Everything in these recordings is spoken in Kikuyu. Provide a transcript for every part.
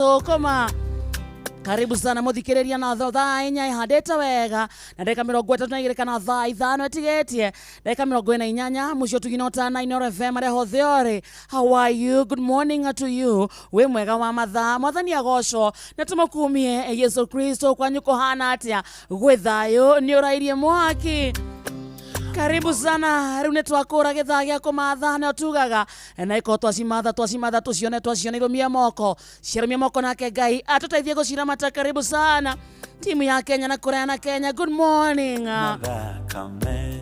Thũkũma. Karibu sana muthikiriria na thaa 4 ihandite wega na ndagika 32 kana thaa 5 ĩtigĩtie ndagika 48 mũciĩ ũtugina ũtana Inooro FM arĩa hothe ũrĩ. How are you? Good morning to you. Wĩ mwega wa mathaa, mwathani agocwo na tũmũkumie Yesu Kristo. Kwanyu kũhana atĩa? Gwĩ thayũ? Nĩ ũrairie mwaki? Karibu sana. Rĩu nĩ twakũra gĩthaa gĩa kũmatha na tugaga na ĩkorwo twacimatha twacimatha tũcione twacione irũmie moko ciarũmia moko nake Ngai atũteithie gũciramata. Karibu sana timu ya Kenya na kũraya na Kenya. Good morning. Thakame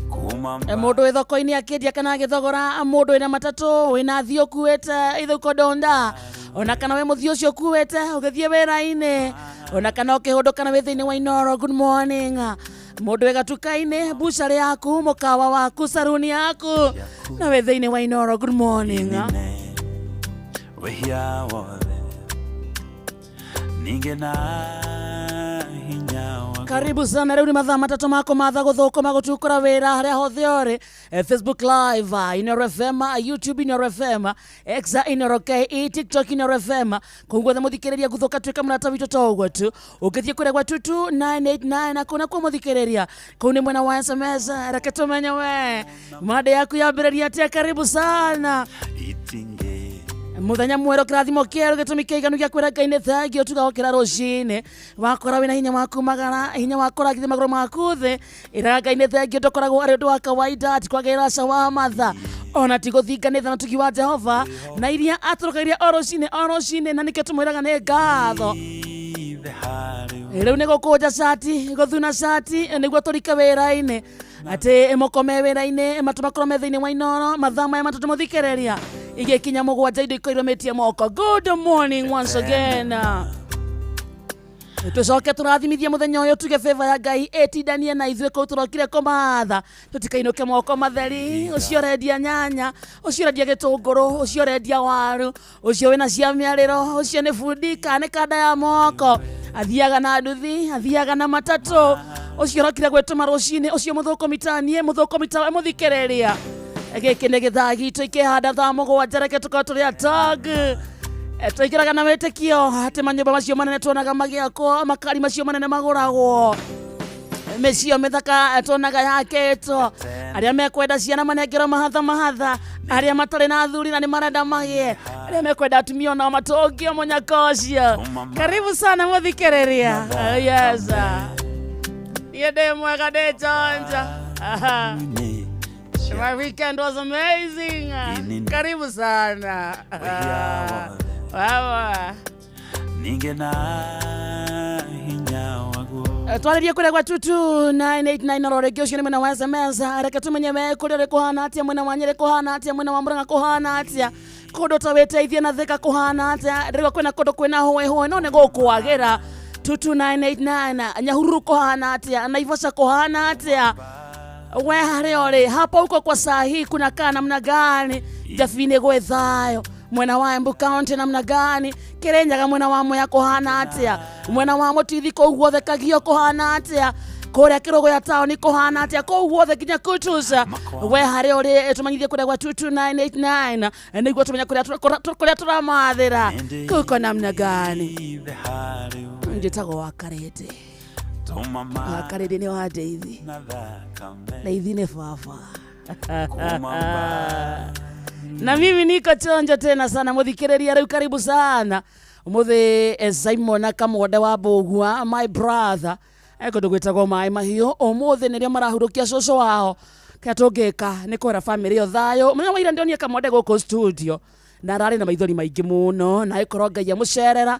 kuma Mũndũ wĩ thoko-inĩ akĩendia kana agĩthogora, mũndũ wĩna matatũ, wĩna thiĩ ũkuĩte ithũko ndonda, ona kana wĩ mũthiĩ ũcio ũkuĩte ũgĩthiĩ wĩra-inĩ, ona kana ũkĩhũndũka kana wĩ thĩinĩ wa Inooro. Good morning. Mũndũ wĩ gatuka-inĩ, bucarĩ yaku, mũkawa waku, saruni yaku, na wĩ thĩinĩ wa Inooro. Good morning. Nine wĩhia wothe ningĩ na hinya waku. Karibu sana. Rĩu nĩ mathaa 3 ma kũmatha, gũthũkũma, gũtukũra wĩra harĩa hothe ũrĩ. Facebook Live Inooro FM, YouTube Inooro FM, X Inooro KE, TikTok Inooro FM, kũu guothe mũthikĩrĩria guthũka tuĩka mũrata witũ to ũguo tu ũngĩthiĩ kũrĩa gwa 22989 na kũu nakuo mũthikĩrĩria kũu nĩ mwena wa SMS. Reke tũmenye we mande yaku yambĩrĩria atĩa. Karibu sana. Itingĩ Muthenya mwerũ, kĩrathimo kĩerũ, gĩtũmi kĩiganu gĩa kwĩra Ngai nĩ thengio. Tuga wokĩra rũcinĩ wakora wĩna hinya waku magara, hinya wa kũrangithia magũrũ maku thĩ, ĩraga Ngai nĩ thengio. Ndũkoragwo arĩ ũndũ wa kawaida, ti kwagĩrĩra ca wa matha, ona ti gũthinganĩtha na tugi wa Jehova na iria atũrũkagĩria o rũcinĩ o rũcinĩ, na nĩkĩo tũmwĩraga nĩ ngatho. Ithe harĩ Rĩu nĩ gũkũnja cati, gũthuna cati nĩguo tũrike wĩra-inĩ, atĩ mũkome wĩra-inĩ, matũ makorwo me thĩinĩ wa Inooro mathaa maya 3 mũthikĩrĩria igĩkinya 7 indo ikorwo irũmĩtie moko. Good morning once again. Tũcoke tũrathimithie mũthenya ũyũ, tuge favor ya Ngai ĩtindanie na ithuĩ kũu tũrokire kũmatha, tũtikainũke moko matheri. Ũcio ũrendia nyanya, ũcio ũrendia gĩtũngũrũ, ũcio ũrendia waru, ũcio wĩna cia mĩarĩro, ũcio nĩ bundi kana nĩ kanda ya moko, athiaga na nduthi, athiaga na matatũ, ũcio ũrokire gwĩtũma rũcinĩ, ũcio mũthũkũmi ta niĩ, mũthũkũmi tawe mũthikĩrĩria, gĩkĩ nĩ gĩthaa gitũ ikĩhanda thaa 7. Reke tũkorwo tũrĩ atog. Tũingĩraga na wĩtĩkio atĩ manyũmba macio manene tuonaga magĩakwo, makari macio manene magũragwo, mĩciĩ mĩthaka tuonaga yakĩtwo, arĩa mekwenda ciana manengerwo mahatha mahatha, arĩa matarĩ na athuri na nĩ marenda magĩe, arĩa mekwenda atumia onao matũngio mũnyaka ũcio. Karibu sana mũthikĩrĩria. Oh, yes, niĩ ndĩ mwega, ndĩ chonja. Aha. Nĩ My weekend was amazing. Karibu sana. Wĩhia wothe. Wawa. Ningĩ na hinya waguo. Twarĩrie kũrĩa gwa 22989 oro rĩngĩ, ũcio nĩ mwena wa SMS. Reke tũmenye we kũrĩa ũrĩ kũhana atĩa, mwena wa Nyĩrĩ kũhana atĩa, mwena wa Mũrang'a kũhana atĩa, kũndũ ta wĩteithie na Thĩka kũhana atĩa. Ndĩrigua kwĩna kũndũ kwĩna hũĩ hũĩ no nĩ gũkwagĩra. 22989, Nyahururu kũhana atĩa, Naivasha kũhana atĩa, we harĩa ũrĩ hapa huko kwa saa hii kunakaa namna gani, Jabini gwĩ thayũ, mwena wa Embu County namna gani, Kirinyaga mwena wa Mwea kũhana atĩa, mwena wa Mũtithi kũu guothe Kagio kũhana atĩa, kũrĩa Kĩrũgũya taũni kũhana atĩa, kũu guothe nginya Kutus. We harĩa ũrĩ tũmenyithie kũrĩa gwa 22989 nĩguo tũmenye kũrĩa tũramathĩra kuko namna gani. Ithe harĩ we. Njĩtagwo wa Karĩndĩ. Tũma Wa Karĩndĩ nĩ wa Ndeithi. na thakame Na ithi nĩ baba. Kuma Na mimi niko chonjo tena sana muthikiriria. Riu karibu sana umuthi. Simon Kamwonde wa Mbũgua, my brother, kundu gwĩtagwo Maĩ Mahiũ, ũmũthĩ nĩrĩo marahurũkia cũcũ wao. Kĩrĩa tũngĩka nĩ kwĩra famĩlĩ ĩyo thayũ. Mũthenya wa ira ndĩonie Kamwonde gũkũ studio na ararĩ na maithori maingĩ mũno, na ĩkorwo Ngai amũcerera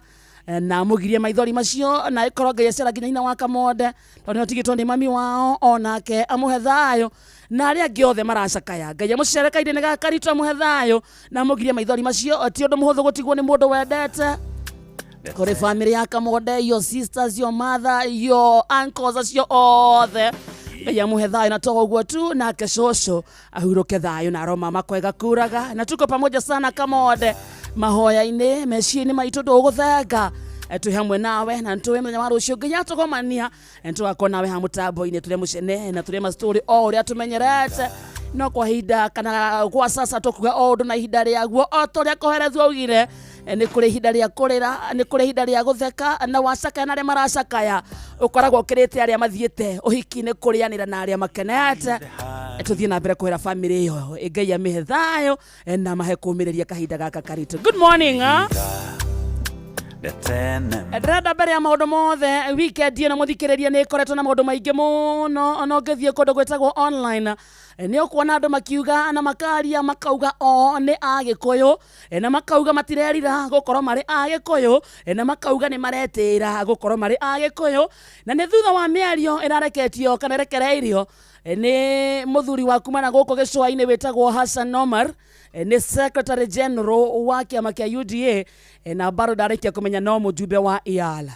na amũgirie maithori macio, na ĩkorwo Ngai acera nginya nyina wa Kamonde tondũ nĩ atigĩtwo nĩ mami wao, onake amũhe thayũ, na arĩa angĩ othe maracakaya Ngai amũcere kahinda-inĩ gaka karitũ, amũhe thayũ na amũgirie maithori macio. Ti ũndũ mũhũthũ gũtigwo nĩ mũndũ wendete. Kũrĩ famĩlĩ ya Kamonde, your sisters, your mother, your uncles, acio othe Ngai amũhe thayũ, na to ũguo tu, nake cũcũ ahurũke thayũ na aroma makwega kuraga. Na tuko pamoja sana Kamonde mahoya-inĩ, meciria-inĩ maitũ, ndũgũthenga. Twĩ hamwe nawe na nĩtũĩ mũthenya wa rũciũ nginya tũgomania nĩtũgakorwo nawe ha mũtambo-inĩ tũrĩa mũcene na tũrĩa mastori o ũrĩa tũmenyerete, no kwa ihinda kana kwa sasa tũkuga o ũndũ na ihinda rĩaguo, o ta ũrĩa Kohelethu augire. Nĩ kũrĩ ihinda rĩa kũrĩra, nĩ kũrĩ ihinda rĩa gũtheka, na wacakaya na arĩa maracakaya ũkoragwo ũkĩrĩte arĩa mathiĩte ũhiki-inĩ kũrĩanĩra na arĩa makenete. Tũthiĩ na mbere kũhera famĩlĩ ĩyo, Ngai amĩhe thayũ na mahe kũmĩrĩria kahinda gaka karitũ. Good morning, ah? Ndĩrenda mbere ya maũndũ mothe, weekend ĩno mũthikĩrĩria nĩ ĩkoretwo na maũndũ maingĩ mũno. Ona ũngĩthiĩ kũndũ gwĩtagwo online nĩ ũkuona andũ makiuga na makaria, makauga o nĩ Agĩkũyũ, na makauga matirerira gũkorwo marĩ Agĩkũyũ, na makauga nĩ maretĩĩra gũkorwo marĩ Agĩkũyũ. Na nĩ thutha wa mĩario ĩrareketio kana ĩrekereirio nĩ mũthuri wa kuma na gũkũ gĩcũa-inĩ wĩtagwo Hassan Omar, nĩ Secretary General wa kĩama kĩa UDA, na bado ndarĩkia kũmenya no mũjumbe wa IALA.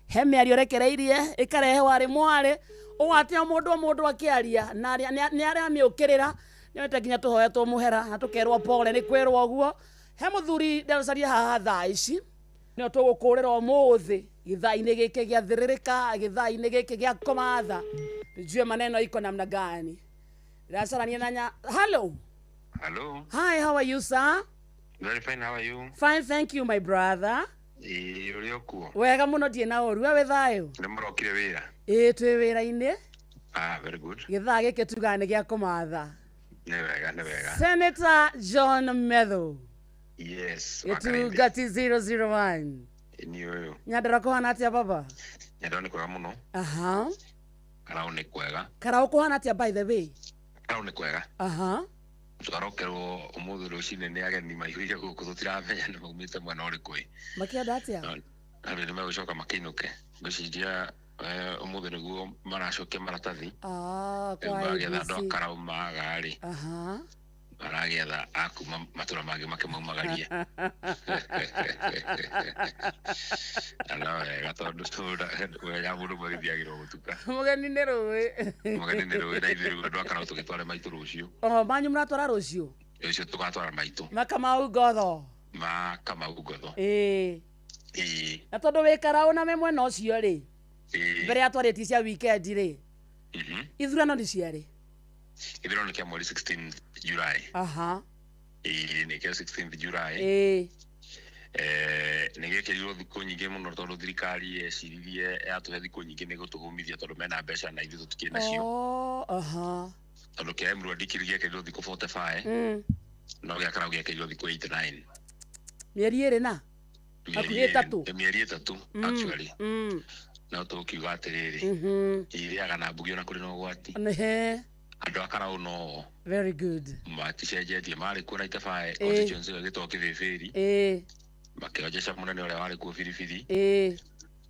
He mĩario ĩrekereirie ĩkarehe warĩ mwarĩ ũũ atĩ o mũndũ o mũndũ akĩaria na nĩ aramĩũkĩrĩra, nĩonete nginya tũhoetwo mũhera na tũkerwo pole nĩ kwĩrwo ũguo. He mũthuri ndĩracaria haha thaa ici, nĩo tũgũkũrĩra ũmũthĩ gĩthaa-inĩ gĩkĩ gĩa thĩrĩrĩka, gĩthaa-inĩ gĩkĩ gĩa kũmatha, tujue maneno iko namna gani. Ndĩracarania na nya. Hello. Hello. Hi, how are you, sir? Very fine, how are you? Fine, thank you, my brother. Ĩĩ, ũrĩ o kuo? Wega mũno, ndirĩ na ũru. We wĩ thayũ? Nĩ mũrokire wĩra? Ĩĩ, twĩ wĩra-inĩ. Ah, very good. Gĩthaa gĩkĩ tugaga nĩ gĩa kũmatha. Nĩ wega, nĩ wega. Senator John Methu. Yes, wa Karĩndĩ. Gĩtungati 001. Nĩ ũyũ. Nyandarua kũhana atĩa, baba? Nyandarua nĩ kwega mũno. Karau nĩ kwega. Karau kũhana atĩa, by the way? Karau nĩ kwega. Twarokerwo ũmũthĩ rũcinĩ nĩ ageni maihũire gũkũ, tũtiramenya nĩ maumĩte mwena ũrĩkũ ĩ. Makĩenda atĩa? Na rĩu nĩ megũcoka makĩinũke. Ngwĩciria ũmũthĩ nĩguo maracokia maratathi. Ah, Rĩu kwa magĩetha andũ a ABC. Karau maga rĩ. Maragĩetha a kuma matũra mangĩ makĩmaumagarie. Na no wega tondũ wega mũndũ ũmwe gĩthiagĩrwo gũtuka. Mũgeni nĩ rũĩ. Mũgeni nĩ rũĩ, na ithuĩ rĩu andũ a Karau tũgĩtware maitũ rũciũ. Oh, manyu mũratwara rũciũ? Rũciũ tũgatwara maitũ. Makamau Ngotho. Ma Kamau Ngotho. Ĩĩ. Ĩĩ. Na tondũ wĩ Karau na wĩ mwena ũcio rĩ, Ĩĩ. mbere ya twarĩtie cia weekend rĩ, ithurano nĩ ciarĩ? Ithurano nĩ kĩa mweri 16 July. Ĩĩ, nĩ kĩa 16 July. Ĩĩ. Nĩ gĩekĩrirwo thikũ nyingĩ mũno tondũ thirikari yeciririe yatũhe thikũ nyingĩ nĩ gũtũhũmithia tondũ mena mbeca na ithuĩ tũtikĩrĩ nacio. Oh, aha. Tondũ kĩa Emurua Dikirr gĩekĩrirwo thikũ 45. No gĩa Karau gĩekĩrirwo thikũ 89. Mĩeri ĩrĩ na? Hakuhĩ ĩtatũ. Mĩeri ĩtatũ, actually. No tũkiuga atĩrĩrĩ, irĩaga na mbugi ona kũrĩ na ũgwati. Nĩhe. Andũ a Karau no Very good. maticenjetie, marĩ kuo 95 constituency ĩyo ĩgĩtwo Kĩbĩbĩri. Makĩonjeca mũnene ũrĩa warĩ kuo Biribiri.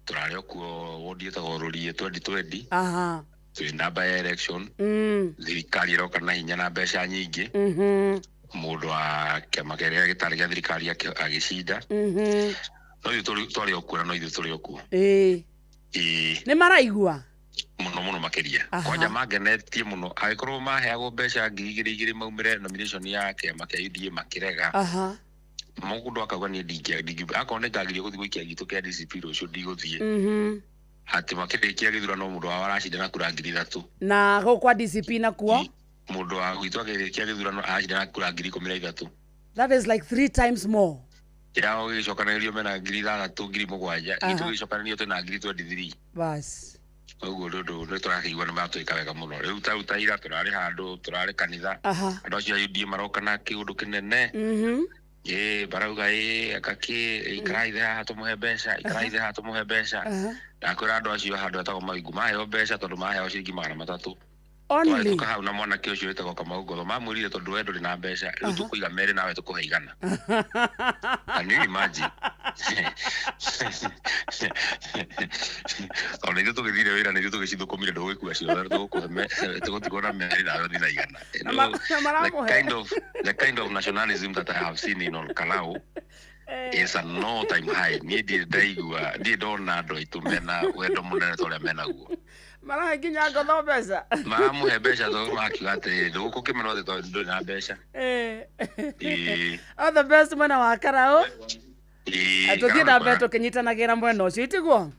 Tũrarĩ o kuo wodi ĩtagwo Rũriĩ 2020. Twĩ namba ya election. Thirikari ĩroka na hinya na mbeca nyingĩ. Mũndũ wa kĩama kĩrĩa gĩtarĩ gĩa thirikari agĩcinda. No ithuĩ twarĩ o kuo na no ithuĩ tũrĩ o kuo. Ĩĩ. Ĩĩ. Nĩ maraigua? Mũno mũno makĩria. Kwanja mangenetie mũno angĩkorwo maheagwo mbeca 2,000 maumĩre nomination ya kĩama kĩa UDA makĩrega. Mũndũ akauga niĩ ndingĩ akorwo nĩ ngagirio gũthiĩ gũikia gitũ kĩa DCP rũciũ ndigũthiĩ. Atĩ makĩrĩkia gĩthurano mũndũ wao aracinda na kura 3,000. Na gũkũ kwa DCP nakuo? Mũndũ wa gwitũ akĩrĩkia gĩthurano aracinda na kura 13,000. That is like 3 times more. Yao gĩgĩcokanĩrĩrio mena 6,000, 7,000. Gitũ gĩgĩcokanĩrĩrio twĩna 23,000. Bas. Ũguo nĩ ũndũ nĩ tũrakĩigua nĩ maratwĩka wega mũno. Rĩu ta rĩu ta ira tũrarĩ handũ, tũrarĩ kanitha. Andũ acio a UDA maroka na kĩũndũ kĩnene. Ĩĩ, barauga ĩĩ, aka kĩ, ikarai thĩ haha tũmũhe mbeca, ikarai thĩ haha tũmũhe mbeca. Ndakwĩra andũ acio handũ hetagwo Mawingu maheo mbeca tondũ maheo ciringi 300. Only. Twahĩtũka hau na mwanake ũcio wĩtagwo Kamau Ngotho, mamwĩrire tondũ we ndũrĩ na mbeca, rĩu tũkũiga merĩ nawe tũkũhe 100. Can you imagine? Tondũ ithuĩ tũgĩthire wĩra na ithuĩ tũgĩcithũkũmire, ndũgũgĩkua ciothe, tũgũkũhe tũgũtigwo na merĩ nawe ũthiĩ na 100. Na maramũhe. The kind of nationalism that I have seen in Olkalou is an all time high. Niĩ ndirĩ ndaigua, ndirĩ ndona andũ aitũ mena wendo mũnene ta ũrĩa menaguo. Marahe nginya Ngotho mbeca. Maramũhe mbeca tondũ makiuga atĩrĩrĩ, ndũgũkĩmenwo atĩ tondũ ndũrĩ na mbeca. Ĩĩ. All the best mwena wa Karau. Ĩĩ, Tũthiĩ Karau na nĩ mbere kwega. tũkĩnyitanagĩra mwena ũcio, itiguo?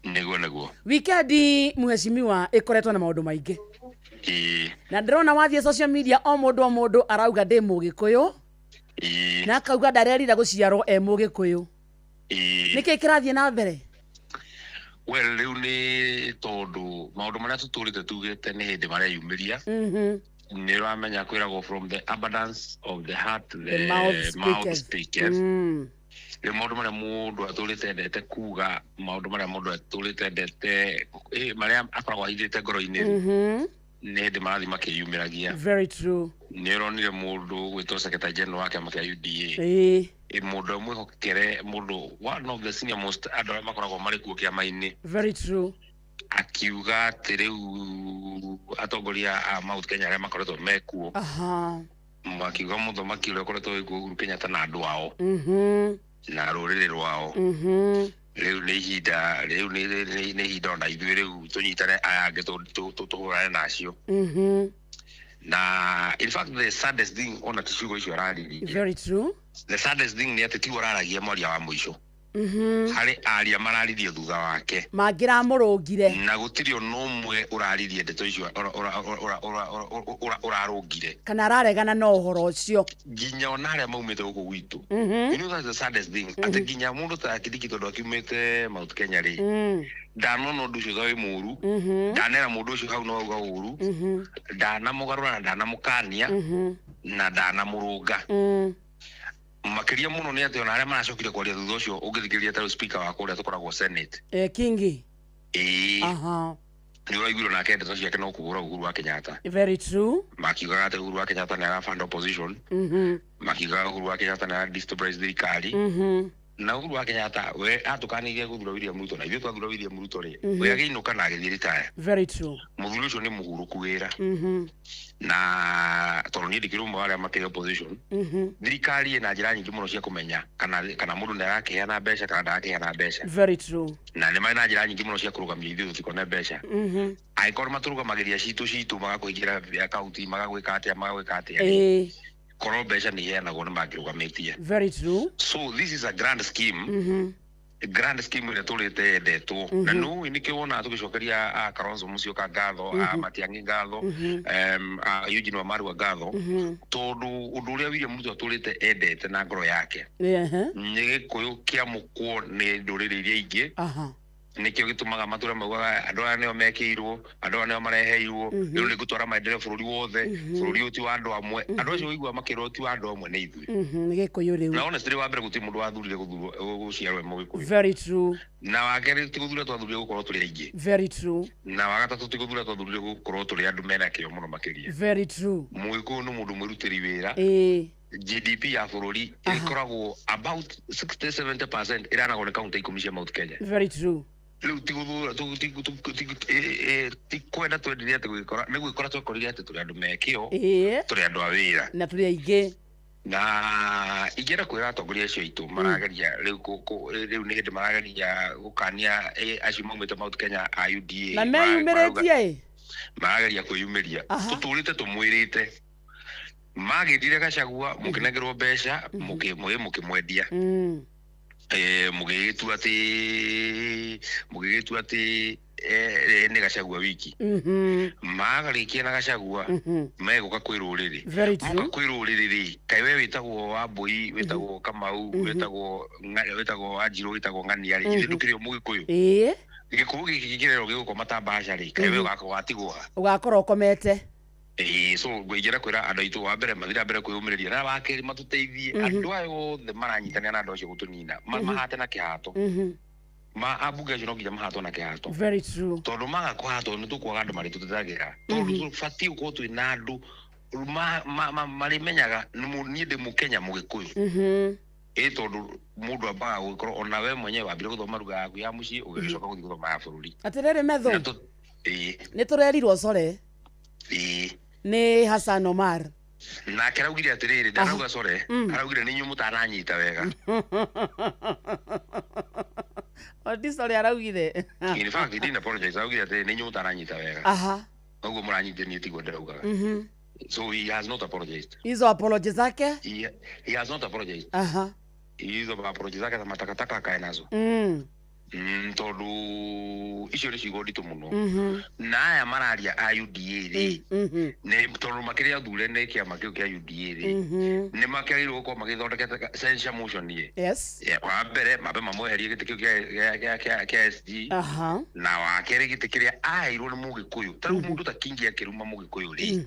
Nĩguo, nĩguo. Weekend mheshimiwa ĩkoretwo na maũndũ maingĩ. Ĩĩ. Na ndĩrona wathiĩ social media o mũndũ o mũndũ arauga ndĩ Mũgĩkũyũ. Na akauga ndarerira guciarwo e Mugikuyu. Niki kirathie na mbere? Well, riu ni tondu maundu maria tuturite tugite ni hindi mareyumiria. Ni uramenya kwiragwo from the abundance of the heart the mouth speaketh. Rĩu maũndũ marĩa mũndũ atũrĩte endete kuga, maũndũ marĩa mũndũ atũrĩte endete, marĩa akoragwo ahithĩte ngoro-inĩ, nĩ hĩndĩ marathiĩ makĩyumĩragia. Very true. Nĩ ũronire mũndũ gwĩtwo Secretary General wa kĩama kĩa UDA, mũndũ mwĩhokere, mũndũ one of the senior most andũ arĩa makoragwo marĩ kuo kĩama-inĩ. Very true. Akiuga atĩ rĩu atongoria a Mount Kenya arĩa makoretwo mekuo, makiuga mũthamaki ũrĩa ũkoretwo wĩ kuo Uhuru Kenyatta na andũ ao, na rũrĩrĩ rwao, rĩu nĩ ihinda, rĩu nĩ ihinda ona ithuĩ rĩu tũnyitane aya angĩ tũhũrane nacio. Na in fact the saddest thing ona ti ciugo icio araririe. Very true. The saddest thing nĩ atĩ tiwe ũraragia mwaria wa mũico. Harĩ aria mararirie thutha wake mangĩramũrũngire, na gũtirĩ ona ũmwe ũraririe ndeto icio ũrarũngire kana araregana na ũhoro ũcio, nginya ona arĩa maumĩte gũkũ gwitũ. You know that's the saddest thing, atĩ nginya mũndũ ta Kindiki tondũ akiumĩte Mount Kenya rĩ, ndanona ũndũ ũcio ta wĩ mũũru, ndanera mũndũ ũcio hau no auga ũru, ndanamũgarũra na ndanamũkania na ndanamũrũnga. Makĩria mũno nĩ atĩ ona arĩa maracokire kwaria thutha ũcio, ũngĩthikĩrĩria ta rĩu speaker wa kũrĩa tũkoragwo Senate, Kingi, nĩ ũraiguire nake ndeto ciake no kũhũra Uhuru wa Kenyatta. Very true. Makiugaga atĩ Uhuru wa Kenyatta nĩ arabanda opposition, makiugaga Uhuru wa Kenyatta nĩ ara destabilize thirikari, na Uhuru wa Kenyatta we atũkanirie gũthura William Ruto, na ithuĩ twathura William Ruto rĩ, we agĩinũka na agĩthiĩ retire. Very true. Mũthuri ũcio nĩ mũhurũku wĩra, na tondũ niĩ ndikĩrĩ ũmwe wa arĩa makĩrĩ opposition, thirikari ĩna njĩra nyingĩ mũno cia kũmenya kana mũndũ nĩ arakĩheana mbeca kana ndarakĩheana mbeca. Very true. Na nĩ marĩ na njĩra nyingĩ mũno cia kũrũgamia ithuĩ tũtikone mbeca. Angĩkorwo matũrũgamagĩria citũ magakũhingĩra akaunti, magagwĩka atĩa, magagwĩka atĩa, korwo mbeca nĩ iheanagwo nĩ mangĩrũgamĩtie. Very true. So this is a grand scheme. Grand scheme ĩrĩa tũrĩte yendetwo, na nũĩ nĩkĩo wonaga tũgĩcokeria a Kalonzo Musyoka ngatho, a Matiang'i ngatho, a Eugene Wamalwa ngatho, tondũ ũndũ ũrĩa William Ruto atũrĩte endete na ngoro yake nĩ Gĩkũyũ kĩamũkwo nĩ ndũrĩrĩ iria ingĩ. Nĩkĩo gĩtũmaga matũra maugaga andũ aya nĩo mekĩirwo, andũ aya nĩo mareheirwo, rĩu nĩ ngũtwara maendeleo bũrũri wothe, bũrũri ũyũ ti wa andũ amwe. Andũ acio ũiguaga makĩrwo ti wa andũ amwe nĩ ithuĩ. Nĩ Gĩkũyũ rĩu. Na honestly wa mbere gũtirĩ mũndũ wathurire gũciarwo e Mũgĩkũyũ. Very true. Na wa kerĩ ti gũthura twathurire gũkorwo tũrĩ aingĩ. Very true. Na wa gatatũ ti gũthura twathurire gũkorwo tũrĩ andũ mena kĩo mũno makĩria. Very true. Mũgĩkũyũ nĩ mũndũ mwĩrutĩri wĩra. GDP ya bũrũri ĩkoragwo about 60-70% ĩranagwo nĩ kaunti ikũmi cia Mount Kenya. Very true. Rĩu ti gũthura, ti kwenda twendire atĩ gwĩkora, nĩ gwĩkora twekorire atĩ tũrĩ andũ me kĩo, tũrĩ andũ a wĩra na tũrĩ aingĩ. Na ingĩenda kwĩra atongoria acio aitũ marageria rĩu rĩu nĩ hĩndĩ marageria gũkania acio maumĩte Mount Kenya a UDA na meyumĩrĩtie, marageria kwĩyumĩria. Tũtũrĩte tũmwĩrĩte magĩthire Gachagua mũkĩnengerwo mbeca mũkĩmwendia, mũgĩgĩtua atĩ nĩ Gachagua wiki. Magarĩkia na Gachagua megũka kwĩ rũrĩrĩ. Moka kwĩ rũrĩrĩ rĩ, kaĩ we wĩtagwo Wambui, wĩtagwo Kamau, wĩtagwo Wanjirũ, wĩtagwo Ng'ania rĩ, ithuĩ ndũkĩrĩ o Mũgĩkũyũ. Gĩkũyũ gĩkĩ kĩrerwo gĩgũkoma ta mbaca rĩ, kaĩ we watigwo ha? Ũgakorwo ũkomete. So ngũingĩra kwĩra andũ aitũ wa mbere mathire mbere kwĩyũmĩrĩria, na wa kerĩ matũteithie. Andũ aya othe maranyitanĩra na andũ acio gũtũnina, mahate na kĩhato. Ma ambunge acio no nginya mahatwo na kĩhato. Very true. Tondũ maga kũhatwo nĩ tũkwaga andũ marĩtũtetagĩra, tondũ tũbatiĩ gũkorwo twĩ na andũ marĩmenyaga niĩ ndĩ Mũkenya Mũgĩkũyũ. Tondũ mũndũ ambaga gũgĩkorwo ona we mwenyewe wambire gũthoma lugha yaku ya mũciĩ ũgĩcoka gũthiĩ gũthoma ya bũrũri. Atĩrĩrĩ Methu, nĩ tũrerirwo core nĩ Hassan Omar. Nake araugire atĩrĩrĩ, ndarauga core, araugire nĩ inyuĩ mũtananyita wega. Oti core araugire. In fact, he didn't apologize, araugire atĩrĩrĩ nĩ inyuĩ mũtananyita wega. Ũguo mũranyitire niĩ tiguo ndĩraugaga. So he has not apologized. Hizo apology zake? He has not apologized. Hizo apology zake za matakataka akae nazo. Tondu icio nĩ ciugo nditũ mũno. Na aya mararia a UDA rĩ, nĩ tondũ makĩrĩ athure nĩ kĩama kĩu kĩa UDA rĩ, nĩ makĩagĩrĩirwo gũkorwo magĩthondekete censure motion ĩ. Yes. Wa mbere mambe mamweherie gĩtĩ kĩu kĩa SG. Aha. Na wa kerĩ gĩtĩ kĩrĩa aheirwo nĩ Mũgĩkũyũ. Ta rĩu mũndũ ta Kingi akĩruma Mũgĩkũyũ rĩ,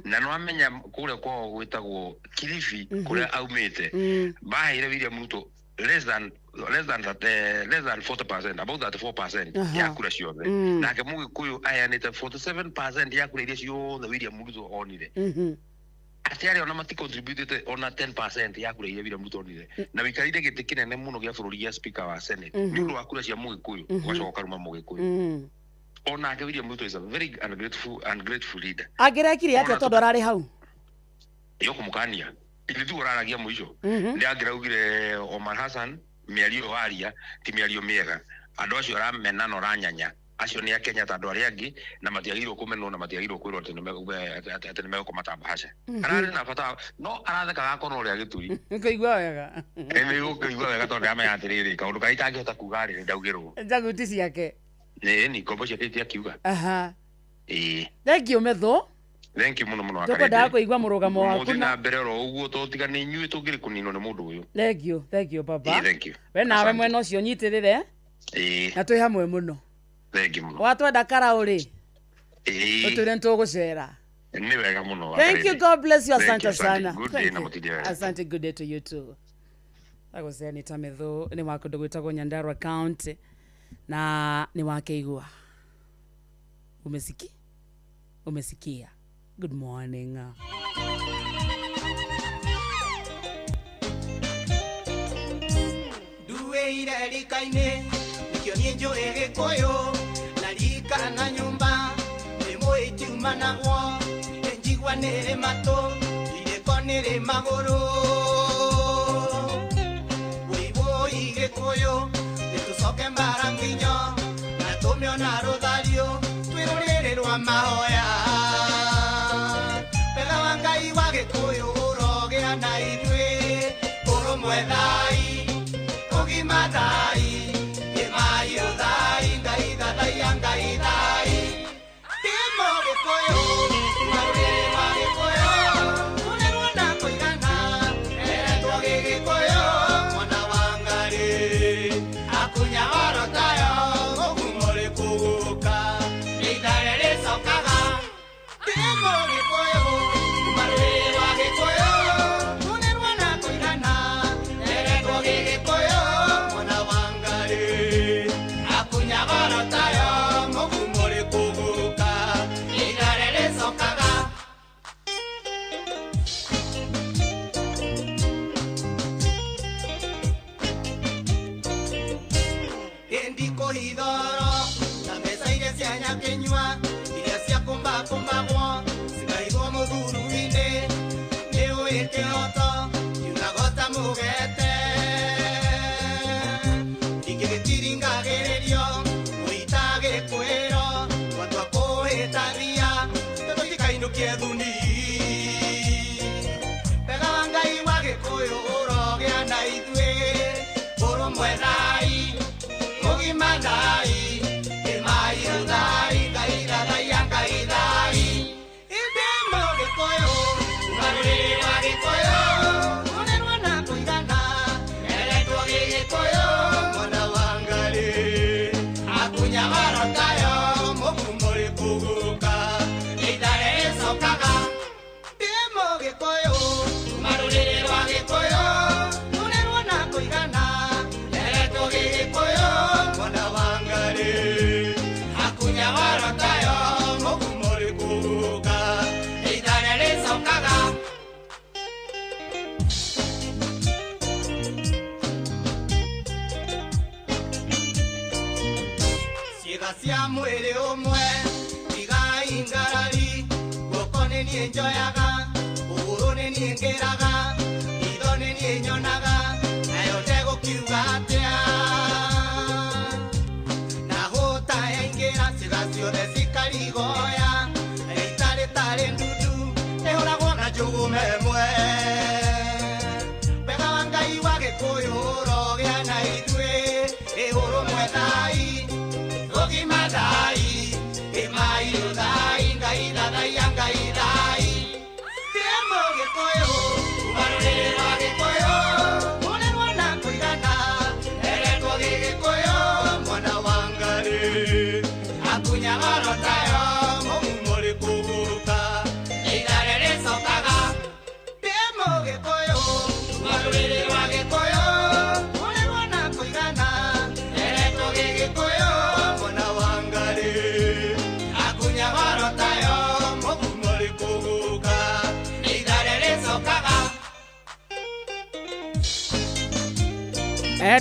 na nĩwamenya kũrĩa kwao gwĩtagwo Kilifi kũrĩa aumĩte, maheire William Ruto less than 40%, about 34% ya kura ciothe. Nake Mũgĩkũyũ aheanĩte 47% ya kura iria ciothe William Ruto onire. Atĩ arĩa ona maticontributĩte ona 10% ya kura iria William Ruto onire. Na wĩikarĩire gĩtĩ kĩnene mũno gĩa bũrũri gĩa Speaker wa Senate nĩ ũndũ wa kura cia Mũgĩkũyũ, ũgacoka ũkaruma Mũgĩkũyũ. Onake William Ruto is a very ungrateful leader. Angĩrekire atĩa tondũ ararĩ hau? Yo kũmũkania. Ithuĩ tiguo ũraragia mũico. Nĩ angĩraugire Omar Hassan mĩario waria ti mĩario mĩega. Andũ acio aramena na ũranyanya acio nĩ a Kenya ta andũ arĩa angĩ, na matiagĩrĩirwo kũmenwo na matiagĩrĩirwo kwĩrwo atĩ nĩ megũkoma ta mbahaca. Ararĩ na bata no arathekaga akorwo ũrĩa gĩturi. Nĩkũigua wega. Nĩgũkũigua wega tondũ ndamenya atĩrĩrĩ kaũndũ karĩa itangĩhota kuga rĩ ndaugĩrwo. Njaguti ciake. Nĩ ngombo ciake itiakiuga. Aha. Ĩĩ. Thank you Methu. Thank you muno muno. Tũkwendaga kũigua mũrũgamo waku. Mũthiĩ na mbere oro ũguo tondũ tiga nĩ inyuĩ tũngĩrĩ kũninwo nĩ mũndũ ũyũ. Thank you, thank you baba. Thank you. We nawe mwena ũcio nyitĩrĩre. Ĩĩ. Na twĩ hamwe mũno. Thank you mũno. Watwenda karaũ rĩ. Ĩĩ. Ũtwĩre nĩtũgũcera. Nĩ wega mũno. Thank you, God bless you. Asante sana. Good day na mũtindie wega. Asante, good day to you too. Tagwo Senator Methu nĩ wa kũndũ gwĩtagwo Nyandarua County na nĩ wakeigua. Umesiki? Umesikia? Good morning. Dueire rikaine nikio niĩ njũĩ Gĩkũyũ na rika na nyũmba nĩ mũĩ tiumanagwo njigua nĩrĩ matũ irĩko nĩrĩ magũrũ wĩwũi Gĩkũyũ nĩtũcoke mbara nginyo na tũmĩona rũthario twĩ rũrĩrĩ rwa mahoya. Wega wa Ngai wa Gĩkũyũ ũrogĩa na ithuĩ, ĩ ũrũmwe.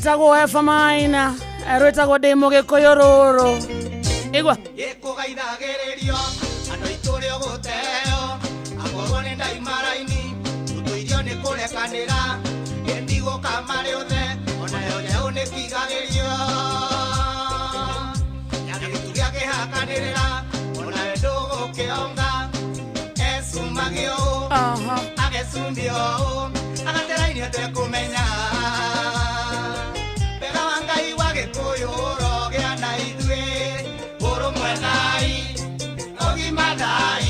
Etagwo Efa Maina rwĩtagwo ndĩ mũgĩkũyũ rũrũ igua gĩkũgaithagĩrĩrio andũ aitũ ũrĩa ũgũteo akorwo nĩ ndaimaraini tũtũirio nĩ kũrekanĩra gĩndigũka marĩ othe onayo njaũ nĩ kigagĩrio nyagĩtu gĩa kĩhakanĩrĩra onayo ndũgũkĩonga ecumagio agecumbio agateraini atekũmenya wega wa Ngai wa Gĩkũyũ ũrogĩa na ithuĩ ũrũmwe thai ũgima thai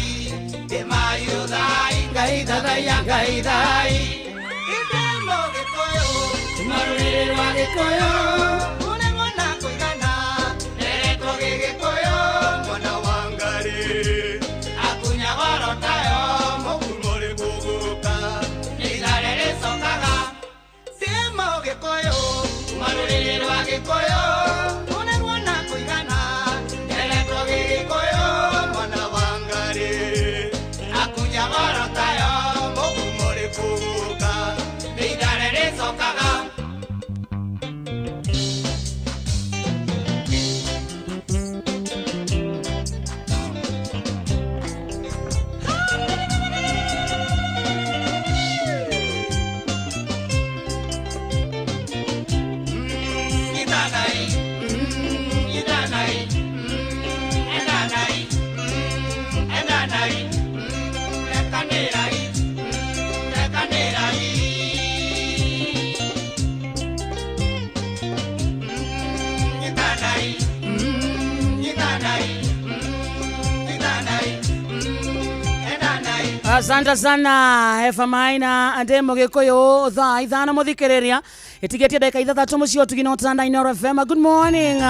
ndĩmayũ thai Ngai thathaiya Ngai thai Ndĩ Mũgĩkũyũ tuma rũrĩrĩ rwa Gĩkũyũ une mwana kũigana nderetwo gĩgĩkũyũ mwana wa Ngarĩ akunya goro tayo mũgumo rĩgũgũka ithare rĩcokaga Ndĩ Mũgĩkũyũ tuma rũrĩrĩ rwa Gĩkũyũ une mwana kũigana nderetwo gĩgĩkũyũ mwana wa Ngarĩ akunya goro tayo mũgumo rĩgũgũka ithare rĩcokaga. Asante sana Efa Maina ndĩ Mũgĩkũyũ thaa 5 mũthikĩrĩria ĩtigĩtie ndagĩka 6 mũciĩ ũtugino Tanda Inooro FM. Good morning.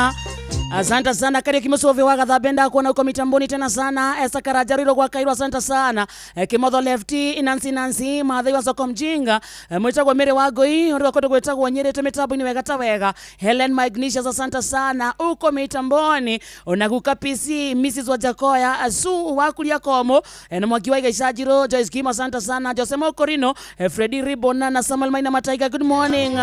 Asante sana Kariuki Musovi wa Gathambe ndakuona uko mitamboni tena sana. Esther Karaja Riro gwa Kairwa asante sana. Kimotho Lefty Nancy Nancy Mathai wa Soko Mjinga mwitagwo Mary wa Ngoi uri wa gwitagwo Nyerete mitambo-inĩ wega ta wega. Helen Magnesius asante sana uko mitamboni. Onaguka PC Mrs Wajakoya Asu wa kulia komo na Mwangi wa Igaicanjiro Joyce Kima asante sana. Jose Mokorino Freddy Ribona na Samuel Maina Mataiga good morning.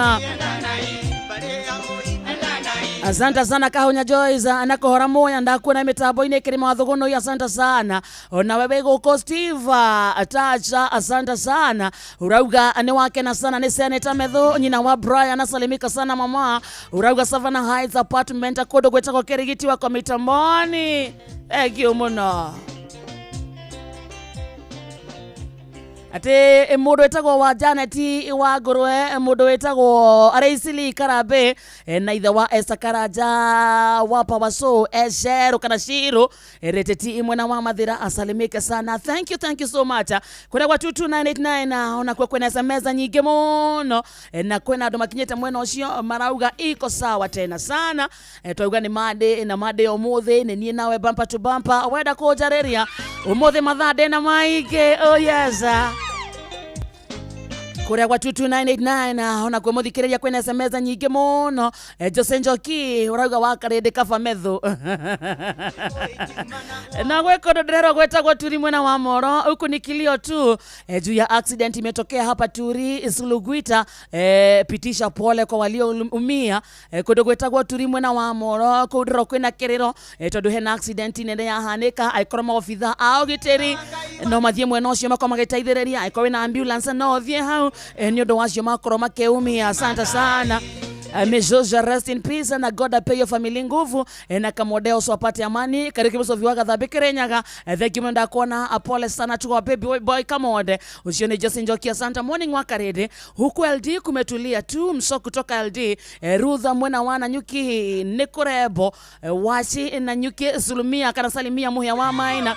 Asante sana Kahonya Joyce anakohora moya ndakuona mitambo-inĩ kirima wa Thuguno asante sana. Ona wewe gũkũ Steve Atacha asante sana. Urauga nĩ wakena sana nĩ Senator Methu nyina wa Brian asalimika sana mama. Urauga Savannah Heights apartment kũndũ gwĩtagwo Kĩrigiti wako mitamboni. Thank you mũno. Ate mũndũ wĩtagwo wa Janet wa Ngũrwe mũndũ wĩtagwo Araisili Karambe na ithe wa Esther Karaja wa Pawaso Eshero kana Shiro reteti mwena wa Mathira asalimike sana. Thank you so much. Kũrĩa gwa 22989 ona kwa kwena SMS nyingĩ mũno na kwena andũ makinyĩte mwena ũcio marauga iko sawa tena sana. Twauga nĩ Monday na Monday ũmũthĩ nĩ niĩ nawe bumper to bumper wenda kũnjarĩria ũmũthĩ mathaa ndĩna maingĩ. Oh yes. Kuria gwa 22989 ona kwa muthikiriria kwina SMS nyingi muno. Jose Njoki urauga wa Karindi kaba methu na gweko ndero gwetagwo Turi mwena wa Moro huku ni kilio tu juu ya accident imetokea hapa Turi Sulugwita. Pitisha pole kwa walioumia. Kundu gwetagwo Turi mwena wa Moro kuu ndero kwina kiriro tondu hena accident nene yahanika aikorwo maobitha a ũgitĩri no mathie mwena ucio makorwo magĩteithĩrĩria aikorwo wĩna ambulance no ũthiĩ hau ni ũndũ wacio makorwo makĩumia. Asante sana. Mejoja rest in peace na God ape your family nguvu na Kamodeo so apate amani. Kariuki Musovi wa Gathambe Kirinyaga thank you mwenda kuona pole sana tu baby boy Kamode ucio ni Jose Njoki asante. Morning wa Karede huku LD kumetulia tu mso kutoka LD. Rutha mwena wana nyuki nikurebo wachi na nyuki sulumia kana salimia muhia wa maina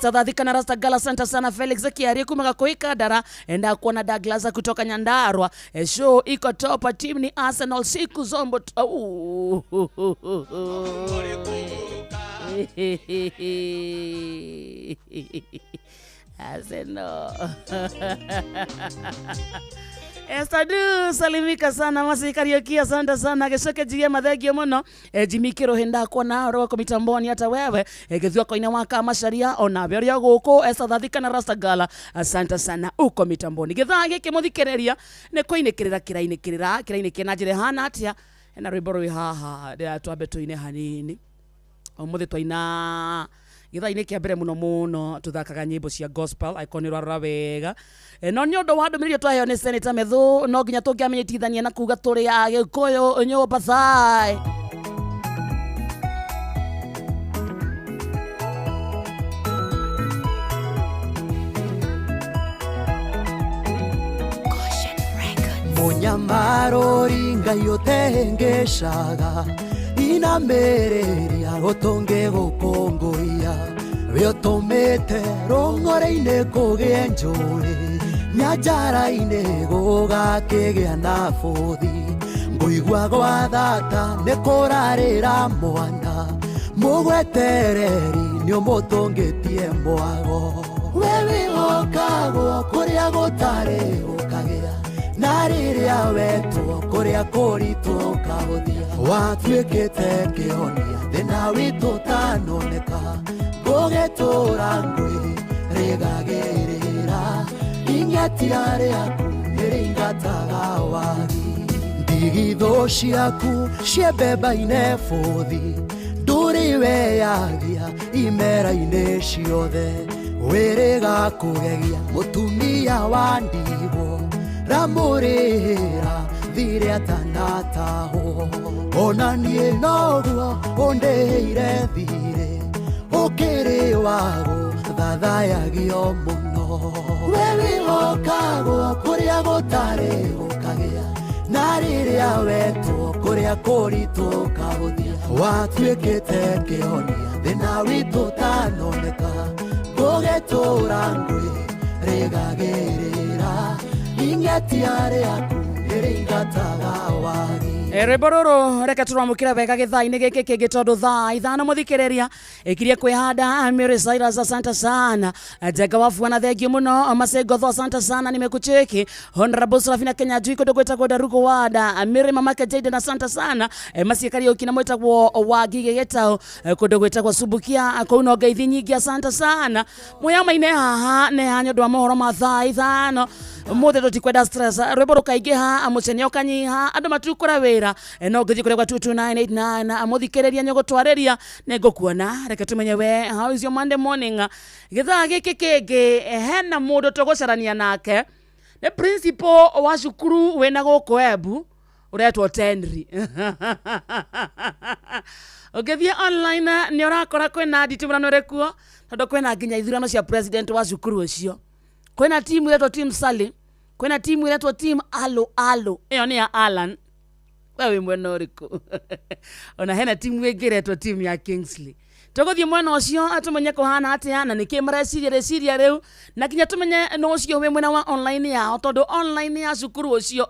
South na Rasta Gala asante sana. Felix Kiari kumaka kuika dara enda kuona Douglas kutoka Nyandarua. Show iko top team ni Arsenal siku zombo. Arsenal. Esther Du salimika sana Masi Kariuki, asante sana Gĩcoke Njigie mathengio mũno. Jimmy Kĩrũhĩ ndakuona rwako mitamboni hata wewe. Gĩthua koina waka Macharia ona we ũrĩa gũkũ Esther Thathika na Rastagala, asante sana uko mitamboni. Gĩthaa gĩkĩ mũthikĩrĩria nĩ kũinĩkĩrĩra kĩrainĩkĩrĩra kĩrainĩkĩrĩra na njĩra ĩhana atĩa na rwĩmbo rwĩ haha rĩrĩa twambe tũine hanini. Ũmũthĩ twaina gĩthaa-inĩ kĩa mbere mũno mũno tũthakaga nyĩmbo cia gospel angĩkorwo nĩ ũrarora wega. No nĩ ũndũ wa ndũmĩrĩri twaheo nĩ Senator Methu no nginya tũngĩamenyitithania na kuga tũrĩ a Gĩkũyũ nyũmba thai. Munyamarori Ngai ũtengeshaga inamerĩria ũtũnge gũkũngũiya we ũtũmĩte rũng'ore-inĩ kũgĩe njũĩ nyanjara-inĩ gũgakĩgĩa na bũthi ngũigua gwa thata nĩ kũrarĩra mwana mũgwetereri nĩ ũmũtũngĩtie mwago we wĩhokagwo kũrĩa gũtarĩ gũkagĩa na rĩrĩa wetwo kũrĩa kũritũ ũkahũthia watuĩkĩte kĩhonia thĩna witũ ũtanoneka ngũgĩtũra ngwĩ rĩgagĩrĩra ing'etia rĩaku nĩrĩingataga wagi ndigithũ ciaku ciembemba-inĩ bũthi ndũrĩ weyagia imera-inĩ ciothe wĩrĩga kũgegia mũtumia wa ndigwo ramũrĩra thirĩ atanatahwo ona niĩ noguo ũndĩhĩire thirĩ ũkĩrĩ wago thathayagio mũno we wĩhokagwo kũrĩa gũtarĩ gũkagĩa na rĩrĩa wetwo kũrĩa kũritũ ũkahũthia watuĩkĩte kĩhonia thĩna witũ ũtanoneka ngũgĩtũra ngwĩ rĩgagĩrĩra ing'etia rĩaku nĩrĩingataga wagi. Rwĩmbo rũrũ reke tũramũkĩra wega gĩthaa-inĩ gĩkĩ kĩngĩ tondũ thaa 5 mũthikĩrĩria ĩkirie kwĩhanda. Mary Cyrus asante sana. Njenga wa Fuana thengio mũno. Masengotho asante sana nimekucheki. Honorable Serafina Kenya Njui kũndũ gwĩtagwo Ndarugo Wada. Mary mamake Jaden asante sana. Masie Kariuki na mwĩtagwo Wangigĩ Gĩtaũ kũndũ gwĩtagwo Subukia kũu no ngeithi nyingĩ asante sana. Mũyama-inĩ haha nĩ ha nĩ ũndũ wa mohoro ma thaa 5 ũmũthĩ tũtikwenda stress. Rwĩmbo rũkaingĩha mũcene ũkanyiha andũ matikũra wĩra no ngĩthiĩ kũrĩa gwa 22989 mũthikĩrĩria nĩũgũtwarĩria nĩngũkuona. Reke tũmenye we how is your Monday morning. Gĩthaa gĩkĩ kĩngĩ hena mũndũ tũgũcarania nake nĩ principal wa cukuru wĩna gũkũ Embu ũretwo Tenri. Ũngĩthiĩ online nĩ ũrakora kwĩna nditimũrano ĩrĩ kuo tondũ kwĩna nginya ithurano cia president wa cukuru ũcio. Kwĩna timu ĩretwo team Sally, kwĩna timu ĩretwo team Alo Alo, ĩyo nĩ ya Alan. Wewe mwena ũrĩkũ? Ona hena timu ĩngĩ ĩretwo timu ya Kingsley. Tũgũthiĩ mwena ũcio tũmenye kũhana atĩa na nĩkĩ mareciria rĩciria rĩu na nginya tũmenye no ũcio wĩ mwena wa online yao tondũ online ya cukuru ũcio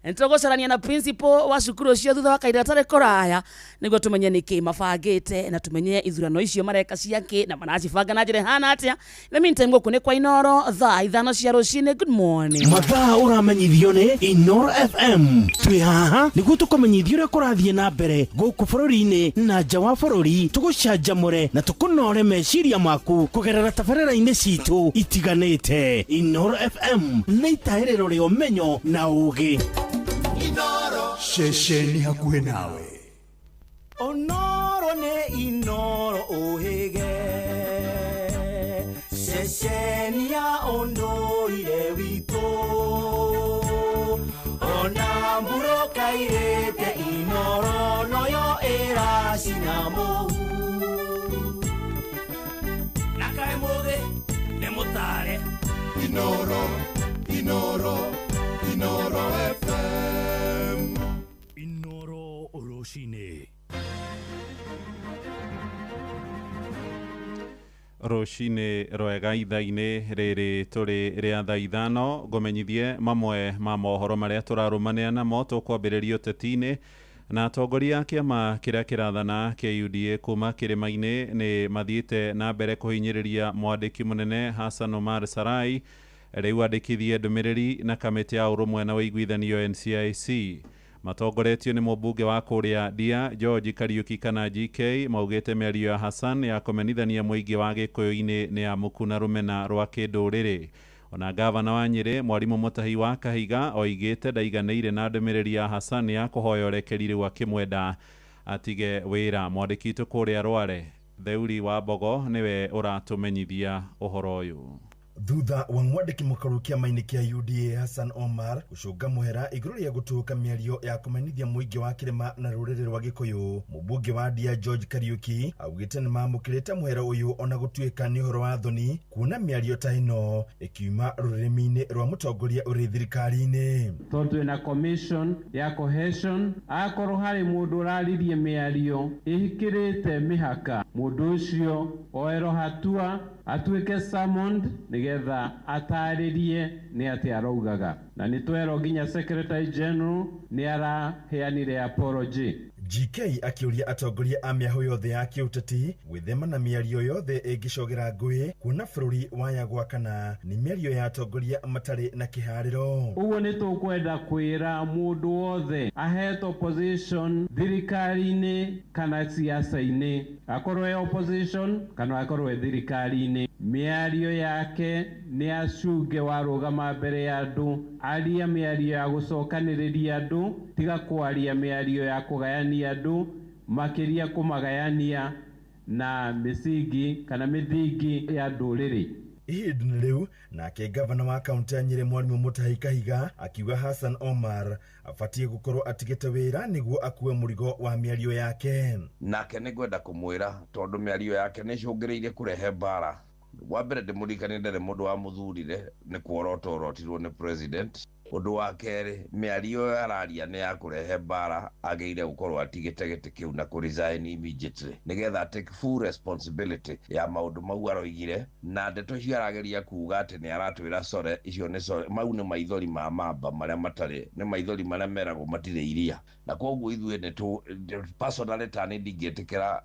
nĩtũgũcarania na principal wa cukuru ũcio thutha wa kahinda gatarĩ kũraya nĩguo tũmenye nĩkĩ mabangĩte na tũmenye ithurano icio mareka ciakĩ na maracibanga na njĩra ĩhana atĩa. In the meantime gũkũ nĩ kwa Inoro thaa 5 cia rũcinĩ. Good morning. Mathaa ũramenyithio nĩ Inoro FM. Twĩ haha nĩguo tũkũmenyithia ũrĩa kũrathiĩ na mbere gũkũ bũrũri-inĩ na nja wa bũrũri, tũgũcanjamũre na tũkũnore meciria maku kũgerera tabarĩra-inĩ citũ itiganĩte. Inoro FM nĩ itahĩrĩro rĩa ũmenyo na ũũgĩ. Ceceni hakuhĩ nawe. Onoro nĩ Inoro ũhĩge ceceni ya ũndũire witũ ona mbura kairĩte Inoro noyo ĩracina mũhu na kaĩ mũthĩ nĩ mũtare. Inoro, Inoro, Inoro FM. Inoro rũcinĩ. Rũcinĩ rwega ithaa-inĩ rĩrĩ tũrĩ rĩa thaa 5 ngũmenyithie mamwe ma mohoro marĩa tũrarũmanĩra namo. Tũkwambĩrĩria ũteti-inĩ na atongoria a kĩama kĩrĩa kĩrathana kĩa UDA kuma kĩrĩma-inĩ nĩ mathiĩte na mbere kũhinyĩrĩria mwandĩki mũnene Hassan Omar Sarai Rĩu andĩkithie ndũmĩrĩri na kamĩtĩ ya ũrũmwe na ũiguithanio NCIC. Matongoretio nĩ mũmbunge wa kũrĩa Ndia George Kariuki kana GK maugĩte mĩario ya Hassan ya kũmenithania mũingĩ wa Gĩkũyũ-inĩ nĩ ya muku na rũmena rwa kĩndũrĩrĩ. Ona gavana wa Nyĩrĩ Mwarimũ Mũtahi wa Kahiga oigĩte ndaiganĩire na ndũmĩrĩri ya Hassan ya kũhoya ũrekeri rĩu akĩmwenda atige wĩra. Mwandĩki witũ kũrĩa Rware Theuri wa Mbogo nĩwe ũratũmenyithia ũhoro ũyũ. Thutha wa mwandĩki mũkaru kĩama-inĩ kĩa UDA Hassan Omar gũcũnga mũhera igũrũ rĩa gũtũũka mĩario ya kũmenithia mũingĩ wa kĩrĩma na rũrĩrĩ rwa Gĩkũyũ, mũmbunge wa Ndia George Kariuki augĩte nĩ mamũkĩrĩte mũhera ũyũ ona gũtuĩka nĩ ũhoro wa thoni kuona mĩario ta ĩno ĩkiuma rũrĩmĩ-inĩ rwa mũtongoria ũrĩ thirikari-inĩ. Tondũ twĩna commission ya cohesion, akorwo harĩ mũndũ ũraririe mĩario ĩhĩkĩrĩte mĩhaka, mũndũ ũcio oerwo hatua atuĩke summoned nĩgetha atarĩrie nĩ atĩa araugaga. Na nĩ twerwo nginya Secretary General nĩ araheanire apology. GK akĩũria atongoria a mĩahũ yothe ya kĩũteti gwĩthema na mĩario yothe ĩngĩcogera ngũĩ kuona bũrũri waya gwakana nĩ mĩario ya atongoria matarĩ na kĩharĩro. Ũguo nĩ tũkwenda kwĩra mũndũ wothe ahetwo position thirikari-inĩ kana siasa-inĩ, akorwo e opposition kana akorwo e thirikari-inĩ, mĩario yake nĩ acunge warũgama mbere ya andũ, aria mĩario ya gũcokanĩrĩria andũ, tiga kwaria mĩario ya kũgayania andũ, makĩria kũmagayania na mĩsingi kana mĩthingi ya ndũrĩrĩ. Ihinda-inĩ rĩu nake gavana wa kaunti ya Nyĩrĩ Mwarimũ Mũtahi Kahiga akiuga Hassan Omar abatiĩ gũkorwo atigĩte wĩra nĩguo akue mũrigo wa mĩario yake. Nake nĩngwenda kũmwĩra tondũ mĩario yake nĩ ĩcũngĩrĩirie kũrehe mbara. Wa mbere ndĩmũririkanie ndarĩ mũndũ wamũthurire nĩ kuorota orotirwo nĩ president. Ũndũ wa kerĩ mĩario ĩyo araria nĩ ya kũrehe mbara, agĩrĩire gũkorwo atigĩte gĩtĩ kĩu na kũ resign immediately nĩgetha take full responsibility ya maũndũ mau aroigire, na ndeto icio arageria kuga atĩ nĩ aratwĩra sorry, icio nĩ sorry, mau nĩ maithori ma mamba marĩa matarĩ, nĩ maithori marĩa meragwo matirĩ iria. Na koguo ithuĩ nĩ tũ personally ta nĩ ndingĩtĩkĩra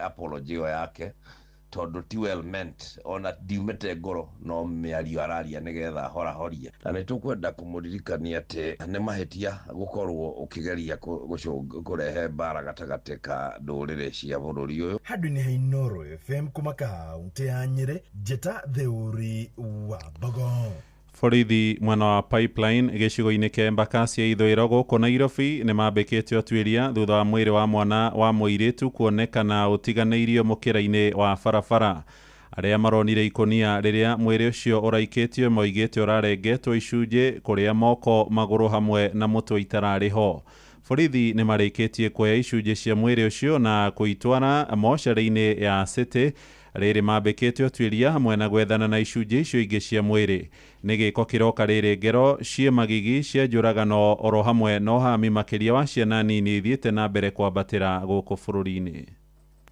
apology ĩyo yake tondũ ti well meant, ona ndiumĩte ngoro no mĩario araria nĩgetha ahorahorie. Na nĩ tũkwenda kũmũririkania atĩ nĩ mahĩtia gũkorwo ũkĩgeria kũrehe mbara gatagatĩ ka ndũrĩrĩ cia bũrũri ũyũ. Handũ-inĩ ha Inooro FM kuma kaunti ya Nyĩrĩ, Njĩta Theuri wa Mbogo. Borithi mwena wa Pipeline gĩcigo-inĩ kĩa Embakasi ya ithũĩro gũkũ Nairobi nĩ mambĩkĩte ũtuĩria thutha wa mwĩrĩ wa mwana wa mũirĩtu kuonekana ũtiganĩirio mũkĩra-inĩ wa barabara. Arĩa maronire ikũnia rĩrĩa mwĩrĩ ũcio ũraikĩtio moigĩte ũrarengetwo icunjĩ kũrĩa moko, magũrũ hamwe na mũtwe itararĩ ho. Borithi nĩ marĩkĩtie kuoya icunjĩ cia mwĩrĩ ũcio na kũitwara mocarĩ-inĩ ya City rĩrĩ mambĩkĩte ũtuĩria hamwe na gwethana na icunjĩ icio ingĩ cia mwĩrĩ. Nĩ gĩko kĩroka rĩrĩ ngero ciĩ magigi cia njũragano oro hamwe na ũhami makĩria wa ciana nini ithiĩte na mbere kwambatĩra gũkũ bũrũri-inĩ.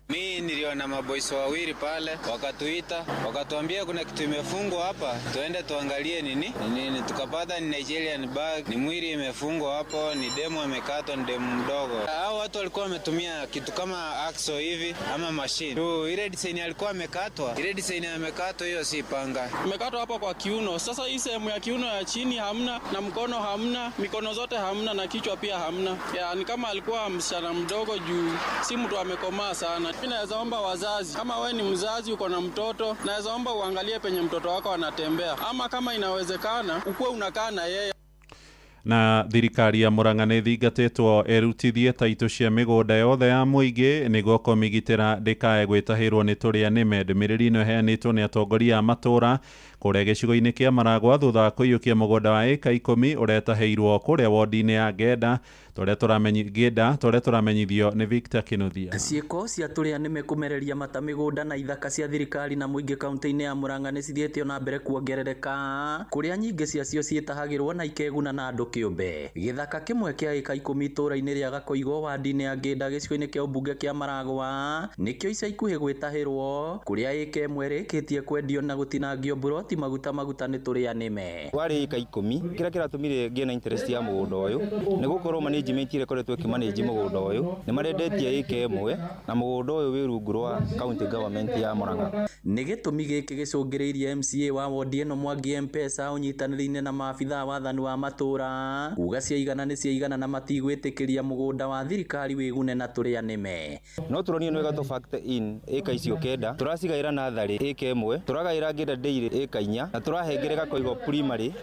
Mi niliona maboys wawili pale wakatuita, wakatuambia kuna kitu imefungwa hapa, tuende tuangalie nini nini. Tukapata ni Nigerian bag, ni mwili imefungwa hapo, ni demu amekatwa, ni demu mdogo. Hao watu walikuwa wametumia kitu kama axo hivi ama machine. Tu ile design alikuwa amekatwa, ile design amekatwa hiyo si panga. Imekatwa hapa kwa kiuno. Sasa hii sehemu ya kiuno ya chini hamna, na mkono hamna, mikono zote hamna na kichwa pia hamna. Ya, ni kama alikuwa msichana mdogo juu si mtu amekomaa sana. Naweza omba wazazi, kama we ni mzazi uko na mtoto, naweza omba uangalie penye mtoto wako anatembea, ama kama inawezekana ukuwe unakaa na yeye. Na thirikari ya Murang'a nĩ ĩthingatĩtwo ĩrutithie taitũ cia mĩgũnda yothe ya mũingĩ nĩguo kũmĩgitĩra ndĩkae gwĩtahĩrwo nĩ tũrĩa nĩme. Ndũmĩrĩri ĩno ĩheanĩtwo nĩ atongoria a matũũra kũrĩa gĩcigo-inĩ kĩa Maragwa thutha wa kũiyũkia mũgũnda wa ĩka 10 ũretahĩirwo kũrĩa wondi-inĩ ya Ngenda tũrĩa tũramenyithio nĩ Victor Kinuthia. Ciĩko cia tũrĩa nĩme kũmereria mata mĩgũnda na ithaka cia thirikari na mũingĩ kaunti-inĩ ya Murang'a nĩ cithiĩte na mbere kuongerereka, kũrĩa nyingĩ ciacio ciĩtahagĩrwo na ikeguna na andũ kĩũmbe. Gĩthaka kĩmwe kĩa ĩka 10 itũũra-inĩ rĩa Gakoigo wandi-inĩ ya Ngĩnda gĩcigo-inĩ kĩa ũmbunge kĩa Maragwa nĩkĩo ica ikuhĩ gwĩtahĩrwo, kũrĩa ĩka ĩmwe ĩrĩkĩtie kwendio na gũtinangio mburoti maguta maguta nĩ tũrĩa nĩme. Warĩ ĩka 10 kĩrĩa kĩratũmire ngĩe na interest ya mũgũnda ũyũ nĩ gũkorwo Management ĩrĩa ĩkoretwo ĩkĩmanage mũgũnda ũyũ nĩ marendetie ĩka ĩmwe na mũgũnda ũyũ wĩ rungu rwa county government ya Murang'a. Nĩ gĩtũmi gĩkĩ gĩcũngĩrĩirie MCA wa wondi ĩno Mwangi Mpesa ũnyitanĩri-inĩ na maabithaa wathani wa matũra kuga ciaigana nĩ ciaigana na matigwĩtĩkĩria mũgũnda wa thirikari wĩgune na tũrĩa nĩme. No tũronio nĩ wega tũ factor in ĩka icio 9 tũracigaĩra natharĩ ĩka 1 tũragaĩra Ngĩnda Dairy ĩka 4 na tũrahengere Gakoigo Primary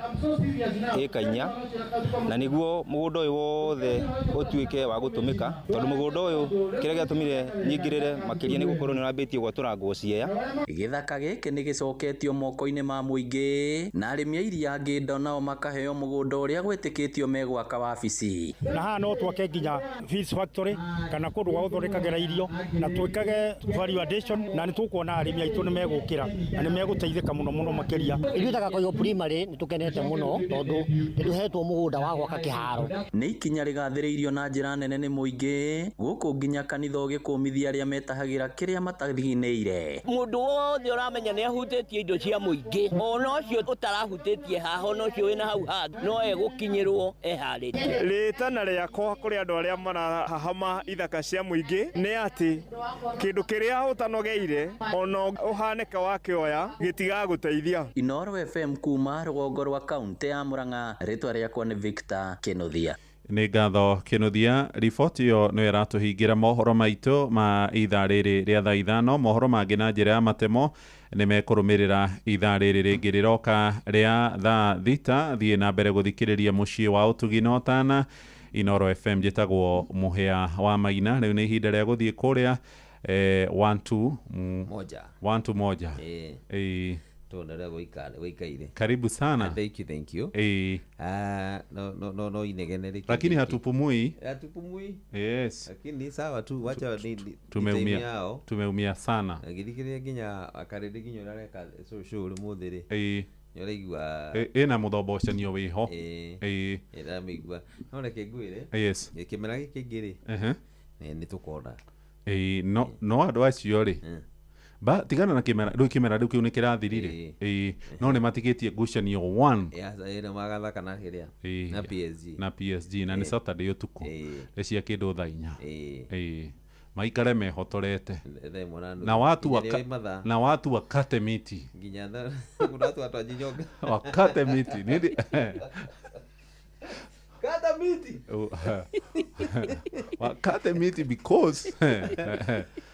ĩka 4 na nĩguo mũgũnda ũyũ wothe ũtuĩke wa gũtũmĩka tondũ mũgũnda ũyũ kĩrĩa gĩatũmire nyingĩrĩre makĩria nĩ gũkorwo nĩ ũrambĩtie gwatũrangwo Siaya. Gĩthaka gĩkĩ nĩ gĩcoketio moko-inĩ ma mũingĩ na arĩmi a iria Ngĩndo nao makaheo mũgũnda ũrĩa gwĩtĩkĩtio megwaka wabici. Na haha no twake nginya fish factory kana kũndũ gwa gũthondekagĩra irio na twĩkage value addition na nĩ tũkuona arĩmi aitũ nĩ megũkĩra na nĩ megũteithĩka mũno mũno makĩria. Ithuĩ ta Gakoigo Primary nĩ tũkenete mũno tondũ nĩ tũhetwo mũgũnda wa gwaka kĩharo. Nĩ ikinya rĩgathĩrĩirio na njĩra nene nĩ mũingĩ gũkũ nginya kanitha ũgĩkũmithia arĩa metahagĩra kĩrĩa matathinĩire. Mũndũ wothe ũramenya nĩ ahutĩtie indo cia mũingĩ ona ũcio ũtarahutĩtie haha ona ũcio wĩna hau hangĩ no egũkinyĩrwo eharĩrie. Rĩtana rĩakwa kũrĩ andũ arĩa marahahama ithaka cia mũingĩ nĩ atĩ kĩndũ kĩrĩa ũtanogeire ona ũhanĩke wakĩoya gĩtigagũteithia. Inooro FM kuma rũgongo rwa kaunti ya Murang'a, rĩtwa rĩakwa nĩ Victor Kĩnuthia. Nĩ ngatho Kĩnuthia. Riboti ĩyo nĩyo ĩratũhingĩra mohoro maitũ ma ithaa rĩrĩ rĩa thaa 5. Mohoro mangĩ na njĩra ya matemo nĩ mekũrũmĩrĩra ithaa rĩrĩ rĩngĩ rĩroka rĩa thaa 6. Thiĩ na mbere gũthikĩrĩria mũciĩ wa ũtugi na ũtana. Inooro FM njĩtagwo Mũhĩa wa Maina. Rĩu nĩ ihinda rĩa gũthiĩ kũrĩa 1 2 1 1 2 1. Tuonere goikaire. Karibu sana. Thank you, thank you. No no inegene. Lakini hatupumui. Hatupumui. Yes. Lakini sawa tu, wacha ni tumeumia. Tumeumia sana. Ngirikiria nginya akarindi nginya urareka so show rumuthi ri. Nyoraigua ina muthobocanio wiho. Ndĩramĩigua. No reke ngwĩre. Yes. Kĩmera gĩkĩ kĩngĩ rĩ. Nĩ tũkona. No no andũ acio rĩ. Ba tigana na kĩmera rĩu, kĩmera rĩu kĩu nĩ kĩrathirire. No nĩ matigĩtie ngucanio 1. Yes, magathaka na kĩrĩa na PSG. Na PSG na nĩ Saturday ũtukũ. Cia kĩndũ thaa 4. Maikare mehotorete. Na watu na watu wakate miti. Nginya kuna watu watajinyonga. Wakate miti. Nini? Kata miti. Wakate miti because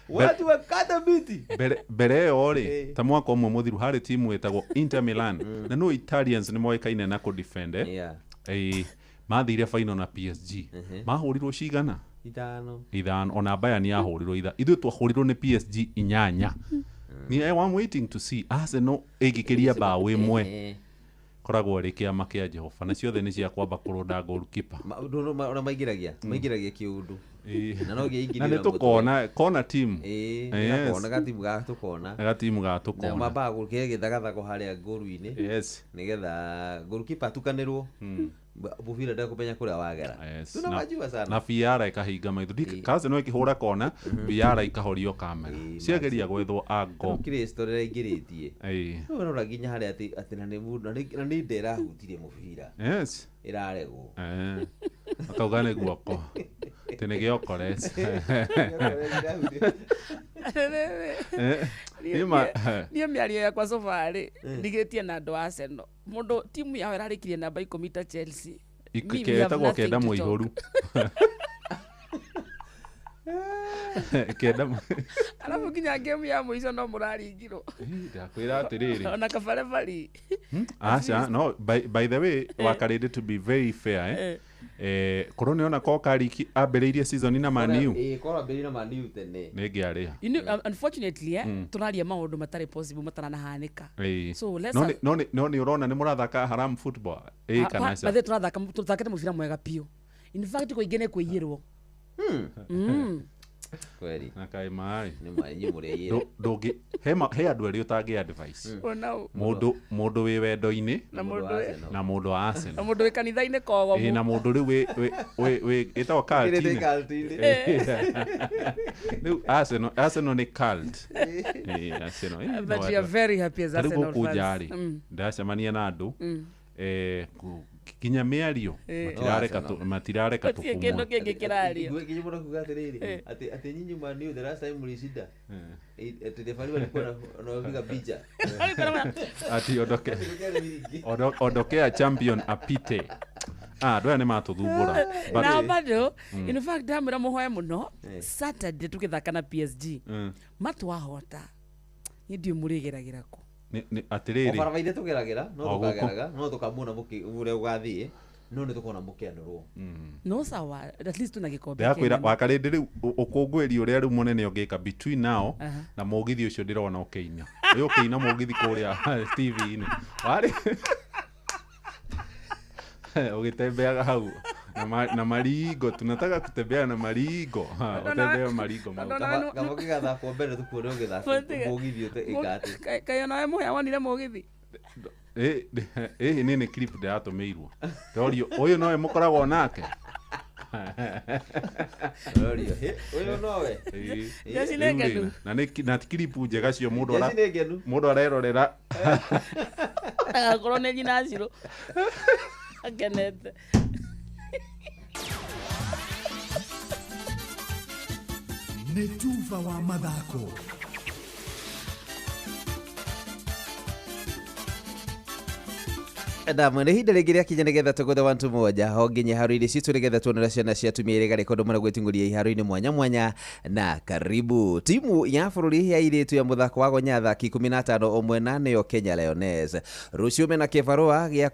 watu wakata miti. Mbere ĩyo rĩ, ta mwaka ũmwe mũthiru harĩ timu ĩtagwo Inter Milan. Na no Italians nĩ moĩkaine na kũ-defend. Mathire final na PSG. Mahũrirwo cigana? 5. Ona Bayern yahũrirwo 5. Ithuĩ twahũrirwo nĩ PSG 8. Ni I'm waiting to see Arsenal ĩngĩkĩria mbaũ 1. Koragwo rĩ kĩama kĩa Jehova na ciothe nĩ cia kwamba kũrũnda goalkeeper. Ona maingĩragia kĩũndũ. Na no gĩingĩrio na nĩ tũkona kona team. Yes. Gatimu ga tũkona. Gatimu ga tũkona. Na mambaga gũkĩre gĩthagathako harĩa ngũru-inĩ. Yes. Nĩgetha goalkeeper atukanĩrwo. Bubira ndakũmenya kũrĩa wagera. Tunawajua sana. Na VR ĩkahinga maitho. Kazi no ĩkĩhũra kona, VR ĩkahorio kamera. Ciageria gwethwo ango. Kristo rĩraingĩrĩtie. No ũrora nginya harĩa atĩ na nĩ mũndũ na nĩ nda ĩrahutirie mũbira. Yes. Ĩraregwo. Akauga nĩ guoko. Atĩ nĩ gĩokores. Niĩ mĩario yakwa so far rĩ ndigĩtie na andũ a Arsenal. Mũndũ timu yao ĩrarĩkirie namba 10 ta Chelsea. Ĩtagwo kenda mũihũru. Kenda. Alafu nginya game ya mũico no mũraringirwo. Ndakwĩra atĩrĩrĩ. Ona kabarabari. Aca, no by the way Wakarĩndĩ, to be very fair korwo nĩona ko Kariki ambĩrĩirie season na Man U. Korwo ambĩrĩirie na Man U tene. Nĩngĩarĩha. You know, unfortunately tũraria maũndũ matarĩ possible mataranahanĩka. So let's no nĩ ũrona nĩ mũrathaka haram football. Kana aca. Bathe tũrathaka tũthakĩte mũbira mwega biũ. In fact kũingĩ nĩ kũiyĩrwo. Kweli. Na kai mai. Nĩ mai mũrĩiyĩre. Ndũngĩ he andũ erĩ ũtangĩ advice. Mũndũ wĩ wendo-inĩ na mũndũ wa Arsenal. Na mũndũ wĩ kanitha-inĩ kogo. Na mũndũ rĩu wĩ ĩtagwo cult-inĩ. Rĩu Arsenal nĩ cult. Arsenal. But we are very happy as Arsenal fans. Rĩu gũkũ nja rĩ, ndacemania na andũ Nginya mĩario matirareka No, matirareka Gũtirĩ kĩndũ tũpumue. kĩngĩ kĩrario. Nginya mũndũ kuga atĩrĩrĩ, atĩ nyinyi Man U the last time mlishinda, ati refari walikuwa wanapiga picha. Ati ondoke ondokea champion apite. Ah, andũ aya nĩ matũthumbũra. But- Na bado in fact ndamwĩra mũhoe mũno Saturday tũgĩthaka na PSG, matwahota niĩ ndiũ mũrĩgeragĩra kũ. O Atĩrĩrĩ, barabara iria tũgeragĩra no O gũkũ. tũkageraga, no tũkamuona ũrĩa ũgathiĩ, no nĩ tũkona mũkĩanũrwo. No sawa, at least tuna gĩkombe ndĩrakwĩra kĩnene. Wakarĩndĩ rĩu ũkũngũĩri ũrĩa rĩu mũnene ũngĩka between now na mũgithi ũcio ndĩrona ũkĩina, ũyũ ũkĩina mũgithi kũrĩa TV-inĩ warĩ ũgĩtembeaga hau na maringo, tunataka kutembea na maringo. Ha, ũtembee maringo mau. Tondũ nawe Kaba ũgĩgathakwo mbere tũkuone ũgĩthaka Mũtiga- mũgithi ũte ĩka atĩ. Kaĩ onawe mũhĩa wonire mũgithi? Ĩ nĩ clip ndĩratũmĩirwo, ndorio ũyũ nowe mũkoragwo nake. Ndorio, "Hĩ, ũyũ nowe?" Ĩ. Jeci nĩ Rĩu rĩ, ngenu. Na na ti clip njega cio mũndũ Jeci nĩ ngenu. Mũndũ arerorera. Agakorwo nĩ nyina Shiro akenete. Nĩ tuba wa mathako. Na mwene ihinda rĩngĩ rĩakinya nĩgetha tũgũthe wantu moja ho nginya iharo-inĩ citũ nĩgetha tuonera ciana cia atumia irĩ garĩka ũndũ mũna gwĩting'ũria iharo-inĩ mwanya mwanya. Na karibu timu ya bũrũri ya airĩtu ya mũthako wa gonya athaki 15 ũmwe na nĩyo Kenya Lioness rũciũ mena kĩbarũa gĩa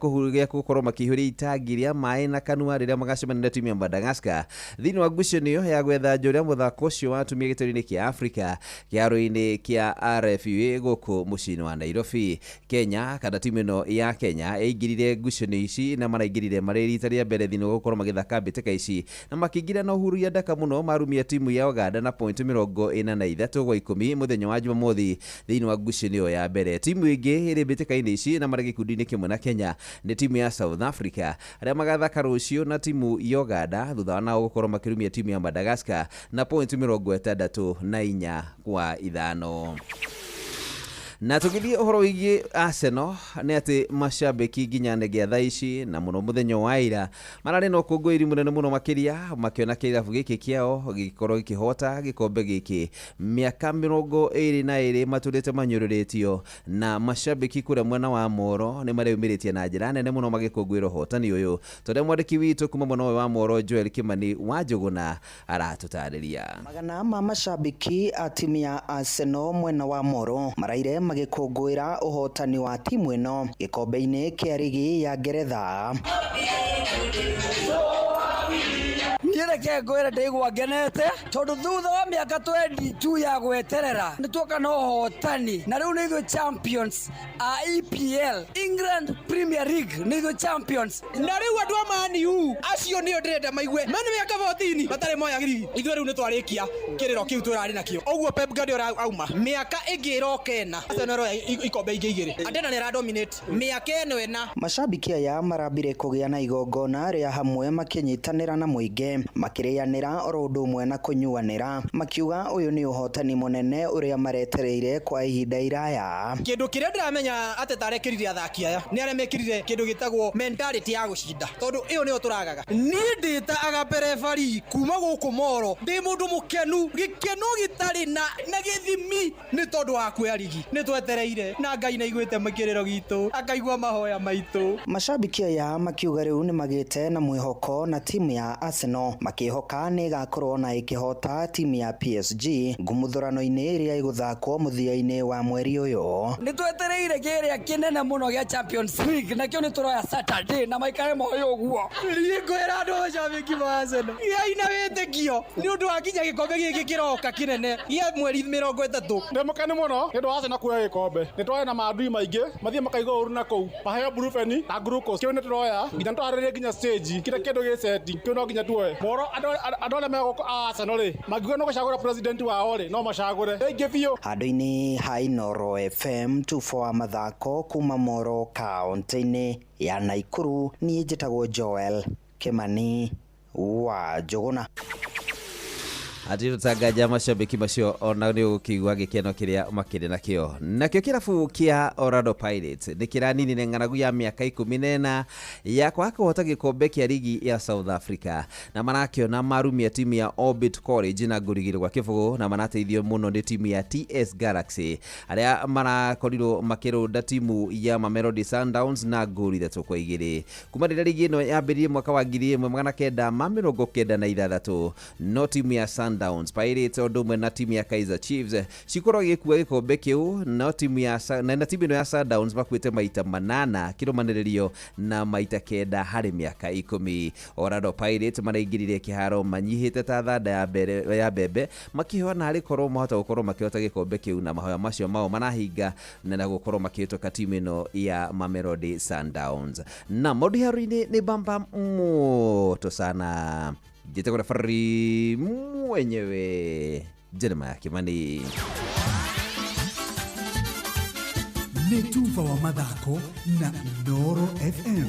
gũkorwo makĩihũria itangi rĩa maĩ na kanua rĩrĩa magacemania na timu ya Madagascar thĩinĩ wa ngucanio ya gwetha njũrĩa mũthako ũcio wa atumia gĩtarũ-inĩ kĩa Africa kĩharo-inĩ kĩa RFUA gũkũ mũciĩ-inĩ wa Nairobi. Kenya kana timu ĩno ya Kenya ĩingĩrire ngucanio ici na maraingĩrire marĩ rita rĩa mbere thĩinĩ wa gũkorwo magĩthaka mbĩtĩka ici na makĩingĩra na ũhururia ndaka mũno marumia timu ya Uganda na point 43 kwa 10 mũthenya wa Jumamothi thĩinĩ wa ngucanio ya mbere. Timu ĩngĩ ĩrĩ mbĩtĩka-inĩ ici na marĩ gĩkundi-inĩ kĩmwe na Kenya nĩ timu ya South Africa arĩa magathaka rũciũ na timu ya Uganda thutha wa nao gũkorwo makĩrumia timu ya Madagascar na point 64 kwa 5. Na tũgĩthiĩ ũhoro wĩgiĩ Arsenal nĩ atĩ macambĩki nginya negea thaa ici na mũno mũthenya wa ira mararĩ na ũkũngũĩri mũnene mũno makĩria makĩona kĩrabu gĩkĩ kĩao gĩgĩkorwo gĩkĩhota gĩkombe gĩkĩ mĩaka 22 matũrĩte manyũrũrĩtio, na macambĩki kũrĩa mwena wa Moro nĩ mareyumĩrĩtie na njĩra nene mũno magĩkũngũĩra ũhotani ũyũ tondũ mwandĩki witũ kuma mwena ũyũ wa Moro Joel Kimani wa Njũgũna aratũtarĩria. Magana ma macambĩki a timu ya Arsenal mwena wa Moro maraire magĩkũngũĩra ũhotani wa timu ĩno gĩkombe-inĩ kĩa rigi ya Ngeretha. Niĩ reke ngwĩre ndaigua ngenete tondũ thutha wa mĩaka 22 ya gweterera nĩ tuoka na ũhotani, na rĩu nĩ ithuĩ champions a EPL, England Premier League, nĩ ithuĩ champions. Na rĩu andũ a Man U acio nĩo ndĩrenda maigue mena mĩaka 14 matarĩ moya rigi, ithuĩ rĩu nĩ twarĩkia kĩrĩro kĩu tũrarĩ nakĩo ũguo. Pep Guardiola auma mĩaka ĩngĩ ĩroka ĩna, Arsenal ĩroya ikombe ingĩ igĩrĩ. Arteta nĩ aradominate mĩaka ĩno ĩna. Macambĩki aya marambire kũgĩa na igongona rĩa hamwe makĩnyitanĩra na mũingĩ, makĩrĩanĩra oro ũndũ ũmwe na kũnyuanĩra, makiuga ũyũ nĩ ũhotani mũnene ũrĩa maretereire kwa ihinda iraya. Kĩndũ kĩrĩa ndĩramenya Arteta arekĩrire athaki aya nĩ arĩa mekĩrire kĩndũ gĩtagwo mentality ya gũcinda, tondũ ĩyo nĩyo tũragaga. Niĩ ndĩta agape referee kuma gũkũ Moro, ndĩ mũndũ mũkenu, gĩkeno gĩtarĩ na gĩthimi nĩ tondũ wa kuoya rigi. Nĩ twetereire na Ngai nĩ aiguĩte kĩrĩro gitũ, akaigua mahoya maitũ. Macambĩki aya makiuga rĩu nĩ magĩte na mwĩhoko na timu ya Arsenal, makĩhoka nĩ ĩgakorwo na ĩkĩhota timu ya PSG ngumuthũrano-inĩ ĩrĩa ĩgũthakwo mũthia-inĩ wa mweri ũyũ. Nĩ twetereire kĩrĩa kĩnene mũno gĩa Champions League, nakĩo nĩ tũroya Saturday na maikare moyo ũguo. Niĩ ngwĩra andũ macambĩki ma Arsenal gĩai na wĩtĩkio nĩ ũndũ wa nginya gĩkombe gĩkĩ kĩroka kĩnene gĩa mweri 30. Ndĩ mũkenu mũno nĩ ũndũ wa Arsenal kuoya gĩkombe. Nĩ twarĩ na maadui maingĩ mathiĩ makaigua ũru na kũu maheo brufeni na glucose, kĩu nĩ tũroya nginya twarĩrie nginya stage kĩrĩa kĩndũ gĩ seti kĩu no nginya tuoe moro. Andũ arĩa me gũkũ a Arsenal rĩ, mangiuga no gũcagũra president wao rĩ, no macagũre aingĩ biũ. Handũ-inĩ ha Inooro FM 24 mathako kuma Moro kaũntĩ-inĩ ya Naikuru, niĩ njĩtagwo Joel Kimani wa Njũgũna. Atĩ tũtanganja macambĩki macio ona nĩ ũgũkĩigua gĩkeno kĩrĩa makĩrĩ nakĩo. Nakĩo kĩrabu kĩa Orlando Pirates nĩ kĩraninire ng'aragu ya mĩaka 14 ya kwaga kũhota gĩkombe kĩa rigi ya South Africa, na marakĩona marumia timu ya Orbit College na ngũri 2-0, na marateithio mũno nĩ timu ya TS Galaxy arĩa marakorirwo makĩrũnda timu ya Mamelodi Sundowns na ngũri 3-2. Kuma rĩrĩa rigi ĩno yambĩrĩirie mwaka wa 1996, no timu ya Sundowns, Pirates o ũndũ ũmwe na timu ya Kaizer Chiefs cikorwo igĩkua gĩkombe kĩu, no timu ya na timu ĩno ya Sundowns makuĩte maita 8 kĩrũmanĩrĩrio na maita 9 harĩ mĩaka 10. Orlando Pirates maraingĩrire kĩharo manyihĩte ta thanda ya mbere ya mbembe, makĩhoya na harĩ korwo mahota gũkorwo makĩhota gĩkombe kĩu, na mahoya macio mao marahinga na gũkorwo makĩhĩtũka timu ĩno ya Mamelodi Sundowns. Na maũndũ iharo-inĩ nĩ bamba moto sana. Njĩtagwo referee mwenyewe Jeremiah Kimani. Nĩ tuba wa mathako na Inooro FM.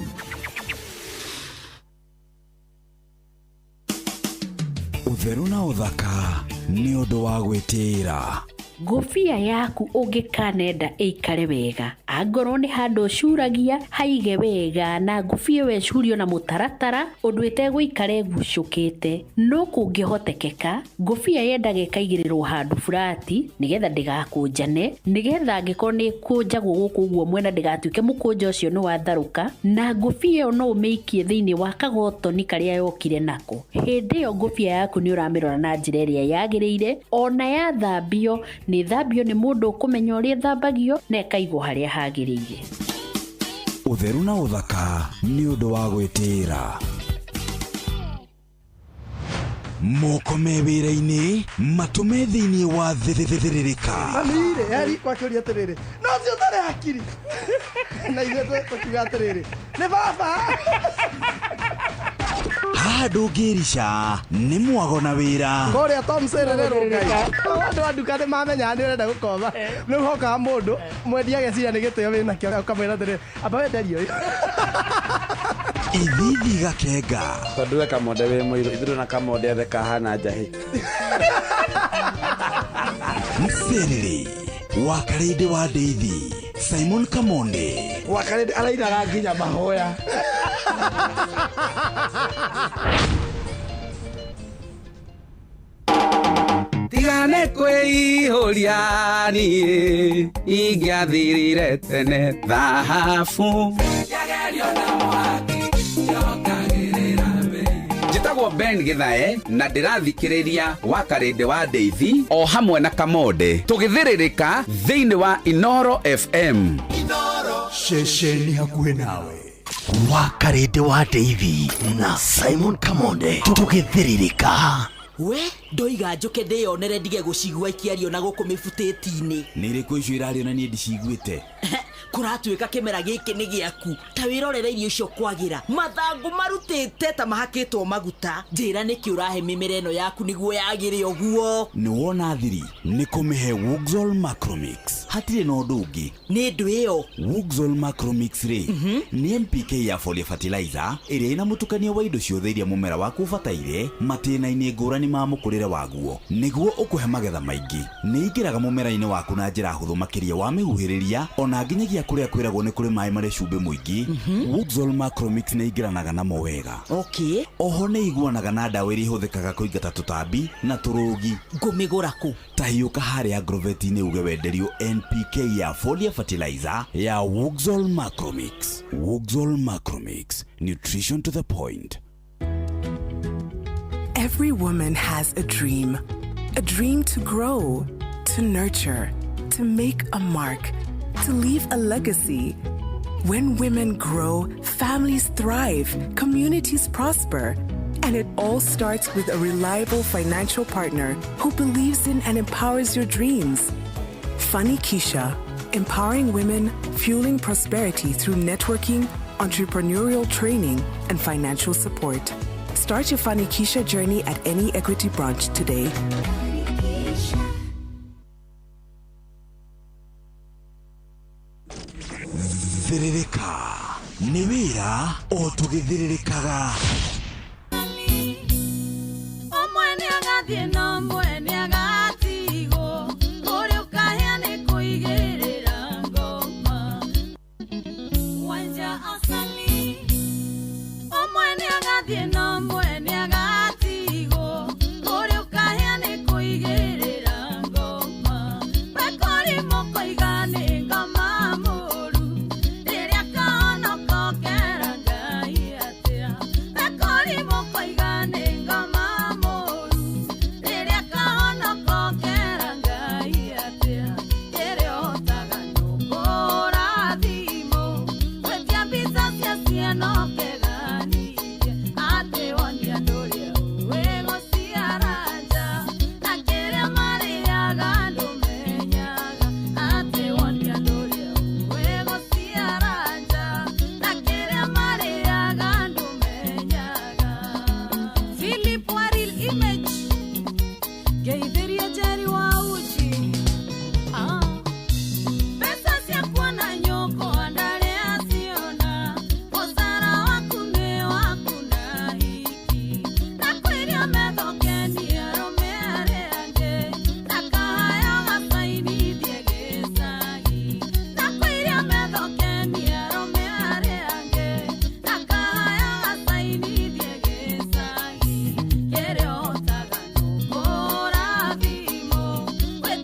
Ũtheru na ũthaka nĩ ũndũ wa gwĩtĩĩra. Ngũbia yaku ũngĩkanenda ĩikare wega, angorwo nĩ handũ ũcuragia haige wega, na ngũbia ĩyo ĩcurio na mũtaratara ũndũ ĩtegũikara ĩgucũkĩte. No kũngĩhotekeka, ngũbia yendaga ĩkaigĩrĩrwo handũ burati nĩgetha ndĩgakũnjane, nĩgetha angĩkorwo nĩ ĩkũnjagwo gũkũ ũguo mwena ndĩgatuĩke mũkũnjo ũcio nĩ watharũka, na ngũbia ĩyo no ũmĩikie thĩinĩ wa kagotoni karĩa yokire nako. Hĩndĩ ĩyo ngũbia yaku nĩ ũramĩrora na njĩra ĩrĩa yagĩrĩire, ona yathambio nĩ thambio nĩ mũndũ ũkũmenya ũrĩa ĩthambagio na ĩkaigwo harĩa hagĩrĩire. Ũtheru na ũthaka nĩ ũndũ wa gwĩtĩĩra. Moko me wĩra-inĩ, matũ me thĩinĩ wa thĩrĩrĩka. Mami-rĩ, eri kwakĩũria atĩrĩrĩ, no ũcio ũtarĩ hakiri. Na ithuĩ tũkiuga atĩrĩrĩ, nĩ baba. Haha ndũngĩrica nĩ mwago na wĩra. Kũrĩa Tom Serererwo Ngai. Andũ a nduka nĩ mamenyaga nĩ ũrenda gũkomba. Rĩu hokaga mũndũ mwendia ageciria nĩ gĩtĩo wĩnakĩo ũkamwĩra atĩrĩrĩ, amba wenderie ũyũ. Ithithi gakenga. Tondũ we Kamonde wĩ mũirũ, ithuĩ na Kamonde othe kahana njahĩ. Mserere wa Karĩndĩ wa Ndeithi, Simon Kamonde. Wa Karĩndĩ arainaga nginya mahoya. Tigane kwĩihũria niĩ ingĩathirire tene thahabu. Njĩtagwo Ben Githae na ndĩrathikĩrĩria wa Karĩndĩ wa Ndeithi o hamwe na Kamonde tũgĩthĩrĩrĩka thĩinĩ wa Inooro FM. Ceceni hakuhĩ nawe. Wa Karĩndĩ wa Ndeithi na Simon Kamonde tũgĩthĩrĩrĩka. We ndoiga njũke ndĩyonere ndige gũcigua ikĩario na gũkũ mĩbutĩti-inĩ. Nĩ irĩkũ icio irario na niĩ ndiciguĩte? Kũratuĩka kĩmera gĩkĩ nĩ gĩaku, ta wĩrorere irio icio kwagĩra, mathangũ marutĩte ta mahakĩtwo maguta. Njĩra nĩkĩ ũrahe mĩmera ĩno yaku nĩguo yagĩre ũguo. Nĩ wona thiri nĩ kũmĩhe Wuxol Macromix, hatirĩ na ũndũ ũngĩ. Nĩ ndũ ĩyo Wuxol Macromix rĩ, nĩ NPK ya foliar fertilizer ĩrĩa ĩna mũtukanio wa indo ciothe iria mũmera waku ũbataire matĩna-inĩ ngũrani ma mũkũrĩre waguo nĩguo ũkũhe magetha maingĩ. Nĩ ingĩraga mũmera-inĩ waku na njĩra hũthũ makĩria wa mĩhuhĩrĩria ona nginyagia kũrĩa kwĩragwo nĩ kũrĩ maĩ marĩ cumbĩ mũingĩ. Wuxol Macromix nĩ ingĩranaga namo wega. Okay. Oho nĩ iguanaga na ndawa iria ihũthĩkaga kũingata tũtambi na tũrũgi. Ngũmĩgũra kũ? Ta hiũka harĩa Agrovet-inĩ uge wenderio NPK ya foliar fertilizer ya Wuxol Macromix. Wuxol Macromix, nutrition to the point. Every woman has a dream. A dream to grow, to nurture, to make a mark, to leave a legacy. When women grow, families thrive, communities prosper. And it all starts with a reliable financial partner who believes in and empowers your dreams. Fanikisha, empowering women, fueling prosperity through networking, entrepreneurial training, and financial support. Start your Fanikisha journey at any Equity branch today. Thĩrĩrĩka nĩ wĩra o tũgĩthĩrĩrĩkaga. Ũmwe nĩ nĩagathiĩ no ũmwe nĩagatigwo, kũrĩa ũkahĩa nĩ kũigĩrĩra ngoma. Wanja asali, ũmwe nĩagathiĩ no ũmwe nĩagatigwo, kũrĩa ũkahĩa nĩ kũigĩrĩra ngoma. Wekori mũkoiga nĩ ngoma mũru, rĩrĩa kahonoka ũkera Ngai atĩa. Wekori mũkoiga nĩ ngoma mũru, rĩrĩa kahonoka ũkera Ngai atĩa. Kĩrĩa ũhotaga nũkũra thimũ, gwĩtia mbica cia ciana ũkeganirie, atĩ wone andũ ũrĩa ũĩ gũciara nja, na kĩrĩa marĩaga ndũmenyaga, atĩ wone andũ ũrĩa ũĩ gũciara nja, na kĩrĩa marĩaga ndũmenyaga. Philip wa Real Image, ngeithĩria Jerry wa Uji. Ah. Mbeca ciakwa na nyũkwa ndarĩ aciona, mũcara waku nĩ waku na hiki, na kwĩria metho kenie arũme arĩa angĩ, na kahaya gacainithie gĩcagi, na kwĩria metho kenie arũme arĩa angĩ, na kahaya gacainithie gĩcagi. Kĩrĩa ũhotaga nũkũra thimũ, gwĩtia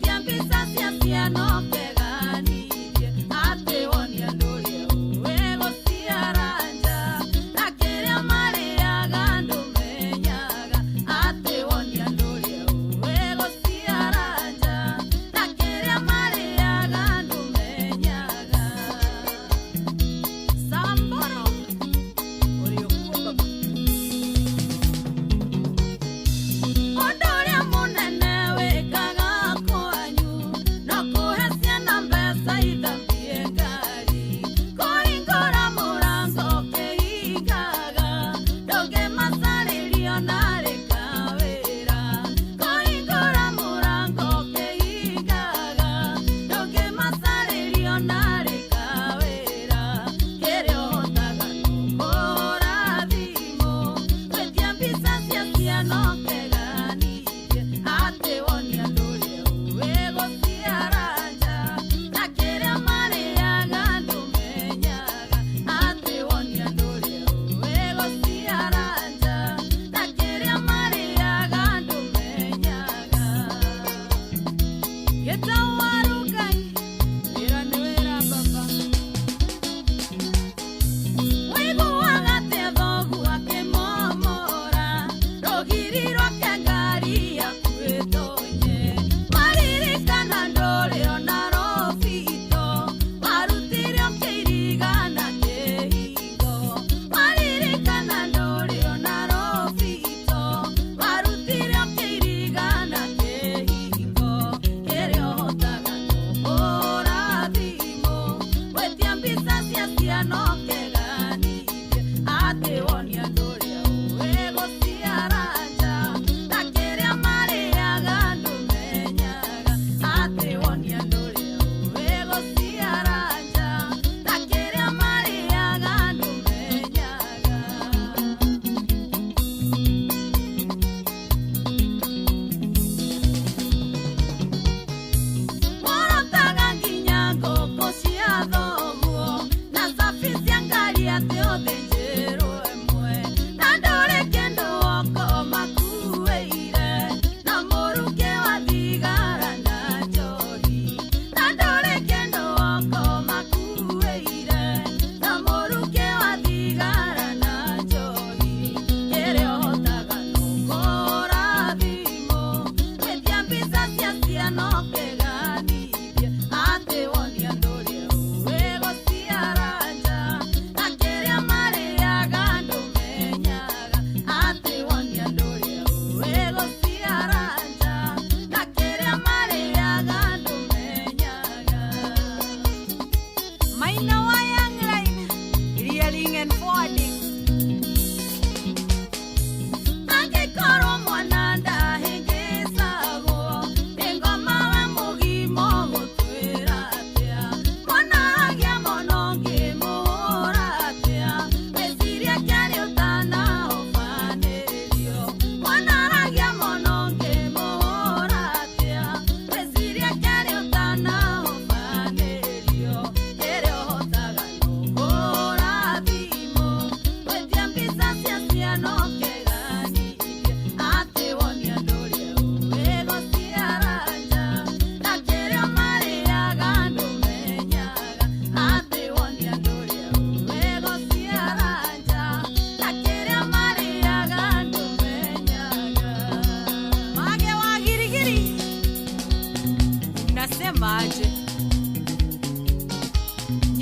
aje.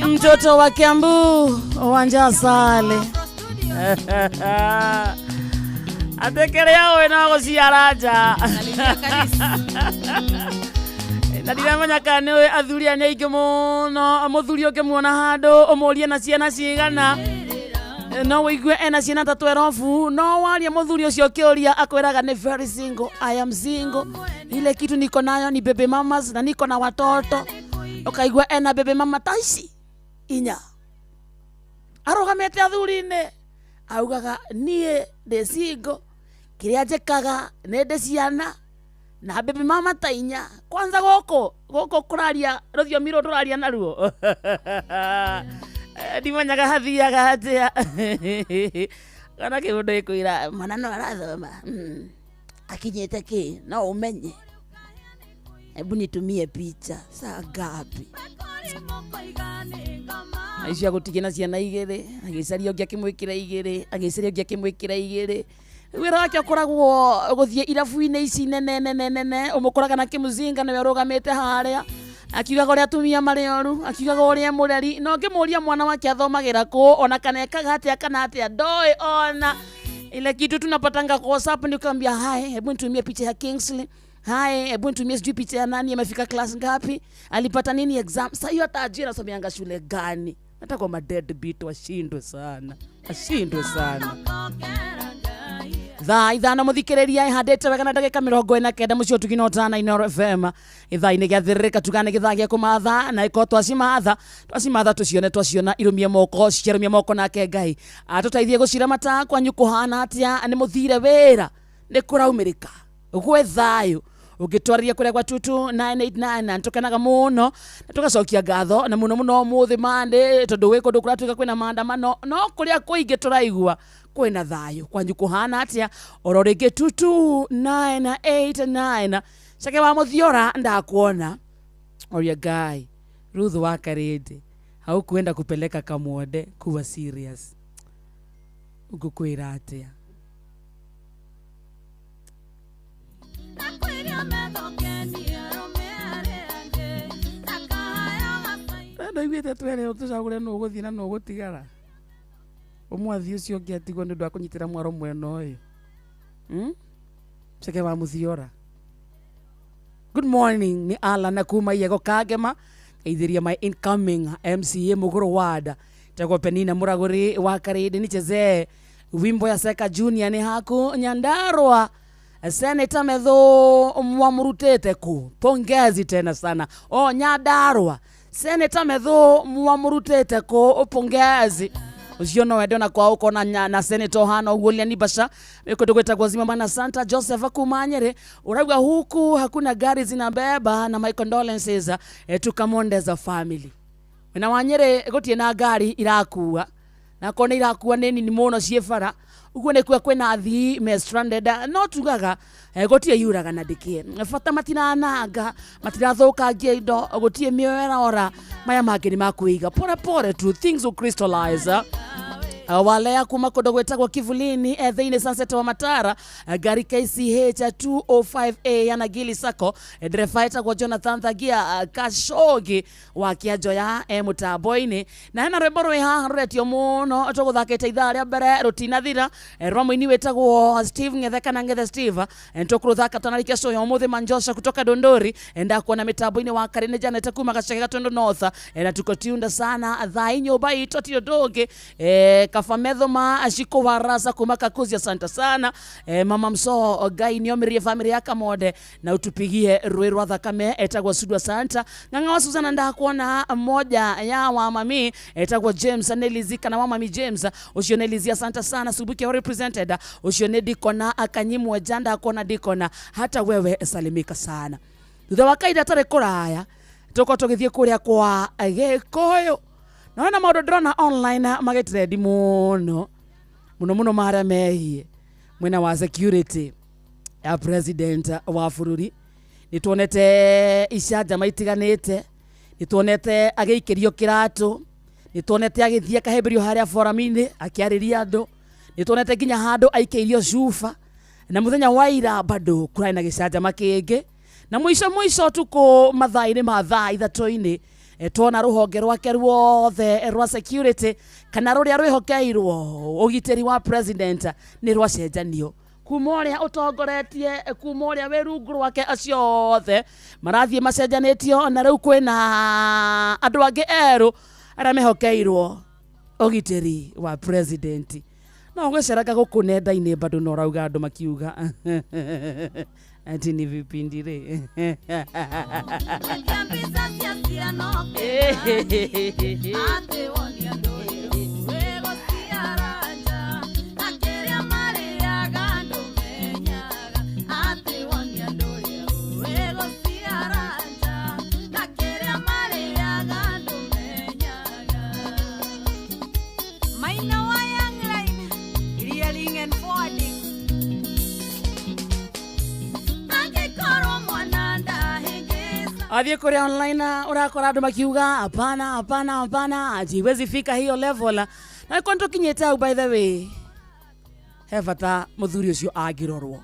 Mtoto wa Kiambu wanja sale atekerea we no guciara nja na ndiramenya kana nĩ athuri aya nĩ aingĩ mũno. Mũthuri ũngĩmuona handũ ũmũrie na ciana cigana, no wĩigue ena ciana ta 12, no waria mũthuri ũcio ũkĩũria akwĩraga nĩ very single, I am single, ile kitu niko nayo ni baby mamas na niko na watoto. Ũkaigua ena baby mama ta ici inya arũgamĩte athuri-inĩ augaga niĩ ndĩ single, kĩrĩa njĩkaga nĩ ndĩ ciana na baby mama ta inya. Kwanza gũkũ gũkũ kũraria rũthiomi rũrũ tũraria naruo ndimenyaga hathiaga atĩa kana kĩũndũ gĩkwĩra mwana no arathoma akinyĩte kĩ no ũmenye, hebu nitumie picha saa ngapi. Aicio agũtigie na ciana igĩrĩ, agĩcaria ũngĩ akĩmwĩkĩra igĩrĩ, agĩcaria ũngĩ akĩmwĩkĩra igĩrĩ. Wĩra wake ũkoragwo gũthiĩ irabu-inĩ ici nene nene nene, ũmũkoraga na kĩmũzinga nĩwe ũrũgamĩte harĩa akiugaga ũrĩa atumia marĩ oru, akiugaga ũrĩa mũreri, na ũngĩmũria mwana wake athomagĩra kũ ona kana ekaga atĩa kana atĩa ndoĩ ona. Ile kitu tunapatanga kwa WhatsApp ni ukamwambia hai, hebu nitumie picha ya Kingsley, hai, hebu nitumie sijui picha ya nani, amefika class ngapi, alipata nini exam. Sasa hiyo hata ajira asomeanga shule gani? Hata kwa madeadbeat washindwe sana, washindwe sana. Thaa 5 muthikiriria ihandite wega na ndagika 49 mucio tugina utana Inooro FM ithaa-inĩ gĩa thĩrĩrĩka tugane gĩthaa gĩa kũmatha na ĩkorwo twacimatha twacimatha tũcione twaciona irũmie moko ciarũmie moko nake Ngai atũteithie gũciramata. Kwanyu kũhana atĩa? Nĩ mũthire wĩra? Nĩ kũraumĩrĩka gwĩ thayũ? Ũngĩtwarĩria kũrĩa gwa 22989 na nĩtũkenaga mũno na tũgacokia ngatho na mũno mũno ũmũthĩ Monday tondũ gwĩ kũndũ kũratuĩka kwĩna maandamano no kũrĩa kũingĩ tũraigua kwĩna thayũ. Kwanyu kũhana atĩa? Oro rĩngĩ 22989 Cake wa Mũthiora ndakuona oria Ngai Ruth wa Karĩndĩ haukuenda kupeleka Kamwonde kuwa serious, ngũkwĩra atĩa? Ndaiguĩte twerĩrwo tũcagũre nũ ũgũthiĩ na nũ ũgũtigara. Ũmwe athiĩ ũcio ũngĩ atigwo nĩ ũndũ wa kũnyitĩra mwaro mwena ũyũ. Ceke wa Mũthiora. Good morning ni Alan kuma Yego Kagema geithiria my incoming MCA Muguru Ward tagwo Penina Muraguri wa Karĩndĩ nichezee wimbo ya Seka Junior ni haku Nyandarua. Senator Methu mwamurutete ku, pongezi tena sana. O Nyandarua Senator Methu mwamurutete ku, pongezi. Ucio no wende ona kwa uko na Senator hana uguo ni basha kundu gwitagwo Zima Mana Santa Joseph kuma Nyeri urauga huku hakuna gari zinabeba na my condolences tukamondeza family. Wena wa Nyeri gutie na ngari irakua na kona irakua nĩ nini mũno ciĩ bara uguo nĩ kuga kwĩna athii me stranded no tugaga gutie yuraga na ndĩkĩe bata matirananga matirathũkangia indo gutie mĩoyo ĩrora maya mangĩ nĩ makwĩiga pore pore tu things will crystallize. Walea kuma kũndũ gwĩtagwo Kivulini thĩinĩ Sunset wa Matara ngari KCH 205A ya Nagili Sacco ndereba etagwo Jonathan Thagia Kashogi wa Kĩanjoya mũtambo-inĩ na hena rwĩmbo rwĩ haha rũretio mũno tũgũthakĩte ithaa rĩa mbere rũtinathira rwa mũini wĩtagwo Steve Ngethe kana Ngethe Steve nĩtũkũrũthaka twanarĩkia show ya ũmũthĩ. Manjosha kutoka Dondori ndakuona mĩtambo-inĩ wa Karĩnĩ Janet kuma Gachage Gatundu North na tuko tuned sana thaa nyũmba itũ ti ũndũ ũngĩ Kafametho ma ashiko warasa kuma Kakuzi asante sana mama mso Ngai niomirie family ya Kamode na utupigie rwĩ rwa thakame etagwo Sudwa Santa ng'ang'a wa Suzana ndakuona moja ya wa mami etagwo James Nelizika na wa mami James ucio Nelizia asante sana Subuki represented ucio nĩ Dikona akanyimwe janda akona Dikona hata wewe salimika sana. Thutha wa kaida tarĩ kũraya tũkorwo tũgĩthiĩ kũrĩa kwa Gĩkũyũ naona maũndũ ndĩrona online magĩtrendi mũno mũno mũno marĩa mehiĩ mwena wa security ya president wa bũrũri. Nĩtuonete icanjama itiganĩte, nĩtuonete agĩikĩrio kĩratũ, nĩtuonete agĩthiĩ akahĩmbĩrio harĩa forum-inĩ akĩarĩria andũ, nĩtuonete nginya handũ aikĩirio cuba na mũthenya wa ira bado kũrarĩ na gĩcanjama kĩngĩ Na mũico mũico tukũ mathaa-inĩ ma thaa ithatũ-inĩ tuona rũhonge rwake ruothe rwa security kana rũrĩa rwĩhokeirwo ũgitĩri wa president nĩ rwacenjanio kuma ũrĩa ũtongoretie kuma ũrĩa wĩ rungu rwake acio othe marathiĩ macenjanĩtio na rĩu kwĩna andũ angĩ erũ arĩa mehokeirwo ũgitĩri wa president. No ũgĩceraga gũkũ nenda-inĩ bado no ũrauga andũ makiuga ati ni vipindi rĩ. Maina wa Young Line, reeling and forwarding. Angĩkorwo mwana ndahĩngĩca. Athiĩ kũrĩa online ũrakora andũ makiuga hapana hapana hapana, ati iwezi fika hiyo level. Na nĩko nĩtũkinyĩte hau, by the way he bata mũthuri ũcio angĩrorwo.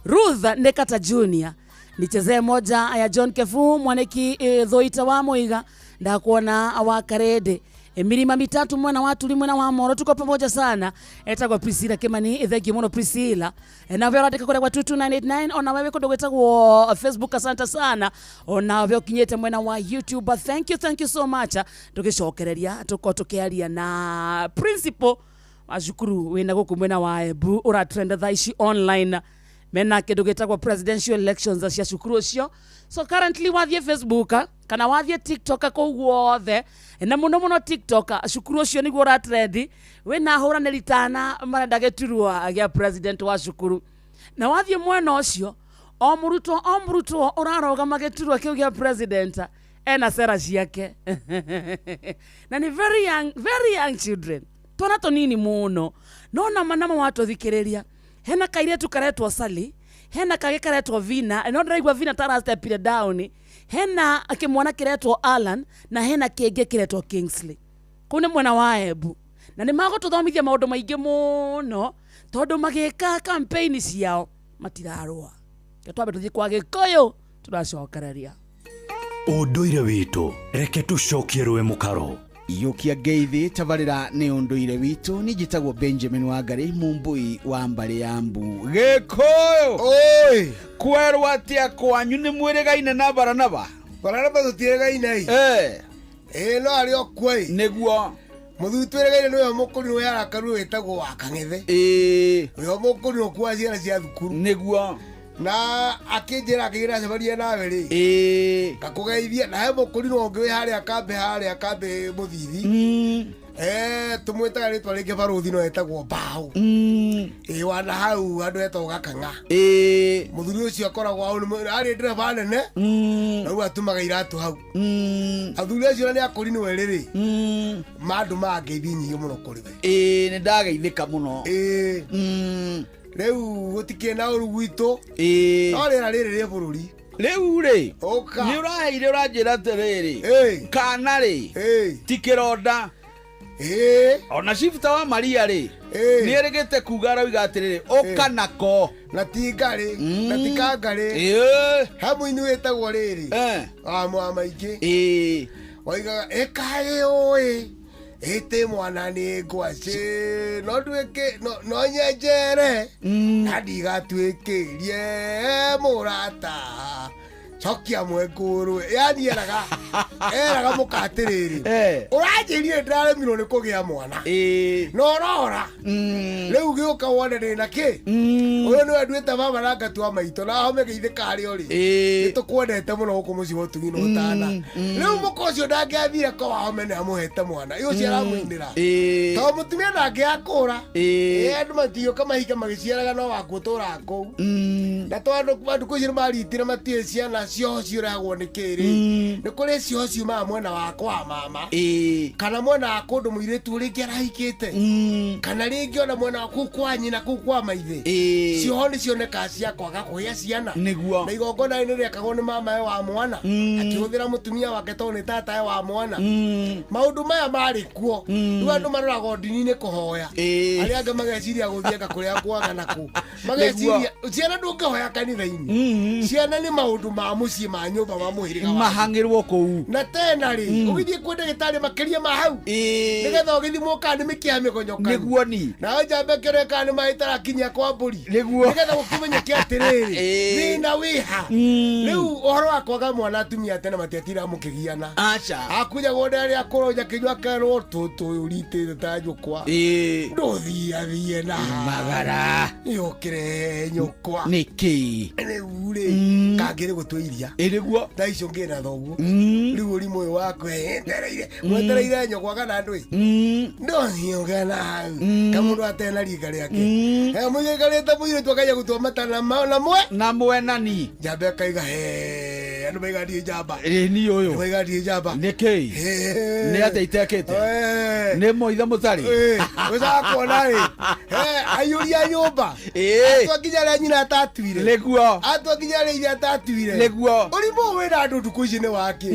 Ruth Nekata Junior, nichezee moja ya John Kefu mwaniki Thoita wa Muiga ndakuona wa Karede milima mitatu mwena wa Tuli mwena wa Moro, tuko pamoja sana. Etagwo Priscilla Kimani, thank you muno Priscilla. Nawe ũrandĩka kũrĩa gwa 22989 ona wewe kũndũ gwĩtagwo Facebook, asante sana. Ona we ũkinyĩte mwena wa YouTube, thank you, thank you so much. Tũgĩcokereria tũkorwo tũkĩaria na principal wa cukuru wĩna gũkũ mwena wa Embu ũratrend thaa ici online mena kindu gitagwo presidential elections cia cukuru ucio. So currently wathiĩ Facebook kana wathiĩ TikTok kũu guothe, na mũno mũno TikTok, cukuru ũcio nĩguo ũratrendi wĩna ahũranĩri tana marenda gĩturwa gĩa president wa cukuru. Na wathiĩ mwena ũcio o mũrutwo ũrarũgama gĩturwa kĩu gĩa president ena sera ciake na nĩ very young, very young children, twana tũnini mũno. No nama nama watũthikĩrĩria, hena kairĩtu karetwo Sally, hena kagĩ karetwo Vina, no ndĩraigua Vina tarastepire down, hena kĩmwana kĩretwo Alan na hena kĩngĩ kĩretwo Kingsley. Kũu nĩ mwena wa Embu na nĩ magũtũthomithia maũndũ maingĩ mũno tondũ magĩka campaign ciao matirarũa. Reke twambe tũthiĩ kwa Gĩkũyũ tũracokereria. Ũndũire witũ reke tũcokie rũĩ mũkaro. Iyũkia ngeithi tabarĩra nĩ ũndũire witũ. Niĩ njĩtagwo Benjamin Wangari, mũmbũi wa mbarĩ ya mbu. Gĩkũyũ oi kwerwo atĩa kwanyu nĩ mwĩrĩgaine na Baranaba? Baranaba tũtiĩrĩgaine. Ĩ no arĩ o kuo ĩ. Nĩguo mũthuri twĩrĩgaine nĩwe mũkũrinũ wĩ arakaru wĩtagwo wa Kang'ethe. Nĩwe mũkũrinũ ũkuaga ciana cia thukuru. Nĩguo na akĩnjĩra akĩgira cemania nawe rĩ ngakũgeithia. Na he mũkũrinũ ũngĩ wĩ harĩa kambĩ, harĩa kambĩ mũthithi, tũmwĩtaga rĩtwa rĩngĩ barũthi, no etagwo mbaũ. Ĩ wana hau handũ hetagwo Gakang'a. Mũthuri ũcio akoragwo hau arĩ ndereba nene na rĩu atumaga iratũ hau. Athuri acio na nĩ akũrinũ erĩ rĩ mandũ mangeithi nyingĩ mũno kũrĩ we. Nĩ ndageithĩka mũno. Rĩu gũtikĩrĩ na ũru gwitũ. No rĩera rĩrĩ rĩ bũrũri rĩu rĩ nĩ ũraheire ũranjĩra atĩrĩrĩ, kana rĩ ti kĩronda. Ona cibita wa Maria rĩ nĩ erĩgĩte kuga arauga atĩrĩrĩ ũka nako na ti ngarĩ na ti kangarĩ. He mũini wĩtagwo rĩrĩ wa maingĩ oigaga ĩkaĩ ũĩ ĩtĩ mwana nĩ ngwacĩ no nduĩke no nyenjere na ndigatuĩkĩrie mũrata cokia mwekũrwe. Yani eraga eraga mũka atĩrĩrĩ ũranjĩrire ndĩraremirwo nĩ kũgĩa mwana na ũrora rĩu gĩũka wone ndĩna kĩ. Ũyũ nĩwe nduĩte baba na ngatua maitũ na home geithĩka harĩa ũrĩ. Nĩ tũkwendete mũno gũkũ mũciĩ wa ũtugi na ũtana. Rĩu mũka ũcio ndangĩathire ko wahome nĩ amũhete mwana ĩ ũcio aramũinĩra tondũ mũtumia ndangĩakũra. Andũ matigĩũka mahinga magĩciaraga no wakuo tũraga kũu. Na tondũ andũ icio nĩ maritire matiũĩ ciana cioho ciũragwo nĩ kĩrĩ. Nĩ kũrĩ cioho ciumaga mwena wa kwa mama kana mwena wa kũndũ mũirĩtu rĩngĩ arahikĩte kana rĩngĩ ona mwena wa kũu kwa nyina kũu kwa maithe. Cioho nĩ cionekaga cia kwaga kũgĩa ciana. Nĩguo na igongona nĩ rĩekagwo nĩ mamawe wa mwana akĩhũthĩra mũtumia wake tondũ nĩ tatawe wa mwana. Maũndũ maya marĩ kuo. Rĩu andũ maroraga ndini-inĩ kũhoya, arĩa angĩ mageciria gũthianga kũrĩa kwaga nakũ, mageciria ciana ndũngĩhoya kũhoya kanitha-inĩ. Ciana nĩ maũndũ ma mũciĩ, ma nyũmba, ma mũhĩrĩga waku. Mahang'ĩrwo kũu. Na tena rĩ, ũgĩthiĩ kwĩ ndagĩtarĩ makĩria ma hau, nĩgetha ũgĩthimwo kana nĩ mĩkiha mĩgonyokanu. Nĩguo ni. Nawe njamba ĩkĩrore kana nĩ maĩ itarakinyia kwa mbũri. Nĩguo. Nĩgetha gũkĩmenyeke atĩrĩrĩ, thĩna wĩha. Rĩu ũhoro wa kwaga mwana, atumia a tene matiatira mũkĩgiana. Aca. Akunyagwo nda rĩa kũronya kĩnyua kerwo tũtũ ũritĩte ta nyũkwa. Ndũthiathie na magara. Yũkĩre nyũkwa. Nĩkĩ? Rĩu rĩ, kangĩrĩ gũtua iria. Ĩ nĩguo. Thaa icio ngĩ na thoguo. Rĩu ũrimũ ũyũ waku etereire. Mwetereire nyũkwa kana ndũĩ? Ndũthiũke na hau. Kamũndũ atena rika rĩake. He mũikarĩte mũirĩtu akaiya gũtua matana na mwe. Na mwenani. Njamba akaiga he. Andũ maiga ndiĩ njamba. Ĩ ni ũyũ. Andũ maiga ndiĩ njamba. Nĩkĩ? Nĩ atĩa itekĩte? Nĩ moithe mũtarĩ? Ũcaga kuona rĩ, aiyũria nyũmba. Atua nginya arĩa nyina atatuire. Nĩguo. Atua nginya arĩa ithe atatuire. Nĩguo. Ũrimũ ũyũ wĩna andũ ndukũ ici nĩ wake.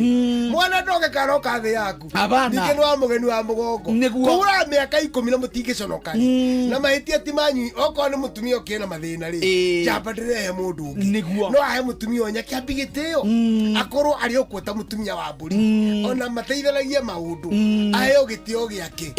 Mwana ndoke karoka thĩ yaku. Abana. Ningĩ nĩ wa mũgeni wa mũgongo. Nĩguo. Kũhũra mĩaka 10 na mũtingĩconoka rĩ. Na mahĩtia ti manyu, okorwo nĩ mũtumia ũkĩrĩ na mathĩna rĩ. Njamba ndĩrehe mũndũ ũngĩ. Nĩguo. No ahe mũtumia ũyũ kĩambi gĩtĩo. Akorwo arĩ o kuo ta mũtumia wa mbũri. Ona mateithanagie maũndũ. Aheo gĩtĩo gĩake.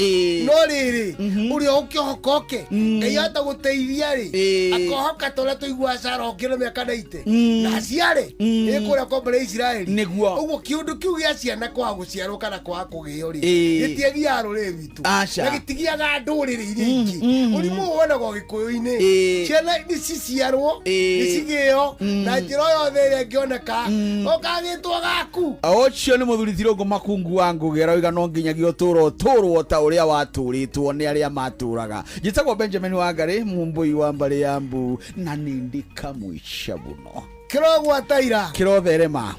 No rĩrĩ, ũrĩa ũkĩhoka oke, Ngai ahota gũteithia rĩ, akohoka ta ũrĩa tũiguaga Sarah okĩra mĩaka 90. Na aciare. Ĩ kũrĩa kwa mbere Isiraeli. Nĩguo. Ũguo kĩũndũ kĩu gĩa ciana kwaga gũciarwo kana kwaga kũgĩo rĩ, gĩtiagiaga rũrĩrĩ rwitũ. Aca. Na gĩtigiaga ndũrĩrĩ iria ingĩ. Ũrimũ ũyũ wonagwo Gĩkũyũ-inĩ. Ciana nĩ ciciarwo, nĩ cigĩo, na njĩra o yothe ĩrĩa ĩngĩoneka, ũkagĩtwo gaku. Ũcio nĩ mũthuri Tirũngũ Makungu wa Ngũgĩ, aroiga no nginyagia ũtũũro ũtũũrwo ta ũrĩa watũrĩtwo nĩ arĩa matũraga. Njĩtagwo Benjamin Wangarĩ, mũmbũi wa mbarĩ ya mbu, na nĩ ndĩ kamũica mũno. Kĩrogwata ira. Kĩrotherema.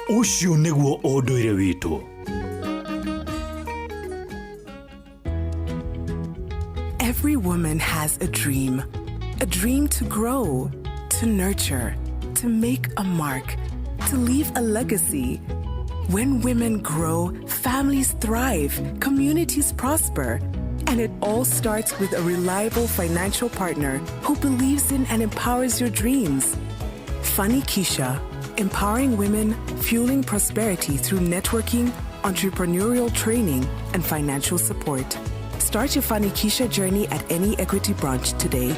Ũcio nĩguo ũndũire witũ. Every woman has a dream. A dream to grow, to nurture, to make a mark, to leave a legacy. When women grow, families thrive, communities prosper. And it all starts with a reliable financial partner who believes in and empowers your dreams. Fanikisha, empowering women, fueling prosperity through networking, entrepreneurial training, and financial support. Start your Fanikisha journey at any Equity branch today.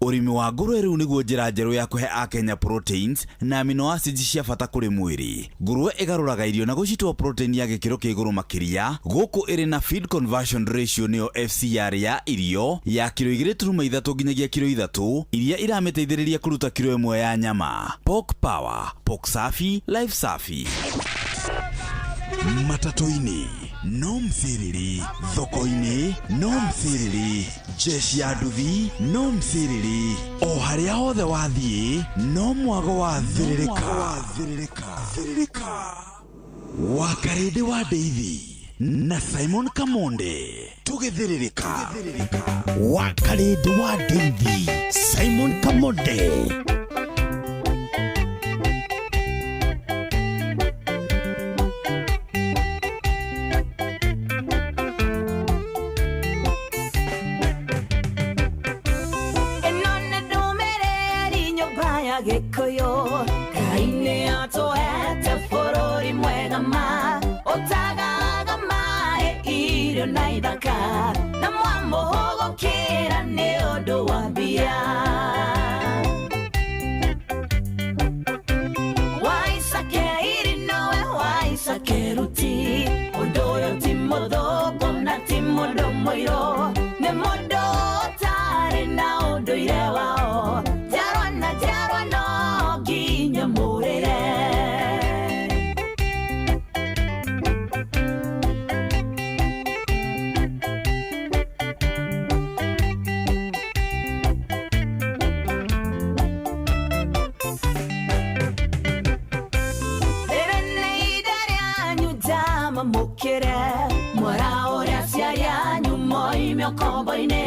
Ũrĩmi wa ngũrwe rĩu nĩguo njĩra njerũ ya kũhe akenya proteins na amino acids cia bata kũrĩ mwĩrĩ. Ngũrwe ĩgarũraga irio na gũcitua protein ya gĩkĩro kĩa igũrũ makĩria, gũkũ ĩrĩ na feed conversion ratio nĩyo FCR ya irio ya kiro 2.3 nginyagia kiro 3 iria iramĩteithĩrĩria kũruta kiro 1 ya nyama. Pork Power, Pork Safi, Life Safi. Matatũ-inĩ no mciriri, thoko-inĩ no mciriri, jeshi ya nduthi no mciriri, o harĩa hothe wathiĩ no mwago wa thĩrĩrĩka. Wakarĩndĩ wa Ndeithi na Simon Kamonde tũgĩthĩrĩrĩka. Wakarĩndĩ wa Ndeithi, Simon Kamonde. Ĩno nĩ ndũmĩrĩri nyũmba ya Gĩkũyũ. Ngai nĩ atũhete bũrũri mwega ma, ũtagaga maĩ, irio na ithaka, na mwamũhũgũkĩra nĩ ũndũ wa mbia. Waisake iri nowe waisake ruti, ũndũ ũyũ ti mũthũngũ na ti mũndũ mũirũ, nĩ mũndũ ũtarĩ na ũndũire wao, njiarwa na njiarwa no nginya mũrĩre. Rĩrĩ nĩ ihinda rĩanyu ndamamũkĩre, mwaraũre aciari anyu moime ũkombo-inĩ,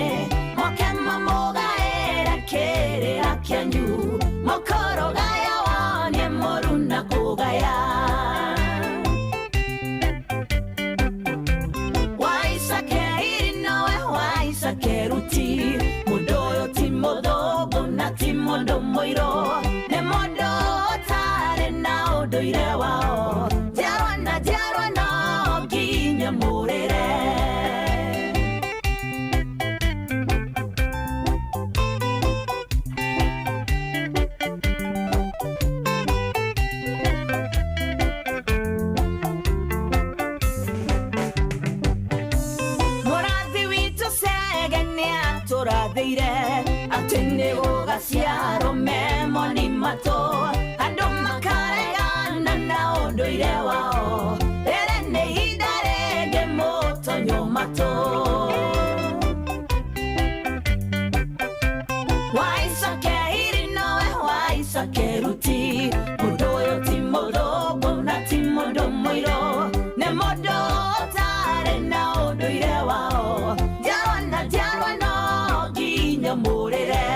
moke mamũgaĩre kĩrĩra kĩanyu, mũkũrũgaya wonie mũru na kũgaya. Waisake iri nowe waisake ruti, mũndũ ũyũ ti mũthũngũ ti mũndũ mũirũ, nĩ mũndũ ũtarĩ na ũndũire wao. Njiarwa na njiarwa no nginya mũrĩre. Mũrathi witũ Chege nĩatũrathĩire atĩ nĩgũgaciarwo memoni matũ, andũ makaregana na ũndũire wao. Rĩrĩ nĩ ihinda rĩngĩ mũtonyo matũ. Waisake hiri nowe Waisake ruti, mũndũ ũyũ ti mũthũngũ na ti mũndũ mũirũ, nĩ mũndũ ũtarĩ na ũndũire wao. Njiarwa na njiarwa no nginya mũrĩre.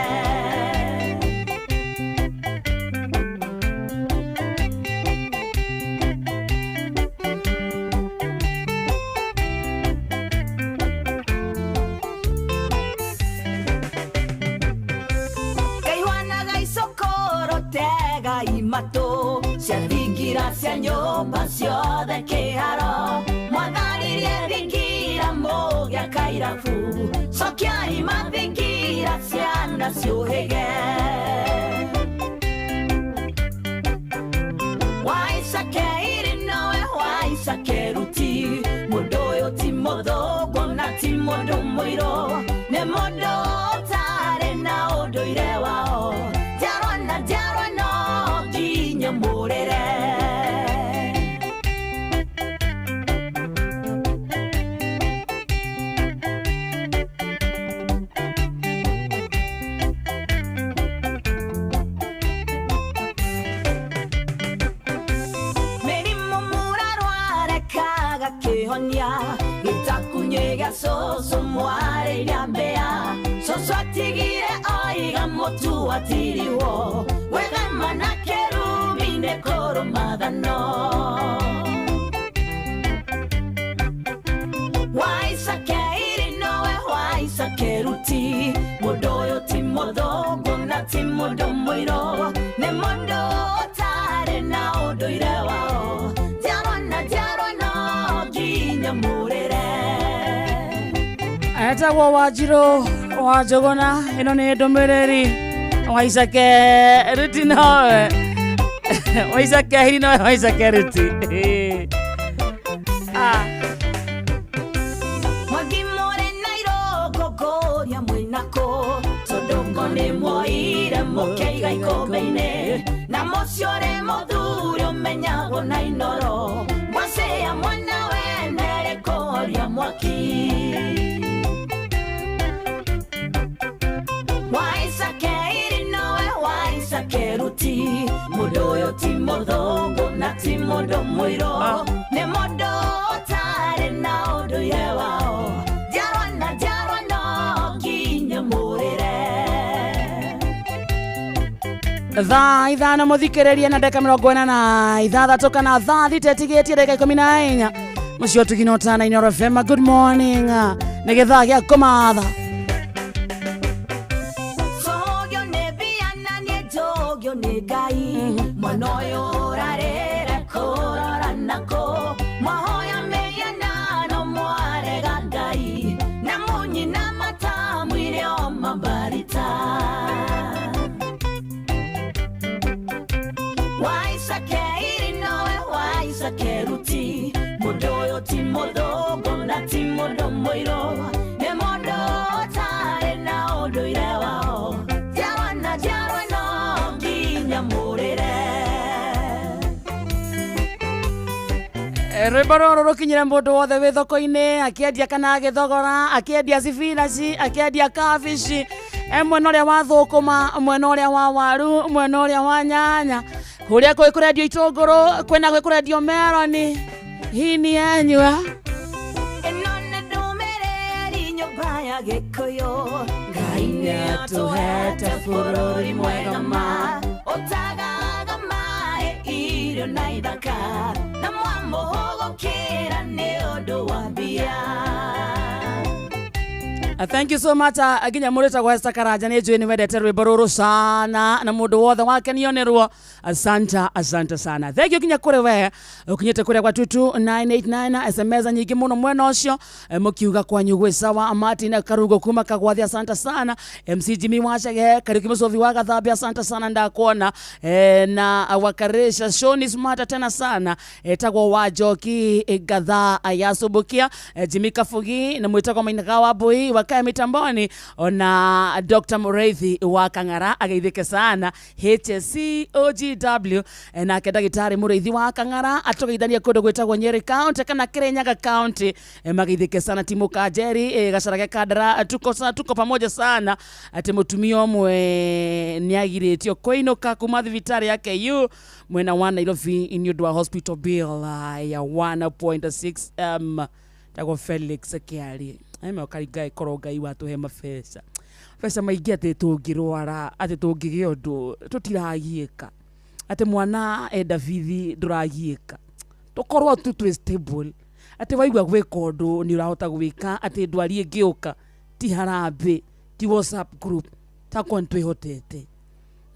Kaihwanaga icokoro tega imatũ, cia thingira cia nyũmba ciothe kĩharo. Mwatharirie thingira mũgĩaka irabu, cokiai mathingira ciana ciũhĩge. Waisake iri nowe Waisake ruti, mũndũ ũyũ ti mũthũngũ na ti mũndũ mũirũ, nĩ mũndũ ũtarĩ na ũndũire wao. Njiarwa na njiarwa no nginya mũrĩre. Mĩrimũ mũrarwarekaga kĩhonia, gĩtakunyĩ gĩa cũcũ mwarĩria mbĩa. Cũcũ atigire oiga mũtu atiriwo, gwĩthema na kĩrumi nĩ kũrũmathano. Waisake iri nowe Waisake ruti, mũndũ ũyũ ti mũthũngũ na ti mũndũ mũirũ, nĩ mũndũ ũtarĩ na ũndũire wao. Njiarwa na njiarwa no nginya mũrĩre. Etagwo Wanjirũ wa Njũgũna, ĩno nĩ ndũmĩrĩri Waisake ruti nowe Waisake hiri nowe Waisake ruti. Ah. Mwangi mũrĩ na irũngũ ngũria mwĩnakũ, tondũ ngo nĩ muoire mũkĩiga ikũmbĩ-inĩ, na mũciĩ ũrĩ mũthuri ũmenyagwo na inoro, mwacĩa mwana wene rĩkũhoria mwaki. Waisake iri nowe Waisake ruti, mũndũ ũyũ ti mũthũngũ na ti mũndũ mũirũ, nĩ mũndũ ũtarĩ na ũndũire wao. Njiarwa na njiarwa no nginya mũrĩre. Thaa 5 mũthikĩrĩria na ndagĩka 46 kana thaa 6 ĩtigĩtie ndagĩka 14 mũciĩ ũtugino tana Inooro FM. Good morning, nĩ gĩthaa gĩa kũmatha. Cũgio nĩ mbia na niĩ njũgio nĩ Ngai, mwana ũyũ ũrarĩra kũrora nakũ, mwahoya mĩhianano mwarega Ngai, na mũnyina matamwire o mabarita. Waisake iri nowe Waisake ruti, mũndũ ũyũ ti mũthũngũ na ti mũndũ mũirũ, nĩ mũndũ ũtarĩ na ũndũire wao. Njiarwa na njiarwa no nginya mũrĩre. Rwĩmbo rũrũ rũkinyĩre mũndũ wothe wĩ thoko-inĩ akĩendia kana agĩthogora, akĩendia cibinaci, akĩendia kabici, mwena ũrĩa wa thũkũma, mwena ũrĩa wa waru, mwena ũrĩa wa nyanya, kũrĩa kwĩ kũrendio itũngũrũ, kwĩna gwĩ kũrendio meroni. Hii ni yenyu. Ĩno nĩ ndũmĩrĩri nyũmba ya Gĩkũyũ, Ngai nĩatũhete bũrũri mwega ma, ũtagaga maĩ irio na ithaka, na mwamũhũgũkĩra nĩ ũndũ wa mbia. Thank you so much nginya mũrĩtagwo Esther Karanja nĩ njũĩ nĩ wendete rwĩmbo rũrũ sana na mũndũ wothe wakenio nĩ ruo. Asante, asante sana. Thank you nginya kũrĩ we ũkinyĩte kũrĩa gwa 22989 SMS nyingĩ mũno mwena ũcio, mũkiuga kwanyu gwĩ sawa. Martin Karugo kuma Kagwathi, asante sana. MC Jimmy Wachege Kariuki Musovi wa Gathambi, asante sana ndakuona. Na wakaresha Shoni Smart tena sana, tagwo wa Njoki Gatha ayasubukia, Jimmy Kafugi na mwitagwo Mainaga wa Mbui wakaya mitamboni, ona Dr. Mureithi wa Kang'ara ageithike sana HCOGW, nake ndagĩtarĩ Mureithi wa Kang'ara atũgeithania kũndũ gwĩtagwo Nyeri County kana Kirinyaga County, mageithike sana. Timu Kanjeri, Gacarage Kandara, tuko sana, tuko pamoja sana. Atĩ mũtumia ũmwe nĩagirĩtio kũinũka kuma thibitarĩ ya KU mwena wa Nairobi nĩ ũndũ wa hospital bill ya 1.6 m tagwo Felix Kiari. Eme ũkaringa ĩkorwo Ngai watũhe mabeca beca maingĩ atĩ tũngĩrwara atĩ tũngĩgĩa ũndũ tũtiragiĩka atĩ mwana enda bithi ndũragiĩka tũkorwo tu twĩ stable atĩ waigua gwĩka ũndũ nĩ ũrahota gwĩka atĩ ndwari ĩngĩũka ti harambĩ ti WhatsApp group takorwo nĩ twĩhotete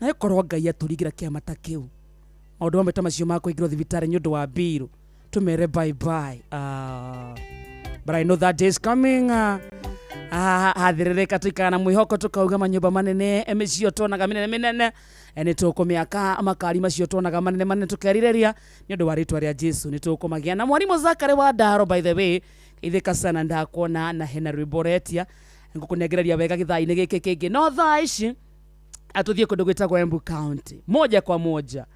na ĩkorwo Ngai atũringĩra kĩama ta kĩu maũndũ mamwe ta macio ma kũingĩrwo thibitarĩ nĩ ũndũ wa mbirũ tũmere bye bye. But I know that day is coming. Hathĩrĩrĩka tũikara na mwĩhoko tũkauga manyũmba manene mĩcio tuonaga minene minene, nĩ tũkũmĩaka makari macio tuonaga manene manene tũkerirĩria nĩ ũndũ wa rĩtwa rĩa Jesu nĩ tũkũmagĩa na mwarimũ Zakary wa Ndaro. By the way, ithĩka sana ndakuona na hena rwĩmbo ũretia ngũkũnengereria wega gĩthaa-inĩ gĩkĩ kĩngĩ. No thaa ici atũthiĩ kũndũ gwĩtagwo Embu County moja kwa moja,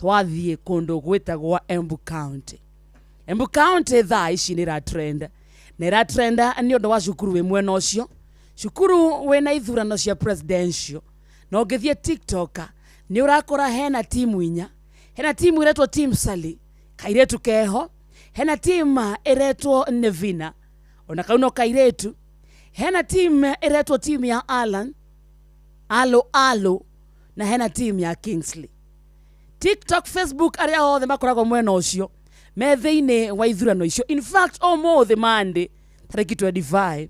twathiĩ kũndũ gwĩtagwo Embu County. Embu County thaa ici nĩ ĩratrend na ĩratrenda nĩ ũndũ wa cukuru wĩ mwena ũcio, cukuru wĩna ithurano cia presidential. Na ũngĩthiĩ TikTok nĩ ũrakora hena timu inya, hena timu ĩretwo Team Sally kairĩtu keho, hena timu ĩretwo Nevina ona kau no kairĩtu, hena timu ĩretwo timu ya Alan Alo Alo na hena timu ya Kingsley. TikTok, Facebook arĩa othe makoragwo mwena ũcio me thĩinĩ wa ithurano icio. In fact ũmũthĩ Monday tarĩki 25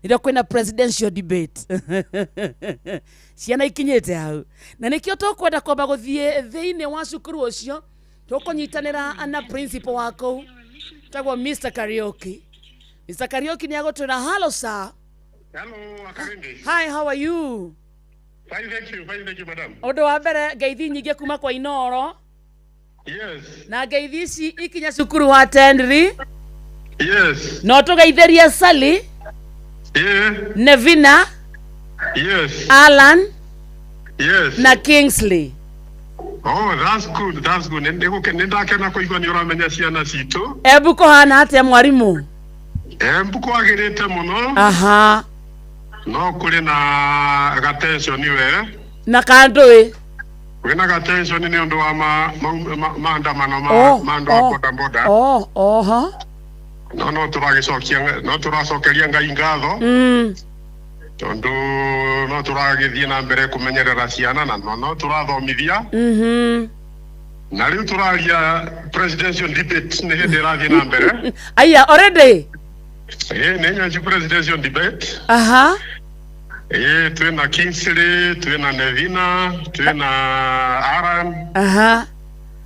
nĩrĩo kwĩna presidential debate ciana ikinyĩte hau na nĩkĩo tũkwenda kwamba gũthiĩ thĩinĩ wa cukuru ũcio tũkũnyitanĩra na principal wa kũu tagwo Mr. Kariuki. Mr. Kariuki nĩ agũtwĩra hello sir. Hello, Akarindi. Hi, how are you? Fine, thank you. Fine, thank you, madam. Ũndũ wa mbere ngeithi nyingĩ kuma kwa Inoro. Yes. Na ngeithi ici ikinya cukuru wa Tenri. Yes. No tũgeithĩrie Sally. Yeah. Nevina. Yes. Alan. Yes. Na Kingsley. Oh, that's good. That's good. Nĩ ndakena kũigua nĩ ũramenya ciana citũ. Embu kũhana atĩa mwarimũ? Embu kwagĩrĩte mũno. Aha. No kũrĩ na gatension we. Na kandũĩ. Wĩna gatension nĩ ũndũ wa maandamano ma andũ a boda boda. Oh, oho. No tũragĩcokia no tũracokeria Ngai ngatho. Tondũ no tũragĩthiĩ na mbere kũmenyerera ciana na no tũrathomithia. Na rĩu tũraria presidential debate nĩ hĩndĩ ĩrathiĩ na mbere. Aya, already? Nĩ nyanji presidential debate. Aha. Twĩna Kingsley, twĩna Nevina, twĩna Aaron. Aha.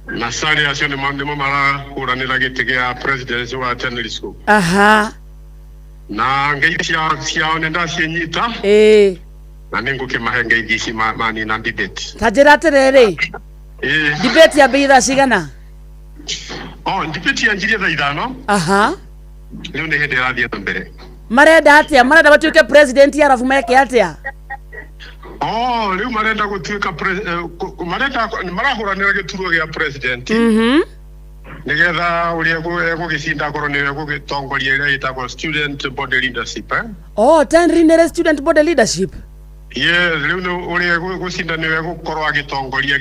Na Sally acio nĩmo marahũranĩra gĩtĩ gĩa presidency wa Tenri School. Aha. Na ngeithi ciao nĩ ndaciĩnyita. Na nĩ ngũkĩmahe ngeithi ici manina debate. Ta njĩra atĩrĩrĩ. Debate yambĩrĩirie thaa cigana? Oh, debate yanjirie thaa 5. Aha. Rĩu nĩ hĩndĩ ĩrathiĩ na mbere. Marenda atĩa? Marenda matuĩke president arabu meke atĩa? Oh, rĩu marenda gũtuĩka marenda marahũranĩra gĩturwa gĩa president. Nĩgetha ũrĩa egũgĩcinda akorwo nĩwe egũgĩtongoria ĩrĩa ĩtagwo student body leadership. Oh, Tenri nĩrĩ student body leadership? Yes, rĩu nĩ ũrĩa egũcinda nĩwe egũkorwo agĩtongoria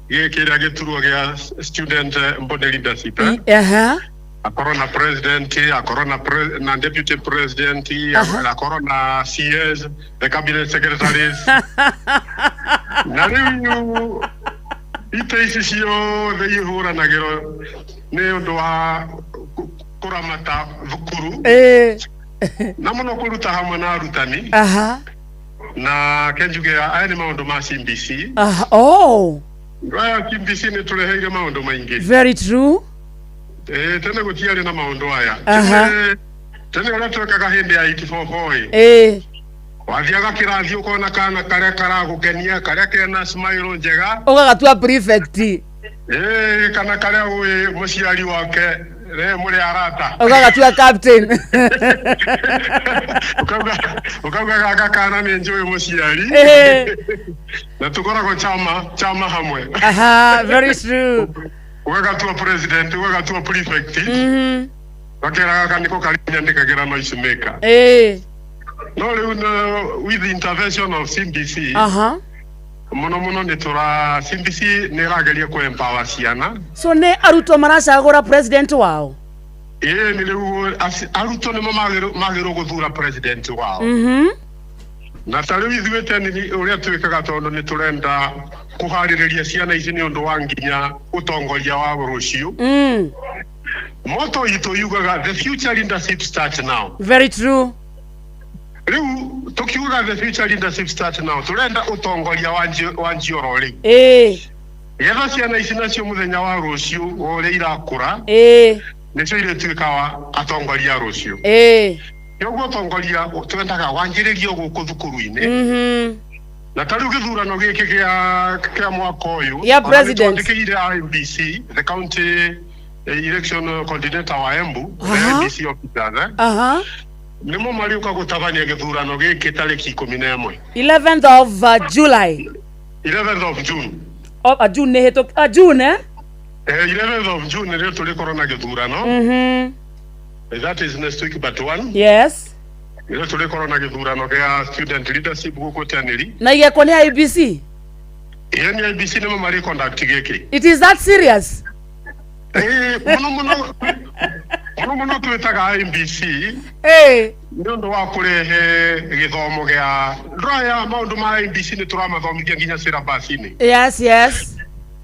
gĩkĩrĩa gĩturwa gĩa student body leadership. Aha. Akorwo na president, akorwo na deputy president, akorwo na CS, the cabinet secretaries. Na rĩu ite ici ciothe ihũranagĩrwo nĩ ũndũ wa kũramata thukuru. Na mũno kũruta hamwe na arutani. Aha. Na kenjuge aya nĩ maũndũ ma CBC. Aha. Oh. Aya CBC nĩ tũreheire maũndũ maingĩ. Very true. Eh, tene gũtiarĩ na maũndũ aya. Aha. Tene tene ũrĩa twekaga hĩndĩ ya 84 Eh. wathiaga kĩrathi ũkona kana karĩa karagũkenia karĩa kena smile njega. Ũgagatua prefect. Ĩĩ, kana karĩa ũĩ mũciari wake rĩ mũrĩ arata. Ũgagatua captain. Ũkauga ũkauga gaka kana nĩ njũĩ mũciari. Eh. Na tũkoragwo chama chama hamwe. Aha, very true. Ũgagatua president, ũgagatua prefect. Mhm. Gakera gaka nĩko karĩnyandĩkagĩra noise maker. Eh. No rĩu with the intervention of CBC. Aha. Mũno mũno nĩ tũra CBC nĩ ĩrageria kũ empower ciana. So nĩ arutwo maracagũra president wao. Ĩĩ nĩ rĩu arutwo nĩmo magĩrĩirwo gũthura president wao. Mhm. Na ta rĩu ithuĩ tene ũrĩa twĩkaga tondũ nĩ tũrenda kũharĩrĩria ciana ici nĩ ũndũ wa nginya ũtongoria wa rũciũ. Motto itũ yugaga the future leadership starts now. Very true. Rĩu tũkiuga the future leadership starts now tũrenda ũtongoria wa njioro rĩu. Eh. Getha ciana ici nacio mũthenya wa rũciũ wa ũrĩa irakũra. Eh. Nĩcio irĩtuĩka wa atongoria a rũciũ. Eh. Nĩguo ũtongoria twendaga wanjĩrĩrio gũkũ thukuru-inĩ. Mhm. Na ta rĩu gĩthurano gĩkĩ kĩa mwaka ũyũ Ya ona nĩ president. twandĩkĩire IEBC the county election coordinator wa Embu the Aha. IEBC officers Aha. nĩmo marĩũka gũtabania gĩthurano gĩkĩ tarĩki 11. 11th of July. 11th of June. Oh, June nĩ hĩtũ June eh? 11th of June nĩrĩo tũrĩkorwo na gĩthurano. Mhm. That is next week but one. Yes. Nĩrĩo tũrĩkorwo na gĩthurano gĩa student leadership gũkũ Teneri. Na igekwo nĩ IEBC. Ĩĩ nĩ IEBC nĩmo marĩ conduct gĩkĩ. It is that serious. Ĩĩ mũno mũno mũno mũno twĩtaga IEBC Eh. nĩ ũndũ wa kũrehe gĩthomo gĩa ndũraya maũndũ ma IEBC nĩ tũramathomithia nginya syllabus-inĩ. Yes, yes.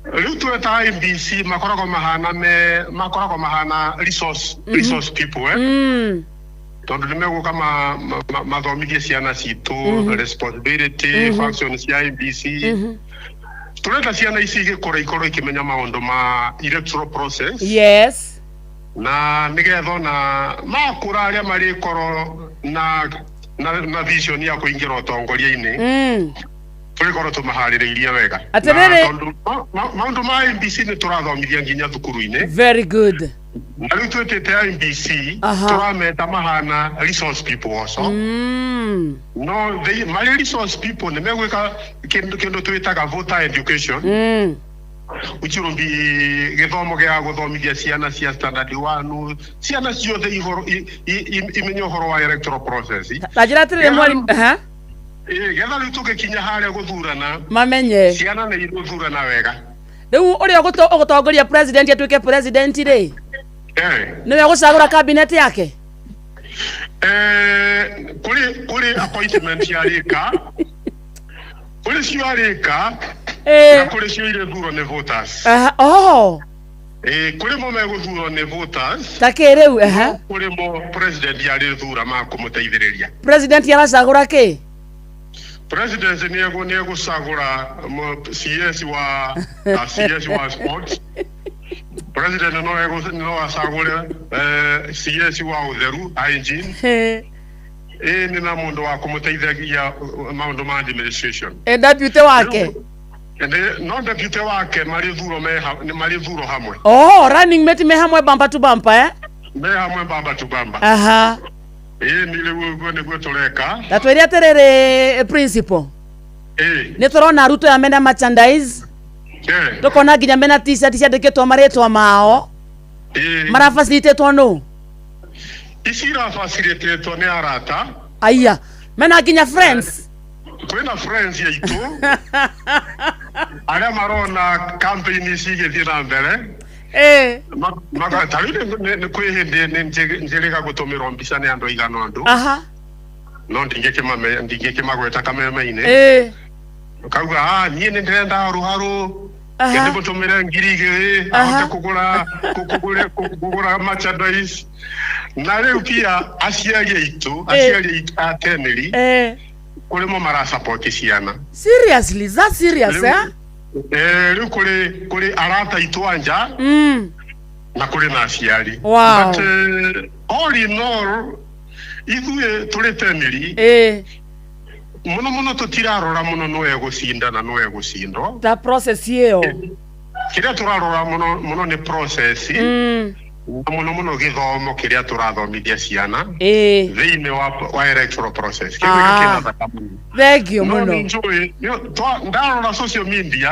Rĩu tweta IEBC makoragwo mahana me makoragwo mahana resource resource people eh? Mm. Tondũ nĩ megũka mathomithie ciana citũ responsibility function cia IEBC. Tũrenda ciana ici igĩkũra ikorwo ikĩmenya maũndũ ma electoral process. Yes. Na nĩgetha ona makũra arĩa marĩkorwo na vision ya kũingĩra ũtongoria-inĩ tũrĩkorwo tũmaharĩrĩirie wega. Atĩrĩrĩ. Na tondũ maũndũ ma IEBC nĩ tũrathomithia nginya thukuru-inĩ. Very good. Na rĩu twĩtĩte IEBC Aha. tũrameta mahana resource people also. No they marĩ resource people nĩ megwĩka kĩndũ twĩtaga voter education. Which will be gĩthomo gĩa gũthomithia ciana cia standard 1 ciana ciothe imenye ũhoro wa electoral process. Ta njĩra atĩrĩrĩ mwarimu. Aha. Ĩĩ, getha rĩu tũgĩkinya harĩa gũthurana Mamenye. ciana nĩ igũthurana wega. Rĩu ũrĩa ũgũtongoria president atuĩke president rĩ. Eh. Nĩwe ũgũcagũra cabinet yake. Eh, kũrĩ appointment yarĩka kũrĩ cio arĩka na kũrĩ cio irĩthurwo nĩ voters. Aha. Oh. Ĩĩ, kũrĩ mo megũthurwo nĩ voters. Ta kĩ rĩu aha. Kũrĩ mo president yarĩthura makũmũteithĩrĩria. President aracagũra kĩ? President nĩ egũcagũra CS wa CS wa sports. President no acagũre CS wa ũtheru hygiene. Ĩĩ nĩ na mũndũ wa kũmũteithagia maũndũ ma administration. E deputy wake. No deputy wake marĩthurwo nĩ marĩthurwo hamwe. Oh, running mate me hamwe bumper to bumper eh? Me hamwe bamba to bamba. Aha. Ĩĩ nĩ rĩu ũguo nĩguo tũreka. Ta twĩre atĩrĩrĩ principal. Ĩĩ. Nĩ tũrona arutwo aya mena merchandise. Eh. Tũkona nginya mena t-shirt ciandĩkĩtwo marĩtwa mao. Ĩĩ. Marafacilitatwo nũ? Ici irafacilitatwo nĩ arata. Aya. Mena nginya friends. Kwĩna friends aitũ arĩa marona campaign ici igĩthiĩ na mbere. Eh. Ta rĩu nĩ kwĩ hĩndĩ nĩ njĩrĩga gũtũmĩrwo mbica nĩ andũ aigana ũndũ. Aha. No ndingĩkĩmagweta kameme-inĩ. Eh. Kauga ah niĩ nĩ ndĩrenda rũharũ Aha. Ndĩmũtũmĩre 2000 ahote kũgũra kũgũra merchandise. Na rĩu pia aciari aitũ, aciari aitũ a teneri kũrĩ mo marasupport ciana. Seriously, is that serious, Rĩu- eh? Rĩu kũrĩ arata aitũ a nja na kũrĩ na aciari. Wow. But all in all ithuĩ tũrĩ teneri mũno mũno tũtirarora mũno nũ egũcinda na nũ egũcindwo. Ta process ĩyo. Kĩrĩa tũrarora mũno mũno nĩ process na mũno mũno gĩthomo kĩrĩa tũrathomithia ciana thĩinĩ wa electoral process. Kĩu nĩkĩo kĩna bata mũno. Thank you No mũno. nĩ njũĩ ndarora social media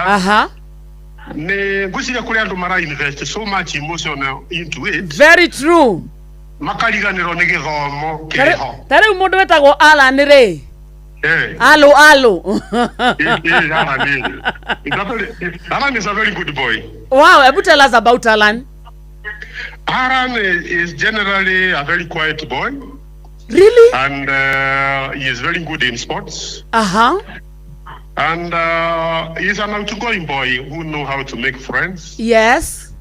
nĩ ngwĩciria kũrĩ andũ mara invest so much emotion into it. Very true. Makariganĩrwo nĩ gĩthomo kĩrĩho. Ta rĩu mũndũ wĩtagwo Alan rĩ. Alo alo. Alan Alan is a very good boy. Wow, hebu tell us about Alan. Alan is generally a very quiet boy. Really? And he is very good in sports. And he's an outgoing boy who know how to make friends. Yes.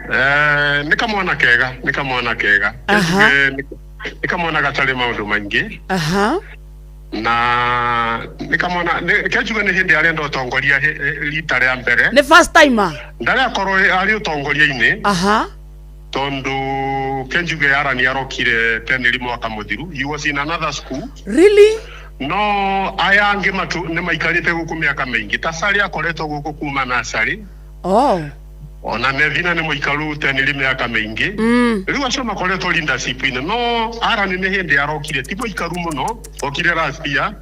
Nĩ kamwana kega, nĩ kamwana kega. Nĩ kamwana gatarĩ maũndũ maingĩ. Na nĩ kamwana kenjuge nĩ hĩndĩ arenda ũtongoria rita rĩa mbere. Nĩ first timer. Ndarĩ akorwo arĩ ũtongoria-inĩ. Tondũ kenjuge Alan arokire teneri mwaka mũthiru. He was in another school. Really? No aya angĩ matu nĩ maikarĩte gũkũ mĩaka mĩingĩ. Ta Sally akoretwo gũkũ kuma nursery. Oh. Ona Nevina nĩ mũikaru teneri mĩaka mĩingĩ. Rĩu acio makoretwo leadership-inĩ. No Alan nĩ hĩndĩ arokire, ti mũikaru mũno, okire last year.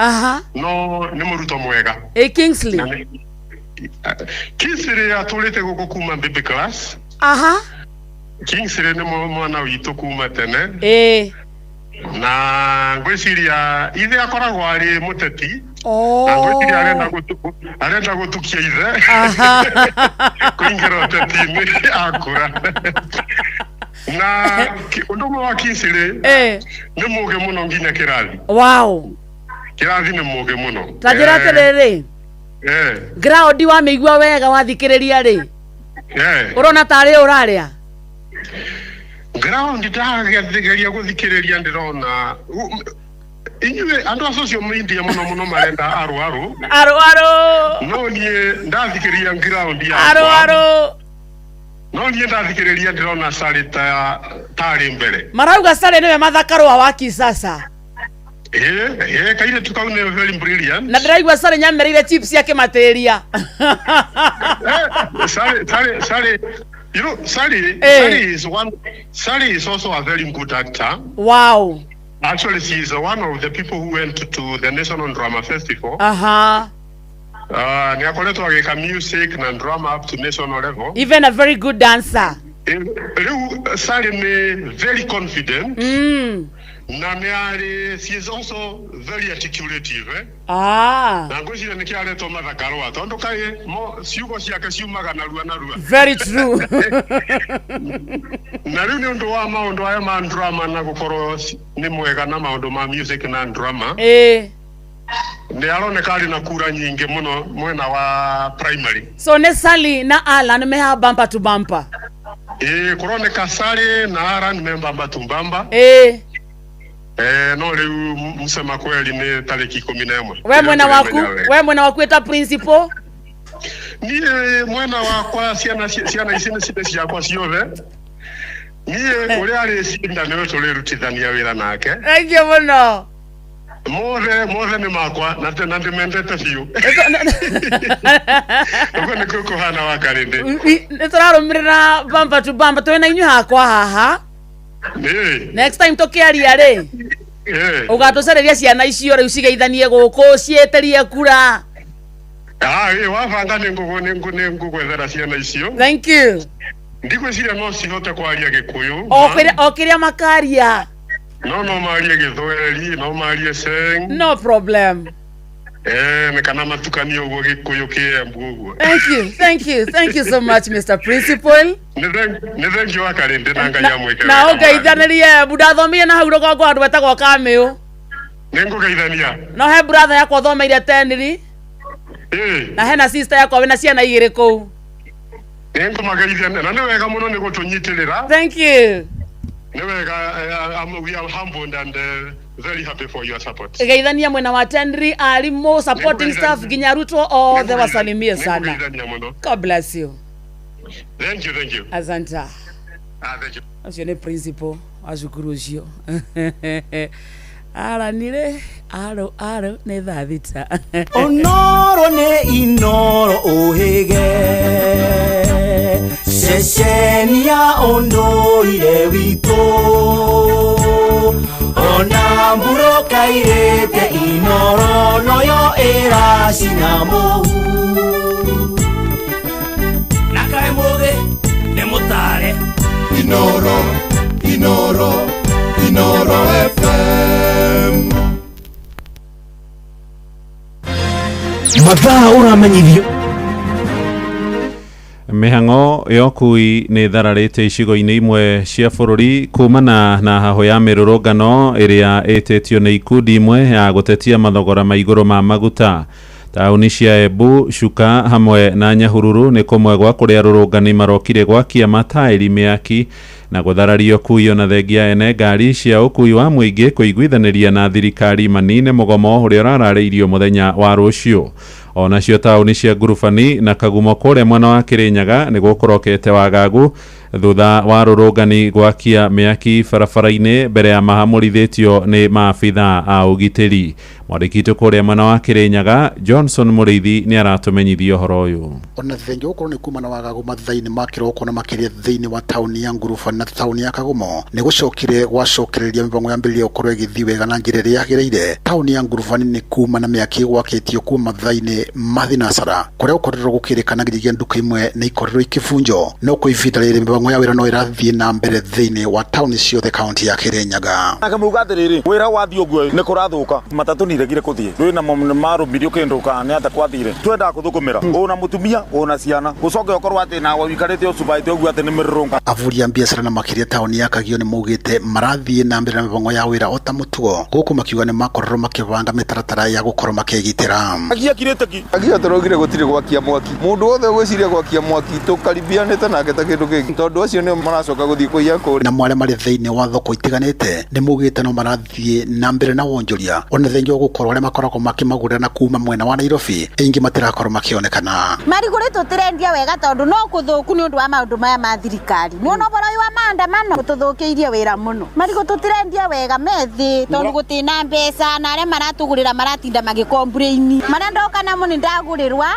No nĩ mũrutwo mwega. Ĩ Kingsley. Kingsley atũrĩte gũkũ kuma baby class. Kingsley nĩ mwana witũ kuma tene. Na ngwĩciria ithe akoragwo arĩ mũteti. Na ngwĩciria arenda gũtukia ithe kũingĩra ũteti-inĩ akũra. Na ũndũ ũmwe wa Kingsley nĩ mũgĩ mũno nginya kĩrathi. Wow. Kĩrathi nĩ mũgĩ mũno. Ta njĩra atĩrĩrĩ. Ground wamĩigua wega wathikĩrĩria rĩ. Ũrona tarĩ ũrarĩa? Ground ndageria gũthikĩrĩria ndĩrona inyuĩ andũ a social media mũno mũno marenda aru aru. Aru aru. No niĩ ndathikĩrĩria ground yakwa. Aru aru. No niĩ ndathikĩrĩria ndĩrona Sally tarĩ mbere. Marauga Sally nĩwe mathakarũa wa kisasa. Kairĩtu kau nĩ very brilliant. Na ndĩraigua Sally nĩamereire chips akĩmatĩria. Sally, you know, Sally, Sally is one. Sally is also a very good actor. Wow. Actually, she is one of the people who went to the National Drama Festival. Nĩ akoretwo agĩka music na drama up to national level. Even a very good dancer. Rĩu Sally nĩ very confident. Na nĩ arĩ, she is also very articulative. Na ngwĩciria nĩkĩo aretwo mathakarũa tondũ kaĩ ciugo ciake ciumaga narua narua. Very true. Na rĩu nĩ ũndũ wa maũndũ aya ma drama na gũkorwo nĩ mwega na maũndũ ma music na drama. Nĩ aroneka arĩ na kura nyingĩ mũno mwena wa primary. So nĩ Sally na Alan meha bumper to bumper. Kũroneka Sally na Alan me bumper to bumper. No rĩu msema kweli nĩ tarĩki 11. We mwena waku, we mwena waku eta principal? Niĩ mwena wakwa ciana ici nĩ ciana ciakwa ciothe. Niĩ ũrĩa arĩcinda nĩwe tũrĩrutithania wĩra nake. Thank you mũno. Mothe nĩ makwa na ndĩmendete biũ. Ũguo nĩkuo kũhana wa Karĩndĩ. Nĩ tũrarũmĩrĩra bumper to bumper twĩ na inyuĩ hakwa haha. Next time tũkĩaria rĩ ũgatũcarĩria ciana icio rĩu cigeithanie gũkũ ciĩtĩrie kura. Wabanga nĩ ngũgwethera ciana icio. Thank you. Ndigwĩciria no cihote kwaria Gĩkũyũ. O kĩrĩa makaria. No marie Gĩthweri, no marie Sheng. No problem. Nĩ kana matukanie ũguo Gĩkũyũ kĩembu ũguo. Thank you, thank you, thank you so much Mr. Principal. Nĩ thank you wa Karĩndĩ na Ngai amwĩke Na wega. ũngeithanĩrie Embu, ndathomire na hau rũgongo handũ betagwo Kamĩũ. Nĩ ngũgeithania. No he brother yakwa ũthomeire teniri. Na hena sister yakwa wĩna ciana igĩrĩ kũu. Nĩ ngũmageithia na nĩ wega mũno nĩ gũtũnyitĩrĩra. Thank you. Nĩ wega, we are humbled and very happy for your support. Geithania mwena wa Tenri, arimũ, supporting staff nginya arutwo othe wasalimie sana. Nĩngũgeithania mũno. God bless you. Thank you, thank you. Asante. Ah, thank you. Ũcio nĩ principal wa cukuru ũcio. Aranire aro aro nĩ thaa 6. Onoro nĩ Inoro ũhĩge ceceni ya ũndũire witũ ona mburũka irĩte Inoro noyo ĩracina mũhu na kaĩ mũthĩ nĩ mũtare. Inoro, Inoro, Inoro FM. Mathaa ũramenyithio. Mĩhang'o ya ũkui nĩ ĩthararĩte icigo-inĩ imwe cia bũrũri kumana na hahũ ya mĩrũrũngano ĩrĩa ĩtĩtio nĩ ikundi imwe ya gũtetia mathogora ma igũrũ ma maguta. Taũni cia Embu, Chuka hamwe na Nyahururu nĩ kũmwe gwa kũrĩa arũrũngani marokire gwakia mataĩri mĩaki na gũthararia ũkui ona thengia ene ngari cia ũkui wa mũingĩ kũiguithanĩria na thirikari manine mũgomo ũrĩa ũrararĩirio mũthenya wa rũciũ. Onacio taũni cia Ngurubani na Kagumo kũrĩa mwena wa Kĩrĩnyaga nĩ gũkorokete wagagu thutha wa rũrũngani gwakia mĩaki barabara-inĩ mbere ya mahamũrithĩtio nĩ maabitha a ũgitĩri. Mwandĩki witũ kũrĩa mwena wa Kĩrĩnyaga Johnson Mũrĩithi nĩ aratũmenyithia ũhoro ũyũ. Ona thengia gũkorwo nĩ kuma na wagagu mathaa-inĩ ma kĩroko na makĩria thĩinĩ wa taũni ya Ngurubani na taũni ya Kagumo nĩ gũcokire gwacokereria mĩbango yambĩrĩria gũkorwo ĩgĩthiĩ wega na njĩra ĩrĩa yagĩrĩire. Taũni ya Ngurubani nĩ kuma na mĩaki gwakĩtio kuma mathaa-inĩ ma thinacara kũrĩa gũkoretwo gũkĩrĩkana nginyagia nduka imwe nĩ ikoretwo ikĩbunjwo, no kwa ihinda rĩrĩ mĩbango ya wĩra no ĩrathiĩ na mbere thĩinĩ wa taũni ciothe kaunti ya Kĩrĩnyaga. Nake muga atiriri, wira wathii uguo ni kurathuka, matatu ni iregire kuthii, rwi na marumirio kindu kana ni ata kwathire, twendaga kuthukumira una mutumia una ciana, ucoke ukorwo ati nawe wikarite ucubaite uguo ati ni mirurunga. Avuri a biacara na makiria taũni ya Kagio nĩ maugĩte marathiĩ na mbere na mĩbango ya wĩra o ta mũtugo, gũkũ makiuga nĩ makorirwo makĩbanga mĩtaratara ya gũkorwo makĩgitĩra. Kagia kirĩte ki. Kagia tũraugire gũtirĩ gwakia mwaki, mũndũ wothe ũgwĩciria gwakia mwaki tũkaribianĩte nake ta kĩndũ kĩngĩ, tondũ acio nĩo maracoka gũthiĩ kũiya kũrĩa. Na arĩa marĩ thĩinĩ wa thoko itiganĩte nĩ maugĩte no marathiĩ na mbere na wonjoria ona thengia wa gũkorwo arĩa makoragwo makĩmagũrĩra na kuma mwena wa Nairobi aingĩ matirakorwo makĩonekana. Marigũ rĩ tũtirendia wega tondũ no kũthũku nĩ ũndũ wa maũndũ maya ma thirikari. Nĩwona ũhoro ũyũ wa maandamano ũtũthũkĩirie wĩra mũno. Marigũ tũtirendia wega methĩ tondũ gũtirĩ na mbeca na arĩa maratũgũrĩra maratinda magĩkombureini. Marĩa ndoka namo nĩ ndagũrĩrwa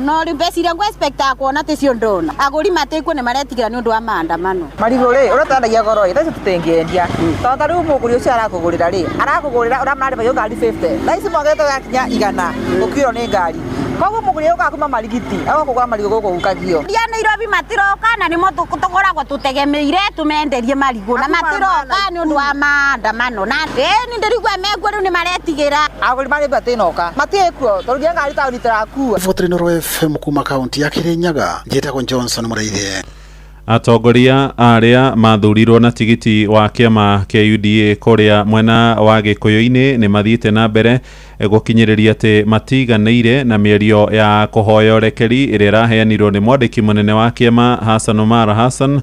no rĩu mbeca iria ngũ-expectaga kuona ticio ndona. Agũri matĩkuo nĩ maretigĩra nĩ ũndũ wa maandamano. Marigũ rĩ ũrĩa twendagia goro ĩ thaa ici tũtingĩendia tondũ ta rĩu mũgũri ũcio arakũgũrĩra rĩ arakũgũrĩra ũrĩa mararĩba yo ngari 50 thaa ici mwagĩrĩte gakinya 100 gũkuĩrwo nĩ ngari, koguo mũgũri ũkaga kuma Marigiti agoka kũgũra marigũ gũkũ Kagio. Ria Nairobi matiroka na nĩmo tũkoragwo tũtegemeire tũmenderie marigũ na matiroka nĩ ũndũ wa maandamano na ĩni ndĩrigua mekuo rĩu nĩ maretigĩra. Agũri marĩ matinoka matiĩkuo tondũ nginya ngari taũni tũrakua. Riboti Inooro FM kuma kaunti ya Kĩrĩnyaga, njĩtagwo Johnson Mũrĩithi. Atongoria arĩa mathurirwo na tigiti wa kĩama kĩa UDA kũrĩa mwena wa Gĩkũyũ-inĩ nĩ mathiĩte na mbere gũkinyĩrĩria atĩ matiganĩire na mĩario ya kũhoya ũrekeri ĩrĩa ĩraheanirwo nĩ mwandĩki mũnene wa kĩama Hassan Omar Hassan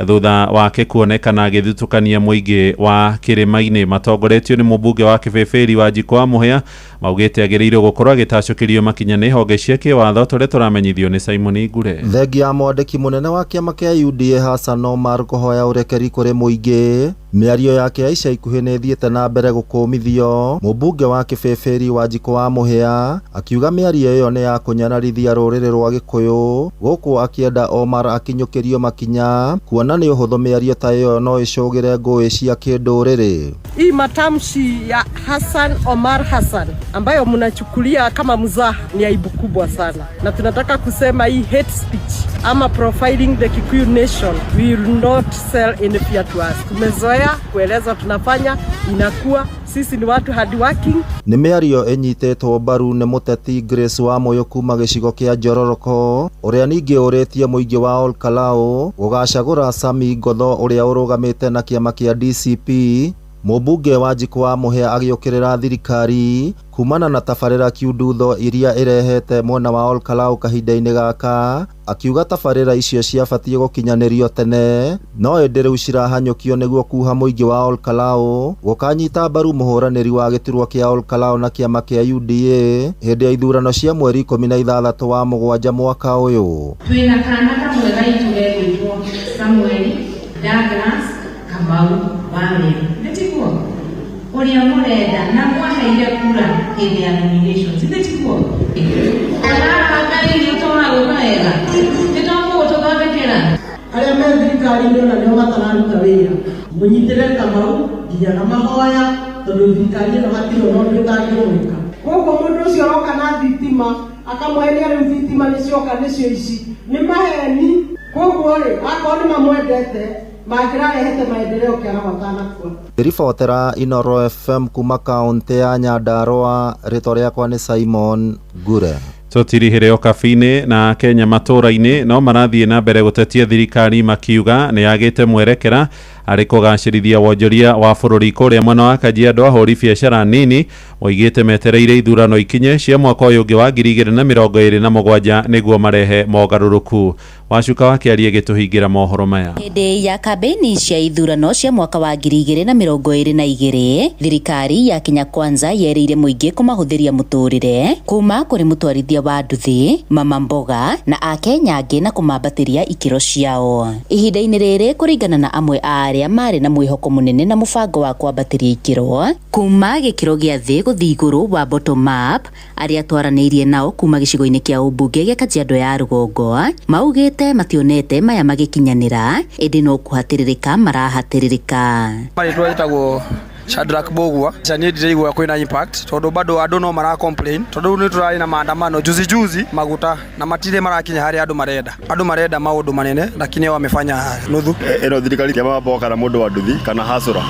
thutha wake kuonekana agĩthutũkania mũingĩ wa kĩrĩma-inĩ. Matongoretio nĩ mũmbunge wa Kĩbĩbĩri Wanjikũ wa Mũhĩa maugĩte agĩrĩirwo gũkorwo agĩtacũkĩrio makinya nĩ honge cia kĩwatho tũrĩa tũramenyithio nĩ Simon Ngure. Thengia ya mwandĩki mũnene wa kĩama kĩa UDA Hassan Omar kũhoya ũrekeri kũrĩ mũingĩ, mĩario yake ya ica ikuhĩ nĩ ĩthiĩte na mbere gũkũmithio. Mũmbunge wa Kĩbĩbĩri Wanjikũ wa Mũhĩa akiuga mĩario ĩyo nĩ ya kũnyararithia rũrĩrĩ rwa Gĩkũyũ, gũkũ akĩenda Omar akinyũkĩrio makinya kuona nĩ ũhũthũ mĩario ta ĩyo no ĩcũgĩre ngũĩ cia kĩndũrĩrĩ. Hii matamshi ya Hassan Omar Hassan ambayo mnachukulia kama mzaha ni aibu kubwa sana, na tunataka kusema hii hate speech ama profiling the Kikuyu nation will not sell any fear to us. Tumezoea kueleza, tunafanya inakuwa sisi ni watu hard working. Nĩ mĩario ĩnyitĩtwo mbaru nĩ mũteti Grace Wamuyu kuma gĩcigo kĩa Njororoko ũrĩa ningĩ ũrĩtie mũingĩ wa Olkalau gũgacagũra Sami Ngotho ũrĩa ũrũgamĩte na kĩama kĩa DCP Mũmbunge Wanjikũ wa Mũhĩa agĩũkĩrĩra thirikari kumana na tabarĩra kiundutho iria ĩrehete mwena wa Olkalau kahinda-inĩ gaka, akiuga tabarĩra icio ciabatiĩ gũkinyanĩrio tene no ĩndĩ rĩu cirahanyũkio nĩguo kuha mũingĩ wa Olkalau gũkanyita mbaru mũhũranĩri wa gĩturwa kĩa Olkalau na kĩama kĩa UDA hĩndĩ ya ithurano cia mweri 16 wa mũgwanja mwaka ũyũ. Twĩna kana kamwe gaitũ gegwĩtwo Samuel Douglas Kamau wa Meru, nĩ tiguo? Ũrĩa mũrenda na mwaheire kura hĩndĩ ya nominations, nĩ tiguo? Ũrabanga irio tũragwĩka wega, nĩ tũkũgũtũthondekera. Arĩa me thirikari-inĩ ona nĩo matararuta wĩra, mũnyitĩrĩre Kamau nginya na mahoya, tondũ thirikari ĩno hatirĩ ona ũndũ ĩtangĩmwĩka. Koguo mũndũ ũcio aroka na thitima akamwenia rĩu thitima nĩcioka nĩcio ici nĩ maheni. Koguo rĩ, akorwo nĩ mamwendete mangĩrarehete maendeleo kĩaraho atanakua. Ribotera Inoro FM kuma kaunti ya Nyandarua, rĩtwa rĩakwa nĩ Simon Ngure. Tũtirihĩre o kabi-inĩ na Kenya matũũra-inĩ no marathiĩ na mbere gũtetia thirikari makiuga nĩ yagĩte mwerekera harĩ kũgacĩrithia wonjoria wa bũrũri. Kũrĩa mwena wa Kajiado ahũri biacara nini moigĩte metereire ithurano ikinye cia mwaka ũyũ ũngĩ wa 2027 nĩguo marehe mogarũrũku. Wacuka wa kĩarie gĩtũhingĩra mohoro maya. Hĩndĩ ya kambĩini cia ithurano cia mwaka wa 2022, thirikari ya Kenya Kwanza yerĩire mũingĩ kũmahũthĩria mũtũrĩre kuma kũrĩ mũtwarithia wa nduthi Mama Mboga na akenya angĩ na kũmambatĩria ikĩro ciao. Ihinda-inĩ rĩrĩ, kũringana na amwe a arĩa marĩ na mwĩhoko mũnene na mũbango wa kwambatĩria ikĩro kuma gĩkĩro gĩa thĩ gũthiĩ igũrũ wa bottom up, arĩa twaranĩirie nao kuma gĩcigo-inĩ kĩa ũmbunge gĩa Kajiado ya rũgongo maugĩte mationete maya magĩkinyanĩra, ĩndĩ no kũhatĩrĩrĩka marahatĩrĩrĩka. Marĩtwa ĩtagwo Shadrack Bogwa. Niĩ ndiraigua kwĩna impact tondũ bado andũ no mara complain tondũ rĩu nĩ tũrarĩ na maandamano juzi juzi maguta na matirĩ marakinya harĩa andũ marenda. Andũ marenda maũndũ manene lakini wao wamefanya nuthu. Ĩno thirikari ya Mama Mboga kana mũndũ wa nduthi kana hasũra.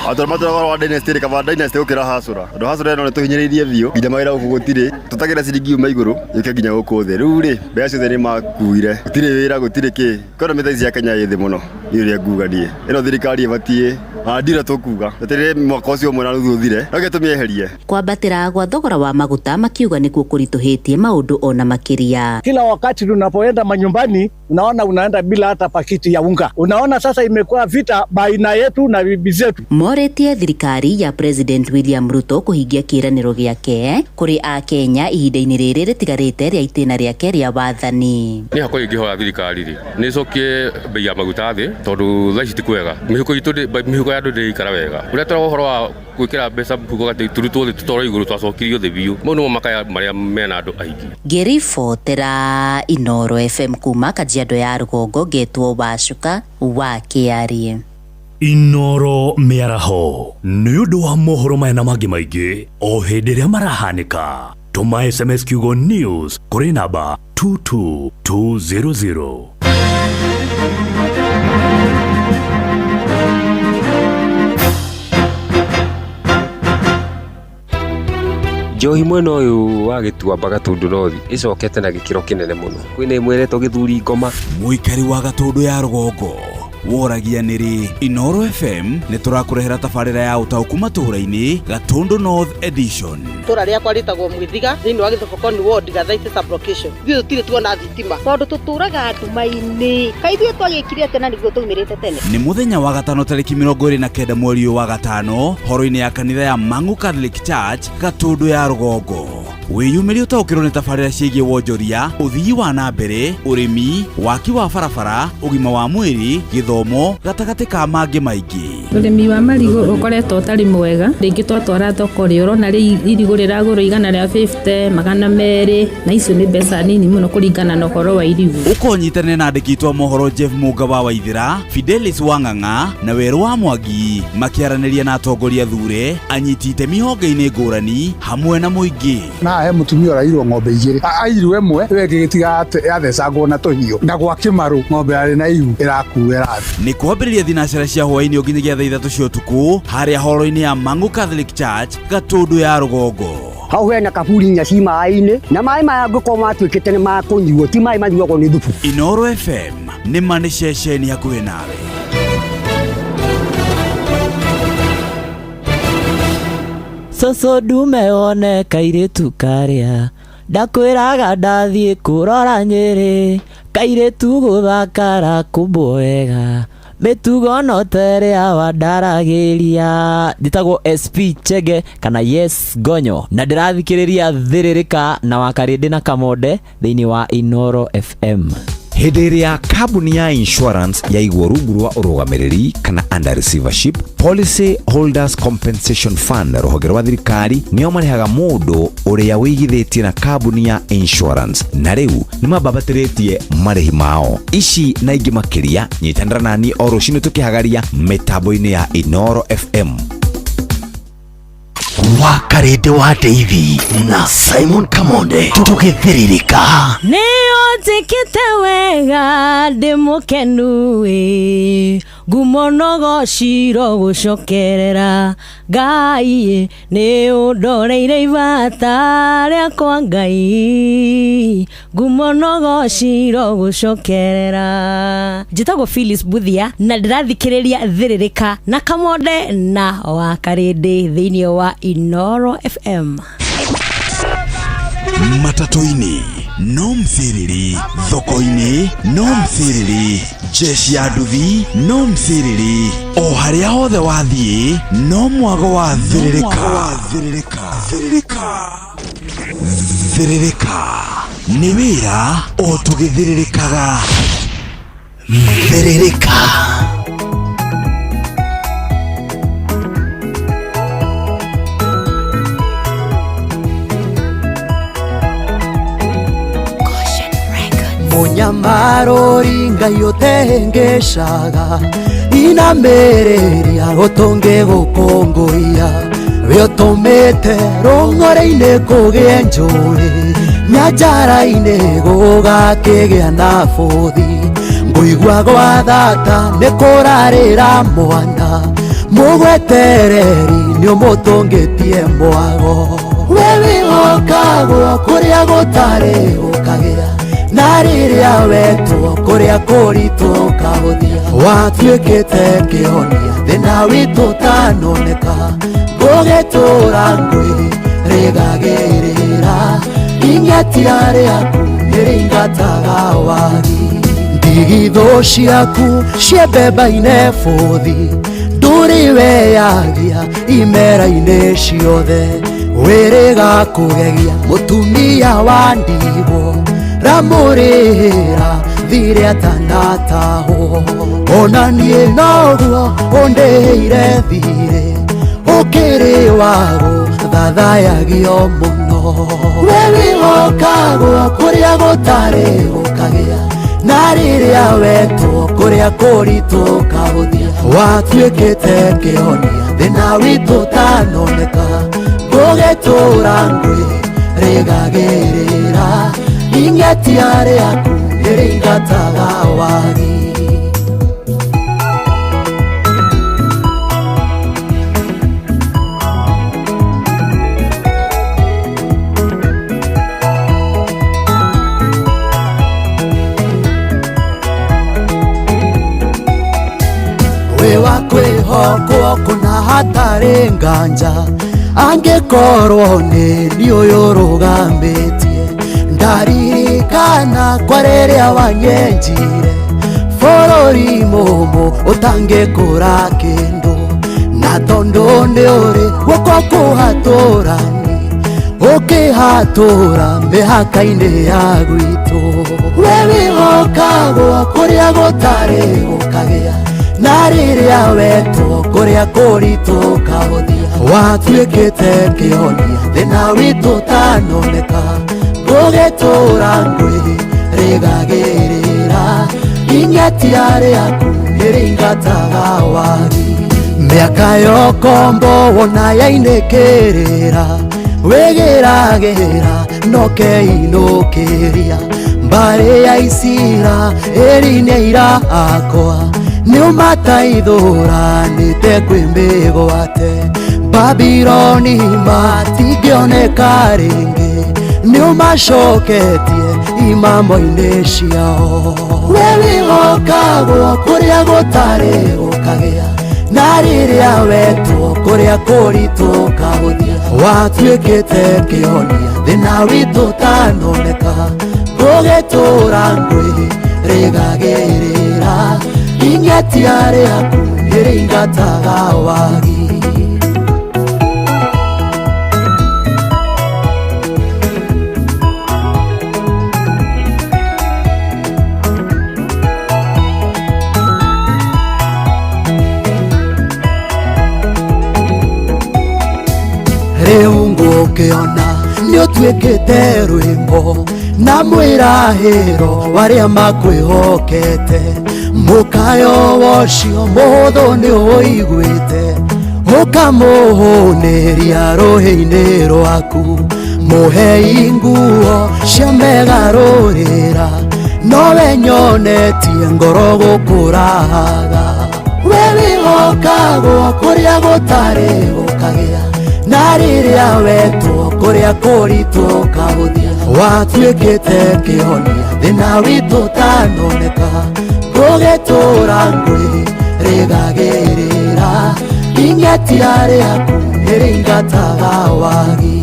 Atũ matũraga wa dynasty kaba dynasty gũkĩra hasũra. Tondũ hasũra ĩno nĩ tũhinyĩrĩirie biũ nginya mawĩra gũkũ gũtirĩ. Tũtagĩra ciringi yuma igũrũ yũke nginya gũkũ thĩ. Rĩu rĩ mbeca ciothe nĩ makuire. Gũtirĩ wĩra gũtirĩ kĩ. Kwĩna mĩtha ici ya Kenya ĩ thĩ mũno. Niĩ ũrĩa nguga niĩ. Ĩno thirikari ĩbatiĩ ndira tũkuga. Twetereire mwaka ũcio ũmwe na nuthu ũthire. No reke tũmĩeherie. Kwambatĩra gwa thogora wa maguta makiuga nĩkuo kũritũhĩtie maũndũ ona makĩria. Kila wakati tunapoenda manyumbani unaona unaenda bila hata pakiti ya unga. Unaona sasa imekuwa vita baina yetu na bibi zetu. Moretie thirikari ya President William Ruto kũhingia kĩĩranĩro gĩake kũrĩ akenya ihinda-inĩ rĩrĩ rĩtigarĩte rĩa itĩna rĩake rĩa wathani. Nĩ hakwa ingĩhoya thirikari rĩ nĩ ĩcokie bei ya maguta thĩ tondũ thaa ici ti kwega. Mĩhuko itũ mĩhuko ya andũ ndĩraikara wega. Ũrĩa tũrauga ũhoro wa gwĩkĩra mbeca mũhuko gatĩ turutwo thĩ tũtwarwo igũrũ twacokirio thĩ biũ. Mau nĩmo makaya marĩa mena andũ aingĩ. Ngĩribotera Inoro FM kuma Kajiado ya rũgongo ngetwo Wacuka wa Kĩarie. Inoro mĩaraho nĩ ũndũ wa mohoro maya na mangĩ maingĩ o hĩndĩ ĩrĩa marahanĩka. Tũma SMS kiugo news kũrĩ namba 22200. Njohi mwena ũyũ wa Gĩtuamba Gatundu North ĩcokete na gĩkĩro kĩnene mũno. Kwĩna ĩmwe ĩretwo Gĩthuri Ngoma. Mũikari wa Gatundu ya rũgongo woragia nĩrĩ Inoro FM nĩ tũrakũrehera tabarĩra ya ũtaũku matũũra-inĩ Gatundu North Edition. Itũra rĩakwa rĩtagwo Mwithiga thĩinĩ wa Gĩthobokoni ward Gathaitĩ sub-location. Ithuĩ tũtirĩ tuona thitima tondũ tũtũraga nduma-inĩ. Kaĩ ithuĩ twagĩkire atĩa na nĩguo twaumĩrĩte tene? Nĩ mũthenya wa gatano tarĩki 29 mweri ũyũ wa gatano horo-inĩ ya kanitha ya Mang'u Catholic Church Gatundu ya rũgongo. Wĩyumĩrie ũtaũkĩrwo nĩ tabarĩra ciĩgiĩ wonjoria, ũthii wa na mbere, ũrĩmi, waki wa barabara, ũgima wa mwĩrĩ, gĩthomo, gatagatĩ ka mangĩ maingĩ. Ũrĩmi wa marigũ ũkoretwo ũtarĩ mwega, rĩngĩ twatwara thoko rĩ ũrona rĩ irigũ rĩragũrwo igana rĩa 50, 200, na icio nĩ mbeca nini mũno kũringana na ũhoro wa irigũ. Ũkonyitanĩra na andĩki aitũ a mohoro Jeff Mũnga wa Waithĩra, Fidelis Wang'ang'a na Werũ wa Mwangi makĩaranĩria na atongoria thure, anyiti itemi honge-inĩ ngũrani hamwe na mũingĩ. Na he mũtumia ũrairwo ng'ombe igĩrĩ, airwo ĩmwe ĩyo ĩngĩ gĩtiga yathecangwo na tũhiũ, na gwa Kĩmarũ ng'ombe yarĩ na ihu ĩrakua ĩrathiĩ. Nĩ kwambĩrĩria thinacara cia hwaĩ-inĩ nginyagia thaa 3 cia ũtukũ harĩa horo-inĩ ya Mang'u Catholic Church Gatundu ya rũgongo. Hau hena kaburi inya ci maĩ-inĩ, na maĩ maya angĩkorwo matuĩkĩte nĩ ma kũnyuo, ti maĩ manyuagwo nĩ thubu. Inoro FM nĩ ma nĩ ceceni hakuhĩ nawe. Cũcũ ndume wone kairĩtu karĩa ndakwĩraga ndathiĩ kũrora Nyĩrĩ, kairĩtu gũthakara kũmbwo wega, mĩtugo no ta ĩrĩa wandaragĩria. Njĩtagwo SP Chege kana Yes Gonyo na ndĩrathikĩrĩria Thĩrĩrĩka na Wakarĩndĩ na Kamonde thĩinĩ wa Inoro FM. Hĩndĩ ĩrĩa kambuni ya insurance yaigwo rungu rwa ũrũgamĩrĩri kana under receivership, Policy Holders Compensation Fund rũhonge rwa thirikari nĩo marĩhaga mũndũ ũrĩa wĩigithĩtie na kambuni ya insurance na rĩu nĩ mambambatĩrĩtie marĩhi mao. Ici na ingĩ makĩria nyitanĩra nani o rũcinĩ tũkĩhagaria mĩtambo-inĩ ya Inoro FM. Wakarĩndĩ wa Ndeithi na Simon Kamonde tũgĩthĩrĩrĩka. Nĩũnjĩkĩte wega ndĩ mũkenu ĩ ngumo no gociro gũcokerera Ngai nĩ ũndoreire ibata rĩakwa Ngai ngumo no gociro gũcokerera. Njĩtagwo Phyllis Buthia na ndĩrathikĩrĩria Thĩrĩrĩka na Kamonde na Wakarĩndĩ thĩinĩ wa Inoro FM. Matatũ-inĩ no mthĩrĩrĩ, thoko-inĩ no mthĩrĩrĩ, jeshi ya nduthi no mthĩrĩrĩ, o harĩa hothe wathiĩ no mwago wa thĩrĩrĩka. Thĩrĩrĩka nĩ wĩra o tũgĩthĩrĩrĩkaga. Thĩrĩrĩka. Mũnyamarũri Ngai ũtehĩngĩcaga inamĩrĩria gũtũngĩgũkũngũiya we ũtũmĩte rũng'ore-inĩ kũgĩe njũĩ nyanjara-inĩ gũgakĩgĩa na bũthi ngũigua gwa thata nĩ kũrarĩra mwana mũgwetereri nĩ ũmũtũngĩtie mwago we wĩhokagwo kũrĩa gũtarĩ gũkagĩa na rĩrĩa wetwo kũrĩa kũritũ ũkahũthia watuĩkĩte kĩhonia thĩna witũ ũtanoneka ngũgĩtũra ngwĩ rĩgagĩrĩra ing'atia rĩaku nĩrĩingataga wagi ndigithũ ciaku ciembemba-inĩ bũthi ndũrĩ weyagia imera-inĩ ciothe wĩrĩga kũgegia mũtumia wa ndigwo ramũrĩra thirĩ atanatahwo ona niĩ noguo ũndĩhĩire thirĩ ũkĩrĩ wago thathayagio mũno we wĩhokagwo kũrĩa gũtarĩ gũkagĩa na rĩrĩa wetwo kũrĩa kũritũ ũkahũthia watuĩkĩte kĩhonia thĩna witũ ũtanoneka ngũgĩtũra ngwĩ rĩgagĩrĩra ing'atia rĩaku nĩrĩingataga wagi. Wĩ wa kwĩhokwo kũna hatarĩ nganja angĩkorwo nĩ niĩ ũyũ ũrũgamĩtie ndaririkana kwa rĩrĩa wanyenjire bũrũri mũmũ ũtangĩkũra kĩndũ na tondũ nĩ ũrĩ guoko kũhatũrani ũkĩhatũra mĩhaka-inĩ ya gwitũ we wĩhokagwo kũrĩa gũtarĩ gũkagĩa na rĩrĩa wetwo kũrĩa kũritũ ũkahũthia watuĩkĩte kĩhonia thĩna witũ ũtanoneka ngũgĩtũra ngwĩ rĩgagĩrĩra ing'atia rĩaku nĩrĩingataga wagi mĩaka yokombo wona yainĩkĩrĩra wĩgĩragĩra nokeinũkĩria mbarĩ ya Isira ĩri nĩ aira akwa nĩũmataithũranĩte kwĩ mĩgwate Babiloni matingĩoneka rĩngĩ nĩũmacoketie imamo-inĩ ciao we wĩhokagwo kũrĩa gũtarĩ gũkagĩa na rĩrĩa wetwo kũrĩa kũritũ ũkahũthia Watuĩkĩte kĩhonia thĩna witũ ũtanoneka Gũgĩtũra ngwĩ rĩgagĩrĩra Ing'etia rĩaku nĩrĩingataga wagi. Rĩu ngũkĩona nĩũtuĩkĩte rwĩmbo na mwĩrahĩro warĩa makwĩhokete mũkayo wocio mũhũthũ nĩũiguĩte ũkamũhũnĩria rũhĩ-inĩ rwaku mũhei nguo cia megarũrĩra nowe nyonetie ngoro gũkũraga we wĩhokagwo kũrĩa gũtarĩ gũkagĩa na rĩrĩa wetwo kũrĩa kũritũ ũkahũthia watuĩkĩte kĩhonia thĩna witũ ũtanoneka gũgĩtũra ngwĩ rĩgagĩrĩra ing'etia rĩaku nĩrĩingataga wagi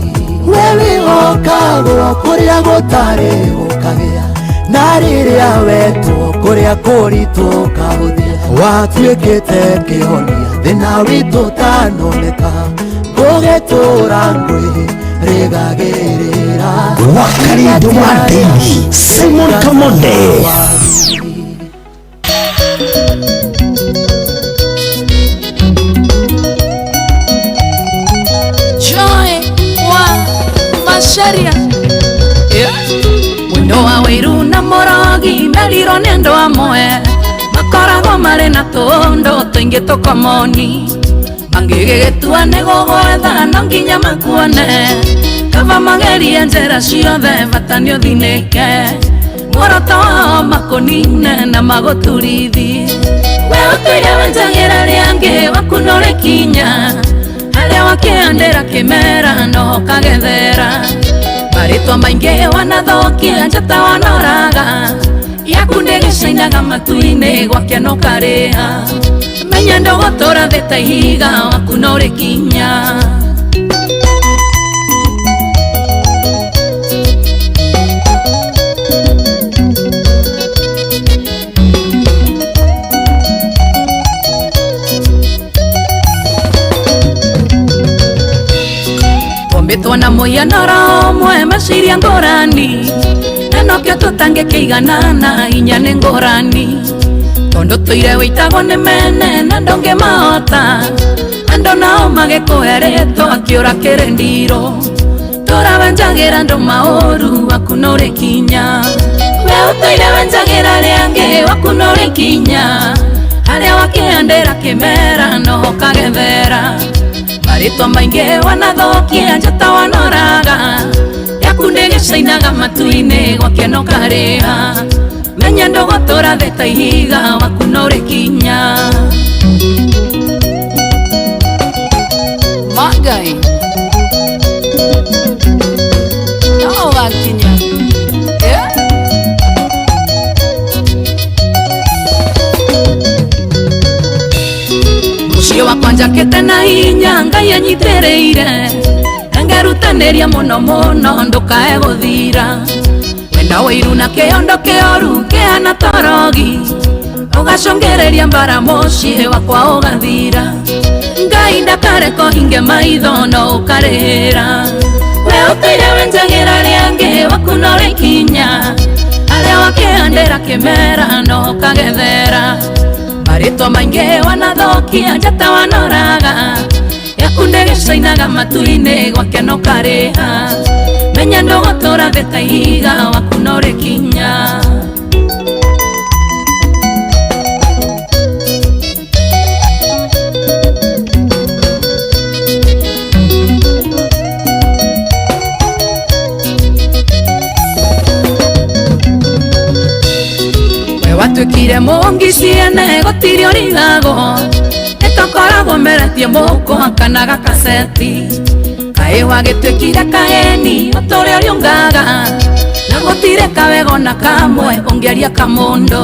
we wĩhokagwo kũrĩa gũtarĩ gũkagĩa na rĩrĩa wetwo kũrĩa kũritũ ũkahũthia watuĩkĩte kĩhonia thĩna witũ ũtanoneka gũgĩtũra ngwĩ rĩgagĩrĩra Wakarĩndũ wa Ndeithi Simon Kamonde. Joy wa Macharia. Mwendo wa Wairu na Morogi merirwo nĩ andũ amwe makoragwo marĩ na tũũndũ tũingĩ tũkomoni mangĩgĩgĩtua nĩ gũgwetha no nginya makuone kaba magerie njĩra ciothe bata nĩ ũthinĩke muoroto wao makũnine na magũturithie we ũtũire wenjagĩra rĩangĩ waku no rĩkinya harĩa wakĩhandĩra kĩmera no ũkagethera marĩtwa maingĩ wanathũkia njata wanoraga yaku ndĩgĩcainaga matu-inĩ gwake no karĩha menya ndũgũtũra thĩ ta ihiga waku no rĩkinya. Twombĩtwo na mũhianĩro ũmwe meciria ngũrani na nokĩo tũtangĩkĩiganana hinya nĩ ngũrani tondũ tũire wĩitagwo nĩ mene na ndũngĩmahota andũ nao magĩkũhe rĩtwa akĩũra kĩrĩndirũ tũra wenjagĩra andũ maũru waku no rĩkinya we ũtũire wenjagĩra rĩangĩ waku no rĩkinya harĩa wakĩhandĩra kĩmera no ũkagethera marĩtwa maingĩ wanathũkia njata wanoraga yaku ndĩgĩcainaga matu-inĩ gwake no karĩha menya ndũgũtũra thĩ ta ihiga waku no rĩkinya. Magai no wakinya. Mũciĩ wakwa njakĩte na hinya Ngai anyitĩrĩire na ngerutanĩria mũno mũno ndũkae gũthira wenda wĩiru na kĩondo kĩoru kĩhana torogi ũgacũngĩrĩria mbara mũciĩ wakwa ũgathira Ngai ndakareka ũhinge maitho no ũkarĩra we ũtũire wenjagĩra rĩangĩ waku no rĩkinya harĩa wakĩhandĩra kĩmera no ũkagethera marĩtwa maingĩ wanathũkia njata wanoraga yaku ndĩgĩcainaga matu-inĩ gwake no karĩha menya ndũgũtũra thĩ ta ihiga waku no rĩkinya. We watuĩkire mũngi ciene gũtirĩ ũrigagwo nĩtũkoragwo meretie mũkwa kana gakaceti kaĩ wagĩtuĩkire kaeni ũtũrĩa ũriũngaga na gũtirĩ kawego na kamwe ũngĩaria kamũndũ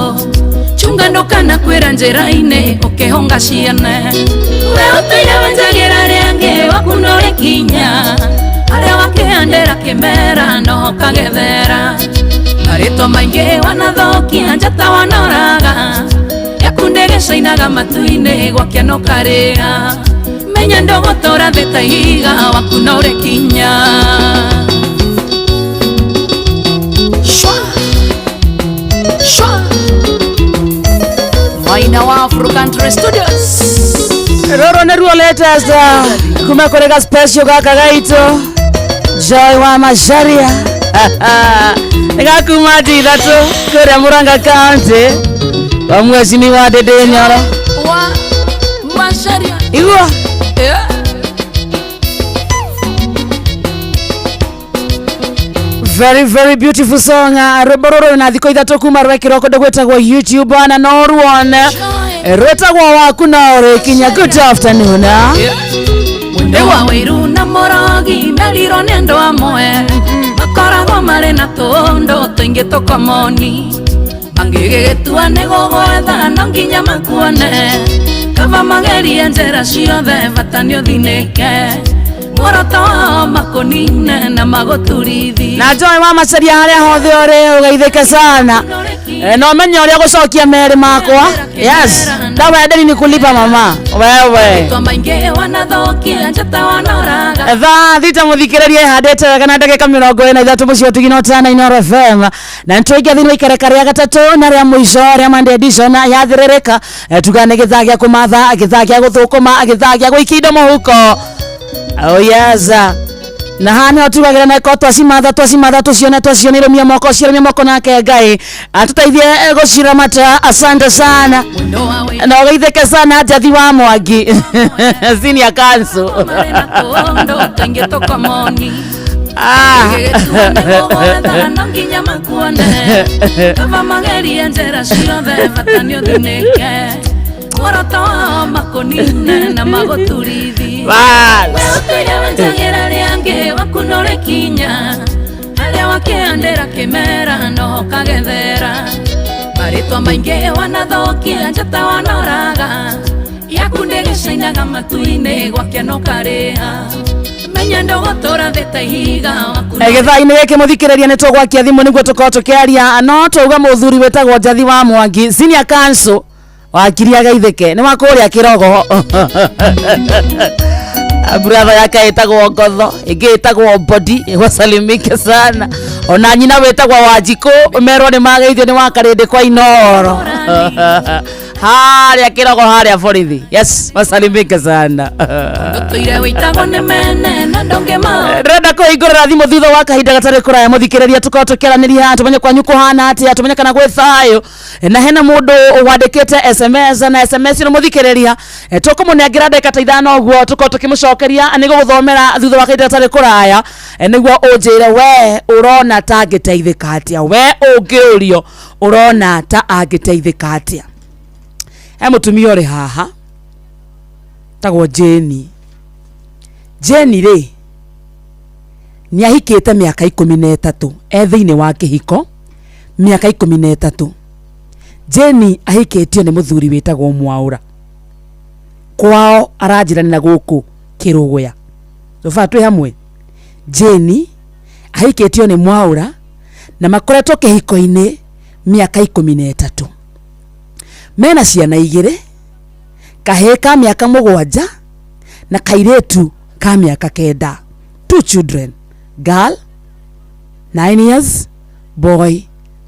Chunga ndũkana kwĩra njĩra-inĩ ũkĩhũnga ciene. We ũtũire wenjagĩra rĩangĩ waku no rĩkinya. Harĩa wakĩhandĩra kĩmera noho kagethera. Marĩtwa maingĩ wanathũkia njata wanoraga. Yaku ndĩgĩcainaga matu-inĩ gwakĩa no karĩa. Menya ndũgũtũra thĩ ta ihiga waku no rĩkinya. Shwa. Shwa. Maina wa Afro Country Studios. Rũrũ nĩruo latest kuma kũrĩ ga special gaka gaitũ Joy wa Macharia nĩ gakuma ithatũ kũrĩa Murang'a County wa mheshimiwa Ndindi Nyoro Wa Macharia. Igua. Yeah. Very very beautiful song. Rwĩmbo rũrũ na thikũ ithatũ kuma rwekĩrwo kũndũ gwĩtagwo YouTube na no ruone rwĩtagwo waku no ũrĩkinya. Good afternoon. Mwendo wa wĩiru na mũrogi merirwo nĩ andũ amwe makoragwo marĩ na tũũndũ tũingĩ tũkomoni mangĩgĩgĩtua nĩ gũgwetha no nginya makuone kaba magerie njĩra ciothe bata nĩ ũthinĩke muoroto wao makũnine na magũturithi na Joy wa Macharia harĩa hothe ũrĩ ũgeithĩke sana. No menye ũrĩa gũcokia merĩ makwa. Yes, dawa ya deni ni kulipa mama wewe. Marĩtwa maingĩ wanathokia njata wanoraga Thaa thita mũthikĩrĩria ĩhandĩte wega na ndagĩka 43 mũciĩ wa Tugina Tana Inooro FM na nĩtwaingĩa thĩinĩ wa ikereka rĩa gatatũ na rĩa mũico rĩa Monday edition yathĩrĩrĩka. Tuga nĩ gĩthaa gĩa kũmatha, gĩthaa gĩa gũthũkũma, gĩthaa gĩa gũikia indo mũhuko. Oh yes. Na haha nĩho tugagĩra na ĩkorwo twacimatha twacimatha tũcione twacione irũmia moko cirũmia moko nake Ngai atũteithie gũciramata. Asante sana na ũgeithĩke sana Njathi wa Mwangi senior council. Tũũndũ tũingĩ tũkomoni Ah. Gĩgĩtua nĩ gũgwetha no nginya makuone kaba magerie njĩra ciothe bata nĩ ũthinĩke muoroto wao makũnine na magũturithi. Bas. We ũtũire wenjagĩra rĩangĩ waku no rĩkinya harĩa wakĩhandĩra kĩmera noho kagethera marĩtwa maingĩ wanathokia njata wanoraga yaku ndĩgĩcainaga matu-inĩ gwakĩa no karĩha menya ndũgũtũra thĩ ta ihiga waku Gĩthaa-inĩ gĩkĩ mũthikĩrĩria nĩ tũgwakia thimũ nĩguo tũkorwo tũkĩaria no twauga mũthuri wĩtagwo Njathi wa Mwangi senior council wakiri ageithĩke nĩ wa kũrĩa Kĩrogo. Brother yake ĩtagwo Ngotho, ĩngĩ ĩtagwo Bodi, wasalimike sana. Ona nyina wĩtagwo Wanjikũ merwo nĩ mageithio nĩ wa Karĩndĩ kwa Inooro harĩa Kĩrogo harĩa borithi. Yes, wasalimike sana. Tũire wĩitagwo nĩ mene na ndũngĩma Ndĩrenda kũhingũrĩra thimũ thutha wa kahinda gatarĩ kũraya mũthikĩrĩria tũkorwo tũkĩaranĩria tũmenye kwanyu kũhana atĩa tũmenye kana gwĩ thayũ na hena mũndũ wandĩkĩte SMS na SMS ĩno mũthikĩrĩria tũkũmũnengera ndagĩka ta ithano ũguo tũkorwo tũkĩmũcokeria nĩ gũgũthomera thutha wa kahinda gatarĩ kũraya nĩguo ũnjĩre we ũrona ta angĩteithĩka atĩa we ũngĩũrio ũrona ta angĩteithĩka atĩa. He mũtumia ũrĩ haha tagwo Jane. Jane rĩ nĩ ahikĩte mĩaka 13 e thĩinĩ wa kĩhiko mĩaka 13. Jane ahikĩtio nĩ mũthuri wĩtagwo Mwaũra kwao aranjĩra nĩ na gũkũ Kĩrũgũya tũbaa twĩ hamwe. Jane ahikĩtio nĩ Mwaũra na makoretwo kĩhiko-inĩ mĩaka 13 mena ciana igĩrĩ kahĩĩ ka mĩaka 7 na kairĩtu ka mĩaka 9. 2 children, girl 9 years, boy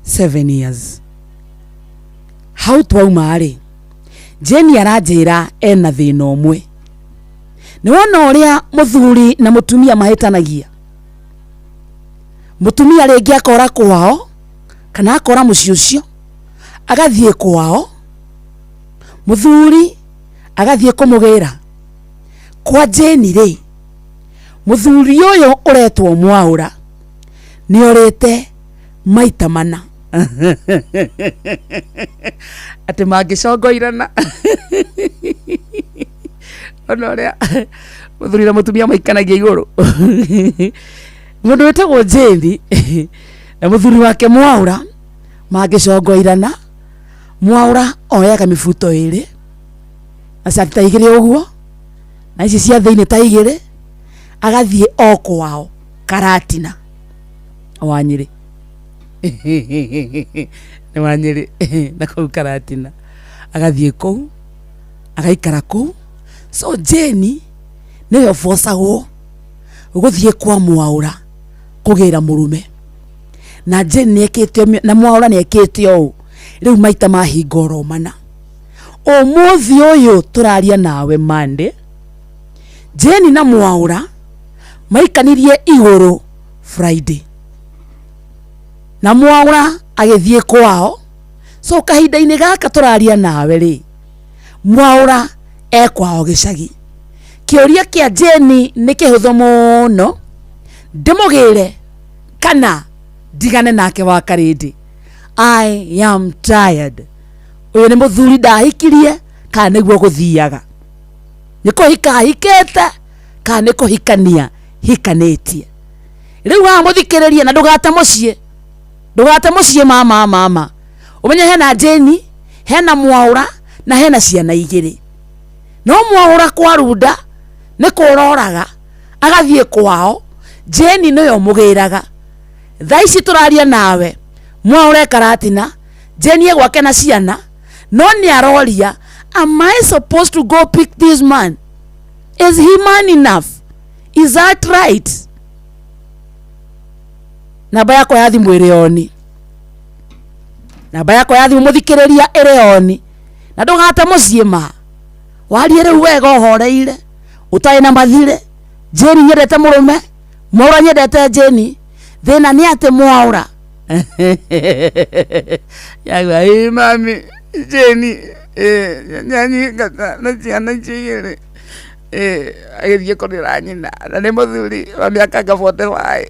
7 years. Hau twauma rĩ Jane aranjĩra ena thĩna ũmwe. Nĩ wona ũrĩa mũthuri na mũtumia mahĩtanagia. Mũtumia rĩngĩ akora kwao kana akora mũciĩ ũcio agathiĩ kwao mũthuri agathiĩ kũmũgĩra. Kwa Jane rĩ mũthuri ũyũ ũretwo Mwaũra nĩ orĩte maita mana atĩ mangĩcongoirana ona ũrĩa mũthuri na mũtumia maikanagia igũrũ. Mũndũ wĩtagwo Jane na mũthuri wake Mwaũra mangĩcongoirana Mwaura oyaga mĩbuto ĩrĩ na cati ta igĩrĩ ũguo na ici cia thĩinĩ ta igĩrĩ, agathiĩ o kwao Karatina wa Nyĩrĩ nĩ wa Nyĩrĩ na kũu Karatina, agathiĩ kũu agaikara kũu. So Jane nĩwe ũbocagwo gũthiĩ kwa Mwaura kũgĩra mũrume, na Jane nĩekĩte na Mwaura nĩekĩte ũũ rĩu maita mahinga oro mana. Ũmũthĩ ũyũ tũraria nawe Monday, Jane na Mwaura maikanirie igũrũ Friday, na Mwaura agĩthiĩ kwao. So kahinda-inĩ gaka tũraria nawe rĩ, Mwaura e kwao gĩcagi. Kĩũria kĩa Jane nĩ kĩhũthũ mũno, ndĩmũgĩre kana ndigane nake wa Karĩndĩ? I am tired. Ũyũ nĩ mũthuri ndahikirie kana nĩguo gũthiaga? Nĩ kũhika hikĩte kana nĩ kũhikania hikanĩtie? Rĩu haha mũthikĩrĩrie, na ndũgate mũciĩ, ndũgate mũciĩ mama mama. Ũmenye hena Jane, hena Mwaura na hena ciana igĩrĩ. No Mwaura kwa runda nĩ kũroraga agathiĩ kwao, Jane nĩwe ũmũgĩraga. Thaa ici tũraria nawe Mwaura e Karatina, Jane e gwake na ciana, no nĩ aroria, am I supposed to go pick this man? Is he man enough? Is that right? Namba yakwa ya thimũ ĩrĩ oni, namba yakwa ya thimũ mũthikĩrĩria ĩrĩ oni, na ndũgate mũciĩ ma warie rĩu wega ũhoreire ũtarĩ na mathirĩ. Jane nyendete mũrũme, Mwaura nyendete Jane, thĩna nĩ atĩ Mwaura yagua ĩ mami Jane nyanyingata na ciana icio igĩrĩ, agĩthiĩ kũrĩra nyina na nĩ mũthuri wa mĩaka anga 45.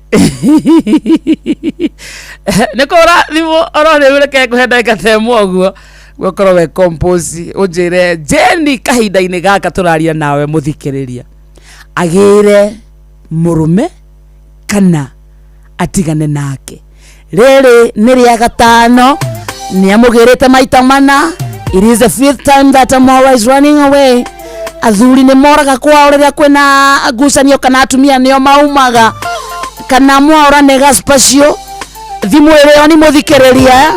Nĩ kũhũra thimũ oro rĩu, reke ngũhe ndagĩka ta ĩmwe ũguo gũkorwo we compose ũnjĩre Jane kahinda-inĩ gaka tũraria nawe mũthikĩrĩria agĩre mũrũme kana atigane nake. Rĩrĩ nĩ rĩa gatano nĩ amũgĩrĩte maita mana. It is the fifth time that Mwaura is running away. Athuri nĩ moraga kwao rĩrĩa kwĩna ngucanio, kana atumia nĩo maumaga, kana Mwaura nĩ ga special. Thimũ ĩrĩ oni mũthikĩrĩria.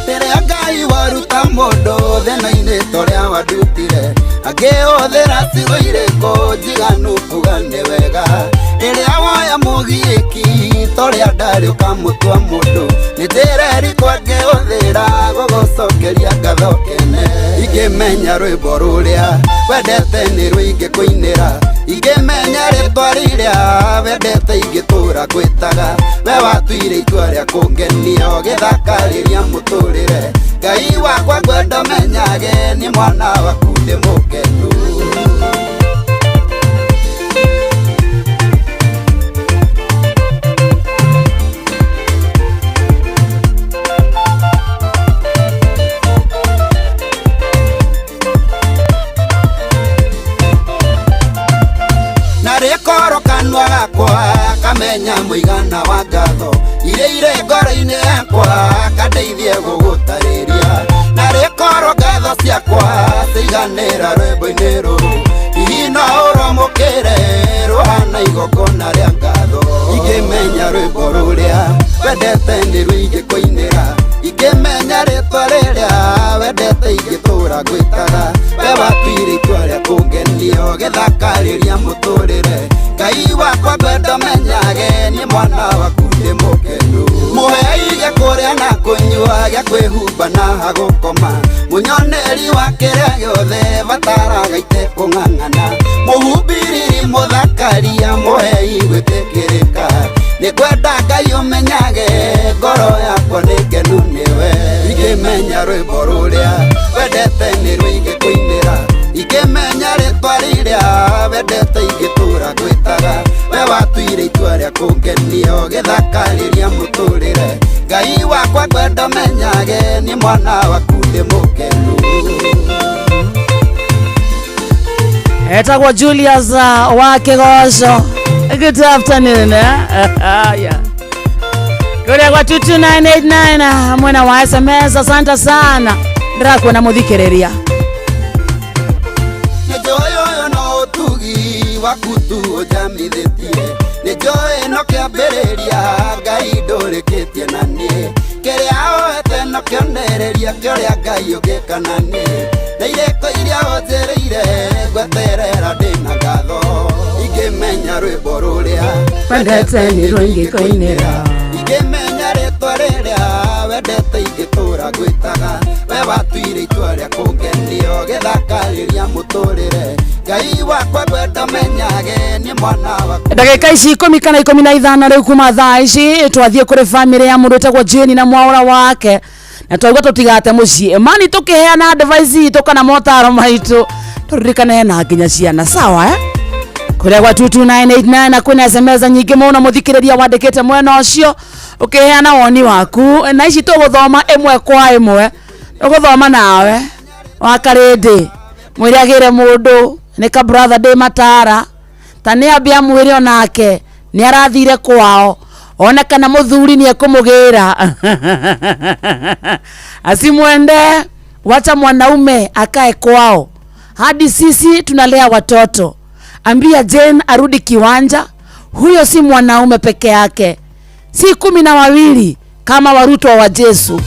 Rĩrĩa Ngai waruta mũndũ thĩna-inĩ torĩa wandutire, angĩhũthĩra ciugo irĩkũ njiganu kuga nĩ wega? Rĩrĩa woya mũgiĩki torĩa ndarĩ ũkamũtua mũndũ, nĩ njĩra ĩrĩkũ angĩhũthĩra gũgũcokeria ngatho kene? Ingĩmenya rwĩmbo rũrĩa wendete nĩ rũingĩ kũinĩra, ingĩmenya rĩtwa rĩrĩa wendete ingĩtũra ngwĩtaga. We watuire itua rĩa kũngenia ũgĩthakarĩria mũtũrĩre. Ngai wakwa ngwenda menyage nĩ mwana waku ndĩ mũkenu. Na rĩkorwo kanua gakwa kamenya mũigana wa ngatho iria irĩ ngoro-inĩ yakwa, kandeithie gũgũtarĩria. Na rĩkorwo ngatho ciakwa ciiganĩra rwĩmbo-inĩ rũrũ, hihi no ũromũkĩre rũhana igongona rĩa ngatho? Ingĩmenya rwĩmbo rũrĩa wendete nĩ rũingĩ kũinĩra, ingĩmenya rĩtwa rĩrĩa wendete ingĩtũra ngwĩtaga. We watuire itua rĩa kũngenia ũgĩthakarĩria mũtũrĩre. Ngai wakwa ngwenda menyage nĩ mwana waku ndĩ mũkenu. Mũhei gĩa kũrĩa na kũnyua, gĩa kwĩhumba na hagũkoma, mũnyoneri wa kĩrĩa gĩothe bataraga itekũng'ang'ana, mũhumbĩrĩri mũthakaria mũhei gwĩtĩkĩrĩka. Nĩ ngwenda Ngai ũmenyage ngoro yakwa nĩ ngenu nĩwe. Ingĩmenya rwĩmbo rũrĩa wendete nĩ rũingĩ kũinĩra, ingĩmenya Ingĩmenya rĩtwa rĩrĩa wendete ingĩtũra gwĩtaga. We watuire itua rĩa kũngenia ũgĩthakarĩria mũtũrĩre. Ngai wakwa ngwenda menyage nĩ mwana waku ndĩ mũkenu. Etagwo Julius wa Kigoco. Good afternoon. Eh? Yeah. Kuria kwa 22989 mwena wa SMS, asante sana. Ndĩrakuona mũthikĩrĩria. Nĩnjũĩ ũyũ no ũtugi waku tu ũnjamithĩtie. Nĩnjũĩ no kĩambĩrĩria Ngai ndũrĩkĩtie na niĩ. Kĩrĩa oete no kĩonereria kĩũrĩa Ngai ũngĩka na niĩ. Na irĩko iria ũnjĩrĩire ngweterera ndĩna ngatho. Ingĩmenya rwĩmbo rũrĩa wendete nĩ rũingĩkũinĩra. Ingĩmenya rĩtwa rĩrĩa wendete ingĩtũra gwĩtaga. We watuire itua rĩa kũngenia ũgĩthakarĩria mũtũrĩre. Ngai wakwa ngwenda menyage nĩ mwana waku. Ndagĩka ici 10 kana 15 rĩu kuma thaa ici twathiĩ kũrĩ bamĩrĩ ya mũndũ wĩtagwo Jane na mwaũra wake na twaigua tũtigate mũciĩ mani tũkĩheana advice itũ kana motaro maitũ tũririkane hena nginya ciana sawa eh? Kũrĩa gwa 22989 na kwĩna SMS nyingĩ mũno mũthikĩrĩria wandĩkĩte mwena ũcio ũkĩheana woni waku na ici tũgũthoma ĩmwe kwa ĩmwe tũgũthoma nawe wa karĩndĩ mwĩre agĩre mũndũ nĩ ka brother ndĩ matara ta nĩ ambia mwĩre onake nĩ arathire kwao one kana mũthuri nĩ ekũmũgĩra asimwende wacha mwanaume akae kwao hadi sisi tunalea watoto. Ambia Jane arudi kiwanja, huyo si mwanaume peke yake, si 12 kama warutwa wa Jesu.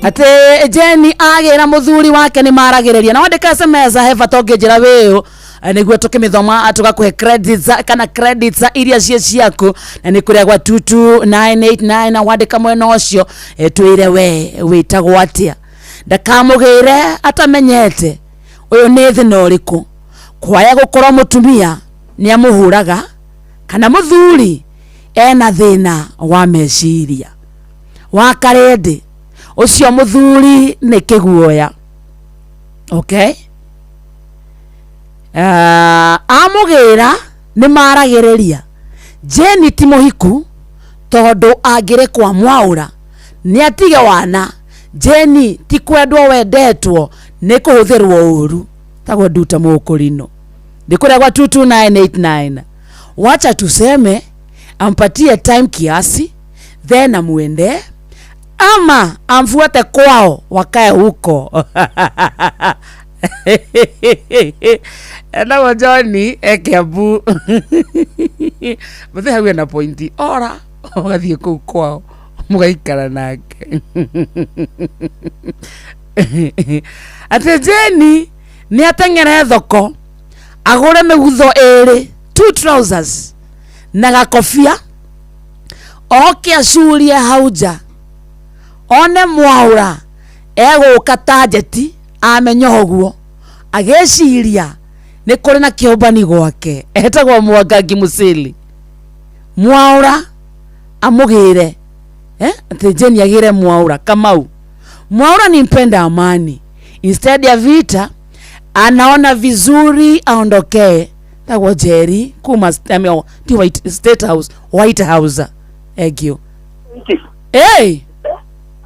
Ate Jane agĩra mũthuri wake nĩ maragĩrĩria na wandĩka SMS he bata ũngĩnjĩra wĩũ nĩguo tũkĩmĩthoma tũgakũhe credits kana credits iria ciĩ ciaku na nĩ kũrĩa gwa 22989 na wandĩka mwena ũcio twĩre we wĩtagwo atĩa ndakamũgĩre atamenyete ũyũ nĩ thĩna ũrĩkũ kwaya gũkorwo mũtumia nĩ amũhũraga kana mũthuri ena thĩna wa meciria wa karĩndĩ ũcio mũthuri nĩ kĩguoya. Okay, amũgĩra nĩ maragĩrĩria Jane ti mũhiku tondũ angĩrĩ kwa mwaũra nĩ atige wana. Jane ti kwendwo wendetwo nĩ kũhũthĩrwo ũru tagwo nduta mũkũrino nĩ kũrĩa gwa 22989. Wacha tuseme ampatie time kiasi then amuende ama amfuate kwao wakae huko. Etagwo John Ekiambu mũthĩ hau ena pointi ora ũgathiĩ kũu kwao mũgaikara nake. Atĩ Jane nĩ ateng'ere thoko agũre mĩgutho ĩrĩ 2 trousers na gakobia oke acurie hau nja one mwaũra egũka ta njeti amenya ũguo agĩciria nĩ kũrĩ na kĩũmbani gwake etagwo Mwangangi Musili mwaũra amũgĩre atĩ Jane agĩre mwaũra Kamau. Mwaũra ni mpenda amani, instead ya vita anaona vizuri aondokee. Tagwo Jerry kuma ti White State House, White House egio. Hey,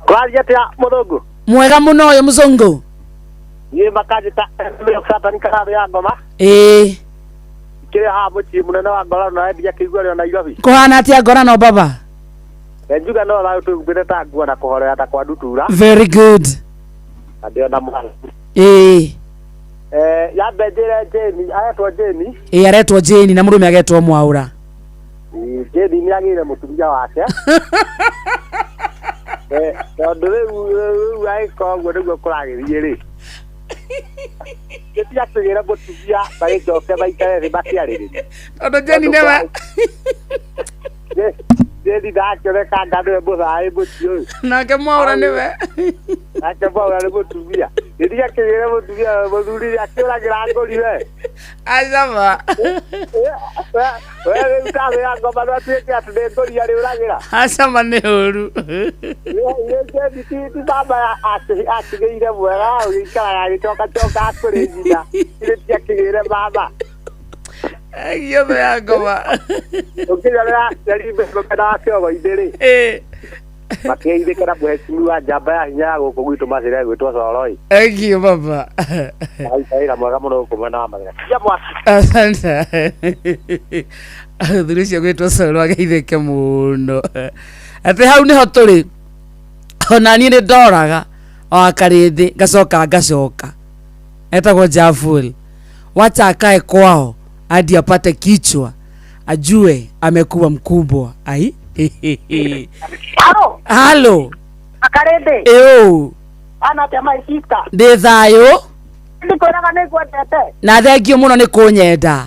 kwaria atia muthungu mwega muno uyu muzungu nie makanjita satani kararĩ ya ngoma ĩĩ kĩrĩa haha mũciĩ mũnene wa Ngorano na endia kĩigua rĩo Nairobi kũhana atĩa Ngorano baba? Njuga no thayũ twĩhumbĩte ta nguo na kũhorera ta kwa ndutura. Very good. Na ndĩona mwana ĩĩ yambe njĩre Jane aretwo Jane. Ĩĩ aretwo Jane na mũrũme agetwo Mwaũra. Jane nĩ agĩire mũtumia wake tondũ rĩu agĩkorwo ũguo nĩguo kũragĩthiĩ rĩ gĩtiakĩgĩre mũtumia magĩcoke maikare thĩ makĩarĩrĩria tondũ Jane nĩwe Jane ndakĩoneka anga nĩwe mũthaĩ mũciĩ ũyũ nake Mwaũra nĩwe nake Mwaũra nĩ mũtumia. Ndiakĩgĩre mũtumia mũthuri akĩũragĩra ngũri we. Acama. We rĩu tathĩ ya ngoma no atuĩke atĩ nĩ ngũri arĩũragĩra. Acama nĩ ũru. Nĩ ti baba akĩgĩire mwega ũgĩikaraga agĩcokacoka kũrĩ nyina. Irĩ tiakĩgĩre baba. Giothe ya ngoma. Ũkĩrora Nyarimbe mwena wa kĩogo-inĩ rĩ. Makĩgeithĩka na mũhecimiwa njamba ya hinya ya gũkũ gwitũ Macĩra ĩgwĩtwo Coroi. Thank you baba. Aruta wĩra mwega mũno gũkũ mwena wa Mathĩra. Tia mwaki. Asante. Thuri ũcio gwĩtwo Coro ageithĩke mũno. Atĩ hau nĩho tũrĩ. Ona niĩ nĩ ndoraga o akarĩndĩ ngacoka ngacoka. Etagwo Jaful. Wacha akae kwao hadi apate kichwa ajue amekuwa mkubwa. Ai. Halo. Halo. Akarĩndĩ. Ĩũ. Ana atĩa my sister? Ndĩ thayũ Ndikwĩraga nĩ ngwendete. na thengio mũno nĩ kũnyenda.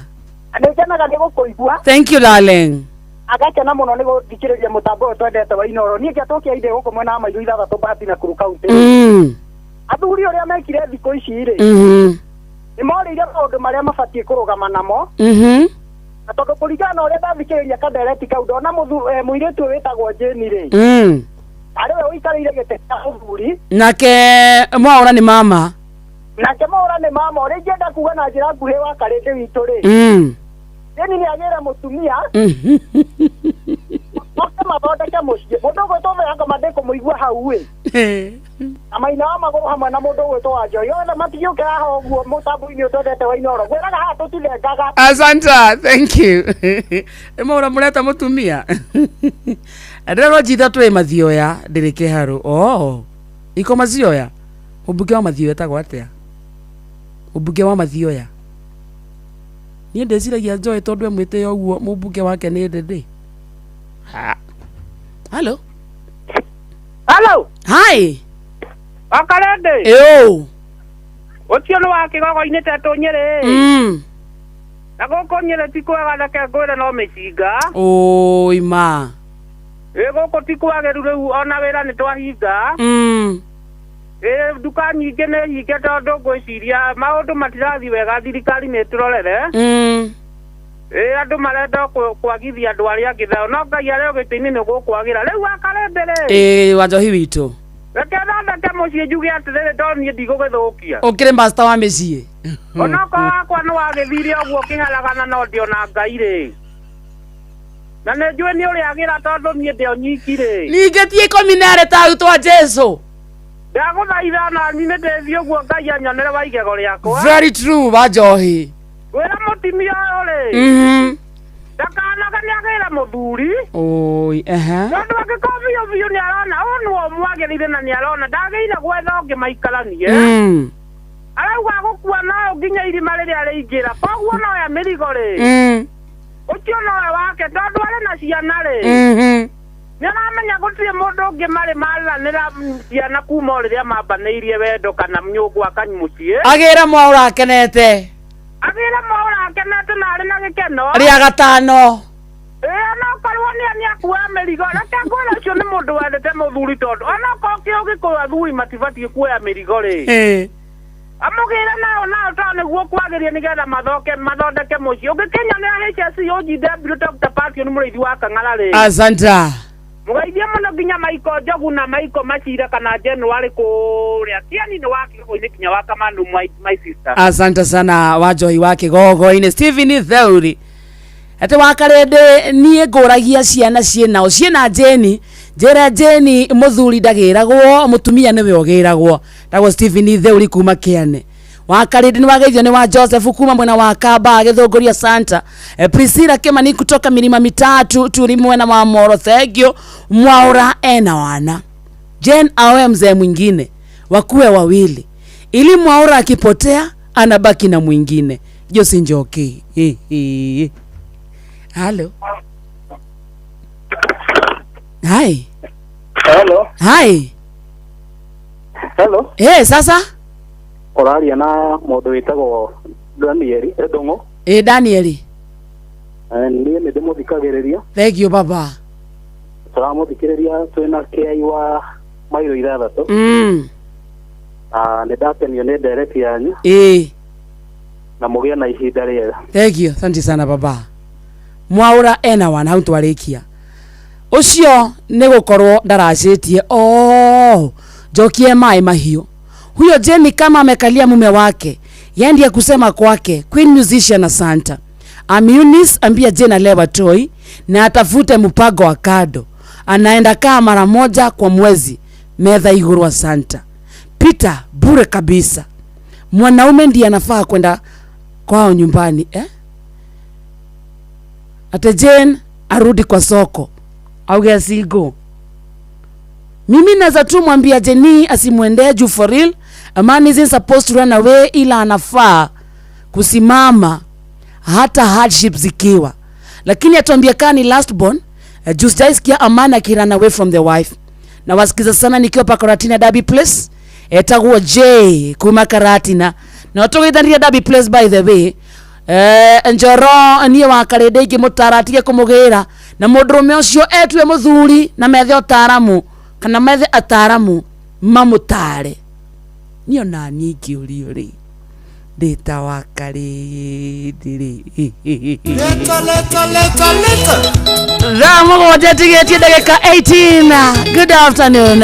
Nĩ ngenaga nĩ gũkũigua. Thank you darling. Agakena mũno nĩ gũthikĩrĩria mũtambo ũyũ twendete wa Inoro. Niĩ ngĩatũkia inde gũkũ mwena wa Mairũ ithathatũ Bahati na Nakuru County. Athuri ũrĩa mekire thikũ ici rĩ. Nĩ morĩire maũndũ marĩa mabatiĩ kũrũgama namo. Na tondũ kũringana na ũrĩa ndathikĩrĩria kandereti kau ndona mũirĩtu ũyũ wĩtagwo Jane rĩ. Arĩ we ũikarĩire gĩtĩ kĩa mũthuri. Nake mwaũra nĩ mama. Nake mwaũra nĩ mama ũrĩa ingĩenda kuga na njĩra nguhĩ wa karĩndĩ witũ rĩ. Jane nĩ agĩre mũtumia. Oke mathondeke mũciĩ. Mũndũ ũgwĩtwo Thea Ngoma ndĩkũmũigua hau ĩ. Na maina wa magũrũ hamwe na mũndũ ũgwĩtwo Wanjohi. Othe matigĩũke haha ũguo mũtambo-inĩ ũyũ twendete wa Inoro. Ngwĩraga haha tũtirengaga. Asante, thank you. Nĩ mwaũra mũreta mũtumia. Ndĩrerwo njitha twĩ mathioya ndĩrĩ kĩharũ. Oh. Iko mathioya. Mũmbunge wa mathioya etagwo atĩa? Mũmbunge wa mathioya. Niĩ ndĩciragia Joy tondũ e mwĩtĩo ũguo mũmbunge wake nĩ ndĩndĩ. Ha. Hello. Hello. Hi. Wakarende. Ĩũ. Ũcio nĩ wa kĩgogo-inĩ tetũ Nyĩrĩ. Na gũkũ Nyĩrĩ ti kwega reke ngwĩre no mĩcinga. Oi ma. Ĩ gũkũ ti kwagĩru rĩu ona wĩra nĩ twahinga. Ĩ nduka nyingĩ nĩ hinge tondũ ngwĩciria maũndũ matirathiĩ wega thirikari nĩ ĩtũrorere. Ĩ andũ marenda kwagithia andũ arĩa angĩ thayũ no Ngai arĩ o gĩtĩ-inĩ nĩ gũkwagĩra. Rĩu wakarende rĩ. Ĩ Wanjohi witũ. Reke thondeke mũciĩ njuge atĩrĩrĩ tondũ niĩ ndigũgĩthũkia. Ũkĩrĩ master wa mĩciĩ. Onokorwo wakwa nĩ wagĩthire ũguo ũkĩharagana no ndĩona Ngai rĩ. Na nĩ njũĩ nĩ ũrĩagĩra tondũ niĩ ndĩ o nyiki rĩ. Ningĩ ti 12 ta arutwo a Jesu. Ndagũthaitha na niĩ nĩ ndĩthiĩ ũguo Ngai anyonere wa igego rĩakwa. Very true Wanjohi. Wĩra mũtumia ũyũ rĩ. Ndakanaga nĩ agĩre mũthuri. Oi, ehe. Tondũ angĩkorwo biũ biũ nĩ arona ũyũ nĩwe ũmwagĩrĩire na nĩ arona ndagĩrĩire gwetha ũngĩ maikaranie. Arauga gũkua no nginya irima rĩrĩa rĩingĩra. Koguo no ya mĩrigo rĩ. Ũcio nowe wake tondũ arĩ na ciana rĩ. Nĩ aramenya gũtirĩ mũndũ ũngĩ marĩ maranĩra ciana kuma o rĩrĩa mambanĩirie wendo kana nyũngũ mũciĩ. Agĩre mwaũra akenete. Agĩre mwaũra akenete na arĩ na gĩkeno. Rĩa gatano. Ĩ onokorwo nĩ akua mĩrigo. Reke ngwĩre ũcio nĩ mũndũ wendete mũthuri tondũ onokorwo kĩo Gĩkũyũ athuri matibatiĩ kuoya mĩrigo rĩ. Amũgĩre nao nao tondũ nĩguo kwagĩria nĩgetha mathondeke mũciĩ. Ũngĩkĩnyonera HSC OGW Dr. Passion mũrĩithi wa Kang'ara rĩ. Asante. Mũgeithie mũno nginya Maiko Njogu na Maiko Macira kana January kũrĩa Kiani nĩ wa Kĩgogo-inĩ kinya wa Kamandu my sister. Asante sana Wanjohi wa Kĩgogo-inĩ. Stephen Theuri. Atĩ wakarĩndĩ niĩ ngũragia ciana ciĩnao ciĩna Jane njĩre Jane mũthuri ndagĩragwo mũtumia nĩwe ũgĩragwo. Ndagwo Stephen Theuri kuma Kĩane. Wakarĩndĩ nĩ wageithio nĩ wa Joseph kuma mwena wa Kamba agĩthũngũria Santa. Priscilla Kimani kutoka milima mitatu turi mwena wa Moro. Thank you. Mwaura ena wana. Jane awe mzee mwingine wakuwe wawili ili Mwaura akipotea anabaki na mwingine. Josi Njoki. Hello. Hi. Hello. Hi. Hello. Eh, sasa? Ũraria na mũndũ wĩtagwo Daniel Ndũng'ũ. Eh, Daniel. Niĩ nĩ ndĩmũthikagĩrĩria. Thank you baba. Tũramũthikĩrĩria twĩna kĩai wa mairo ithathatũ. Ah, nĩ ndakenio nĩ ndereti yanyu Ĩĩ. na mũgĩe na ihinda rĩega. Thank you, asante sana baba. Mwaura ena wana hau twarikia ucio nĩ gũkorwo ndaracĩtie. Oh, njokie maĩ mahiũ. Huyo Jenny kama amekalia mume wake yendi kusema kwake. Queen musician, asanta. I'm Eunice, ambia Jane alewa toi na atafute mpango wa kado, anaenda kaa mara moja kwa mwezi metha iguru. Asanta. Peter, bure kabisa, mwanaume ndiye anafaa kwenda kwao nyumbani, eh? Ate Jane arudi kwa soko auge single. Mimi naweza tu mwambia Jenny asimwendee juu for real a man isn't supposed to run away, ila anafaa kusimama hata hardship zikiwa, lakini atuambia kaa ni last born. Juu sijaisikia a man akirun away from the wife. Na wasikiza sana nikiwa pa Karatina Derby Place, etagwo J kuma Karatina na tũgĩthanĩria Derby Place. By the way, njoro niĩ wa karĩndĩ ingĩmũtara atige kũmũgĩra na mũndũrũme ũcio, etue mũthuri na methe ũtaaramu kana methe ataaramu mamũtare. Niĩ ona niĩ ingĩũrio rĩ, ndĩta wa karĩndĩ rĩ. Leta, leta, leta, leta. Thaa 7 tigĩtie ndagĩka 18. Good afternoon.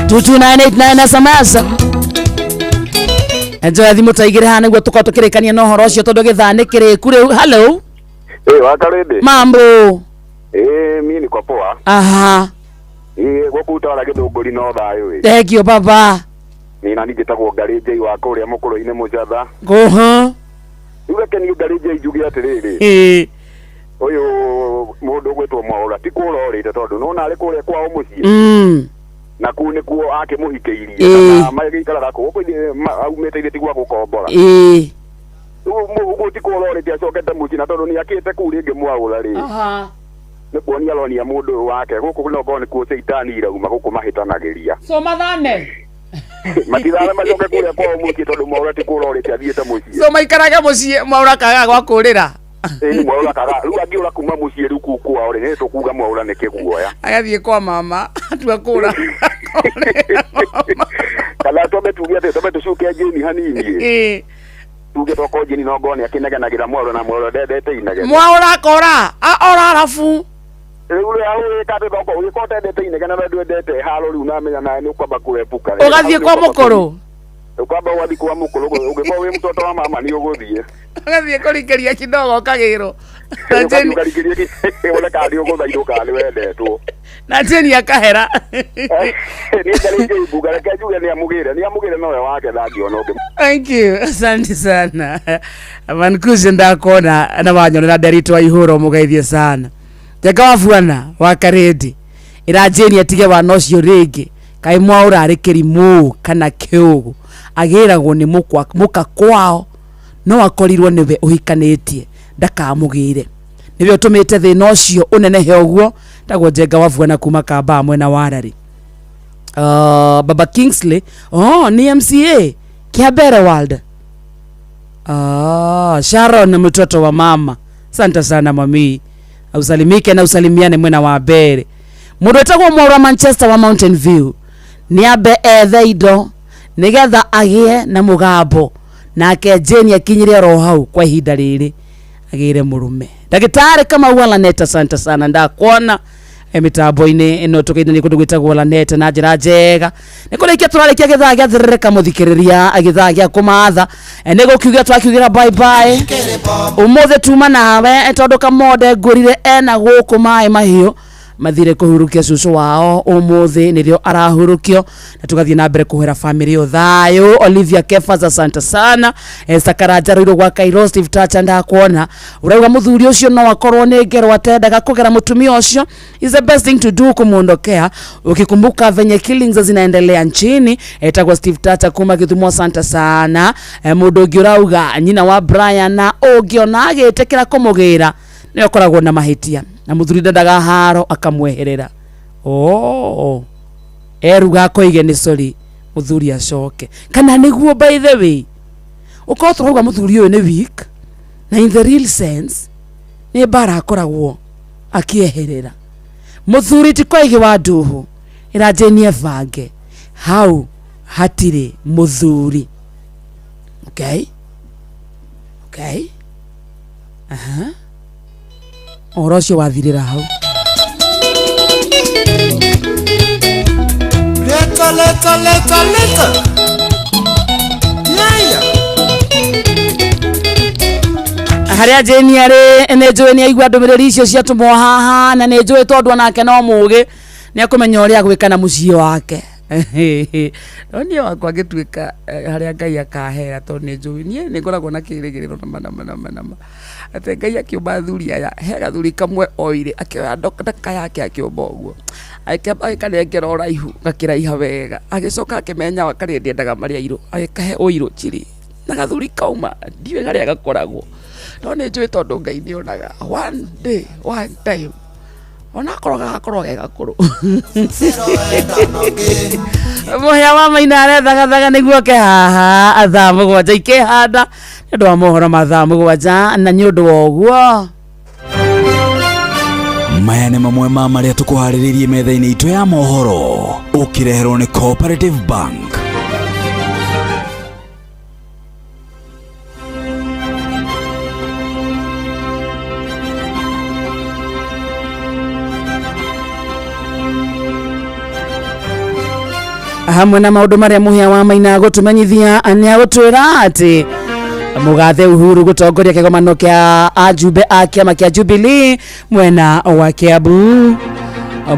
22989 SMS. Njoya thimũ ta igĩrĩ haha nĩguo tũkorwo tũkĩrĩkania na ũhoro ũcio tondũ gĩthaa nĩ kĩrĩku rĩu. Hello. Eh, wakarĩndĩ. Mambo? Eh, mimi niko poa. Aha. Eh, gũkũ utawala gĩthũngũri no thayũ ĩ. Thank you, baba. Nĩ nani njĩtagwo Ngarĩ Njei wa kũrĩa mũkũrũ-inĩ Mũcatha. Ngũhũ. Rĩu reke niĩ Ngarĩ Njei njuge atĩrĩrĩ. Ũyũ mũndũ ũgwĩtwo Mwaũra ti kũra orĩte tondũ nĩwona arĩ kũrĩa kwao mũciĩ. Na kũu nĩkuo akĩmũhikĩirie. Kana magĩikaraga kũu gũkũ aumĩte ithe ti gwa gũkombora. Rĩu ũguo ti kũra orĩte, acokete mũciĩ na tondũ nĩakĩte kũu rĩngĩ Mwaũra rĩ. Nĩ kuonia aronia mũndũ ũyũ wake gũkũ no korwo nĩkuo caitani irauma gũkũ mahĩtanagĩria. So mathame. Matithame, macoke kũrĩa kwao mũciĩ tondũ Mwaũra ti kũra orĩte, athiĩte mũciĩ. So maikarage mũciĩ, Mwaũra kaga gwa kũrĩra. Ĩni, Mwaũra kaga rĩu angĩũra kuma mũciĩ rĩu kũu kwao rĩ, nĩ tũkuga Mwaũra nĩ kĩguoya. Agathiĩ kwa mama atua kũra. Kana twambe tuge atĩ twambe tũcuke Jane hanini ĩ. Tuge tokorwo Jane no ngorwo nĩ akĩnegenagĩra Mwaũra na Mwaũra ndendete inegene. Mwaũra akora ora arabu. Rĩu rĩ ũgĩka atĩ tokorwo ũgĩkorwo ũtendete inegene na ndwendete haro rĩu namenya nawe nĩ ũkwamba kũepuka. Ũgathiĩ kwa mũkũrũ. Ũkwamba ũgathiĩ kwa mũkũrũ, ũngĩkorwo wĩ mtoto wa mama nĩ ũgũthiĩ. Ũgathiĩ kũringĩria kidogo ũkagĩrwo na Ũgathiĩ Jane. ũkaringĩrie wone kana nĩ ũgũthaithwo kana nĩ wendetwo. Na Jane akahera. Niĩ ngarĩnjĩ mbuga, reke njuge nĩ amũgĩre nowe wake ndangĩona ũngĩ. Thank you, asante sana. Mankuzi, ndakona na wanyonera nderitwa ihuro mugeithie sana. Njenga wa buana wa karindi ira Jane atige wana ũcio rĩngĩ, kaĩ Mwaũra arĩ kĩrimũ kana kĩũgũ, agĩragwo nĩ mũkwa mũka kwao, no akorirwo nĩwe ũhikanĩtie, ndakamũgĩre, nĩwe ũtũmĩte thĩna ũcio ũnenehe ũguo. Tagwo Njenga wa buana kuma Kambaa mwena wa Rari. Baba Kingsley, oh, ni MCA Kiabere World. Ah, Sharon mtoto wa mama, asante sana mami, usalimike na usalimiane mwena wa mbere. Mũndũ wĩtagwo Mwaũra Manchester wa Mountain View nĩ ambe ethe indo nĩgetha agĩe na mũgambo, nake Jane akinyire oro hau kwa ihinda rĩrĩ agĩre mũrũme. Ndagĩtarĩ Kamau wa Laneta, asante sana, ndakuona mitambo-inĩ ĩno tũgeithania kũndũ gwĩtagwo Laneta na njĩra njega. Nĩ kũrĩkia tũrarĩkia gĩthaa gĩa thĩrĩrĩka, mũthikĩrĩria, gĩthaa gĩa kũmatha. Nĩ gũkiuga twakiugĩra bye bye ũmũthĩ, tuma nawe tondũ kamonde ngũrire ena gũkũ maĩ mahiũ mathire kũhurukia cucu wao ũmũthĩ, nĩrĩo arahurukio, na tũgathiĩ na mbere kũhera famĩlĩ ĩyo thayũ. Olivia Kefas, asante sana. Esther Karanja Rũirũ gwa Kairo, Steve Tacha, ndakuona. Ũrauga mũthuri ũcio no akorwo nĩ ngero atendaga kũgera mũtumia ũcio, is the best thing to do kumwondokea ukikumbuka venye killings zinaendelea nchini. Etagwo Steve Tata kuma Githumo, asante sana. Mũndũ ũngĩ ũrauga nyina wa Brian na ũngĩona agĩtĩkĩra kũmũgĩra nĩwe ũkoragwo na mahĩtia na mũthuri ndendaga haro akamweherera. Oh, eruga akoige nĩ sorry, mũthuri acoke kana nĩguo. By the way, ũkorwo tũrauga mũthuri ũyũ nĩ weak, na in the real sense nĩ mbara akoragwo akĩeherera. Mũthuri ti koigi wa nduhu, ĩra Jane ebange hau. Hatirĩ mũthuri. Okay, okay, aha, ũhoro ũcio wathirĩra hau. Leta, leta, leta, leta. Yeah. Harĩa Jane arĩ, nĩ njũĩ nĩ aigua ndũmĩrĩri icio ciatũmwo haha, na nĩ njũĩ tondũ onake no mũgĩ, nĩ akũmenya ũrĩa agwĩka na mũciĩ wake. No niĩ wakwa ngĩtuĩka harĩa Ngai akahera, tondũ nĩ njũĩ niĩ nĩ ngoragwo na kĩrĩgĩrĩro nama nama nama nama atĩ Ngai akĩũmba athuri aya, he gathuri kamwe oire, akĩoya ndaka yake, akĩũmba ũguo, agĩkĩamba agĩkanengera ũraihu, gakĩraiha wega, agĩcoka akĩmenya karĩa ndiendaga marĩ airũ, agĩkahe ũirũ chiri na gathuri kauma ndiũĩ harĩa gakoragwo. No nĩ njũĩ tondũ Ngai nĩ onaga, one day, one time, onakorwo gagakorwo ge gakũrũ. Mũhĩa wa Maina arethagathaga nĩguo oke haha thaa 7 ikĩhanda nĩ ũndũ wa mohoro ma thaa 7, na nĩ ũndũ wa ũguo Maya nĩ mamwe ma marĩa tũkũharĩrĩirie metha-inĩ itũ ya mohoro, ũkĩreherwo nĩ Cooperative Bank. Hamwe na maũndũ marĩa Mũhĩa wa Maina gũtũmenyithia, nĩ agũtwĩra atĩ mũgathe Uhuru gũtongoria kĩgomano kĩa ajumbe a kĩama kĩa Jubilee mwena wa Kiambu,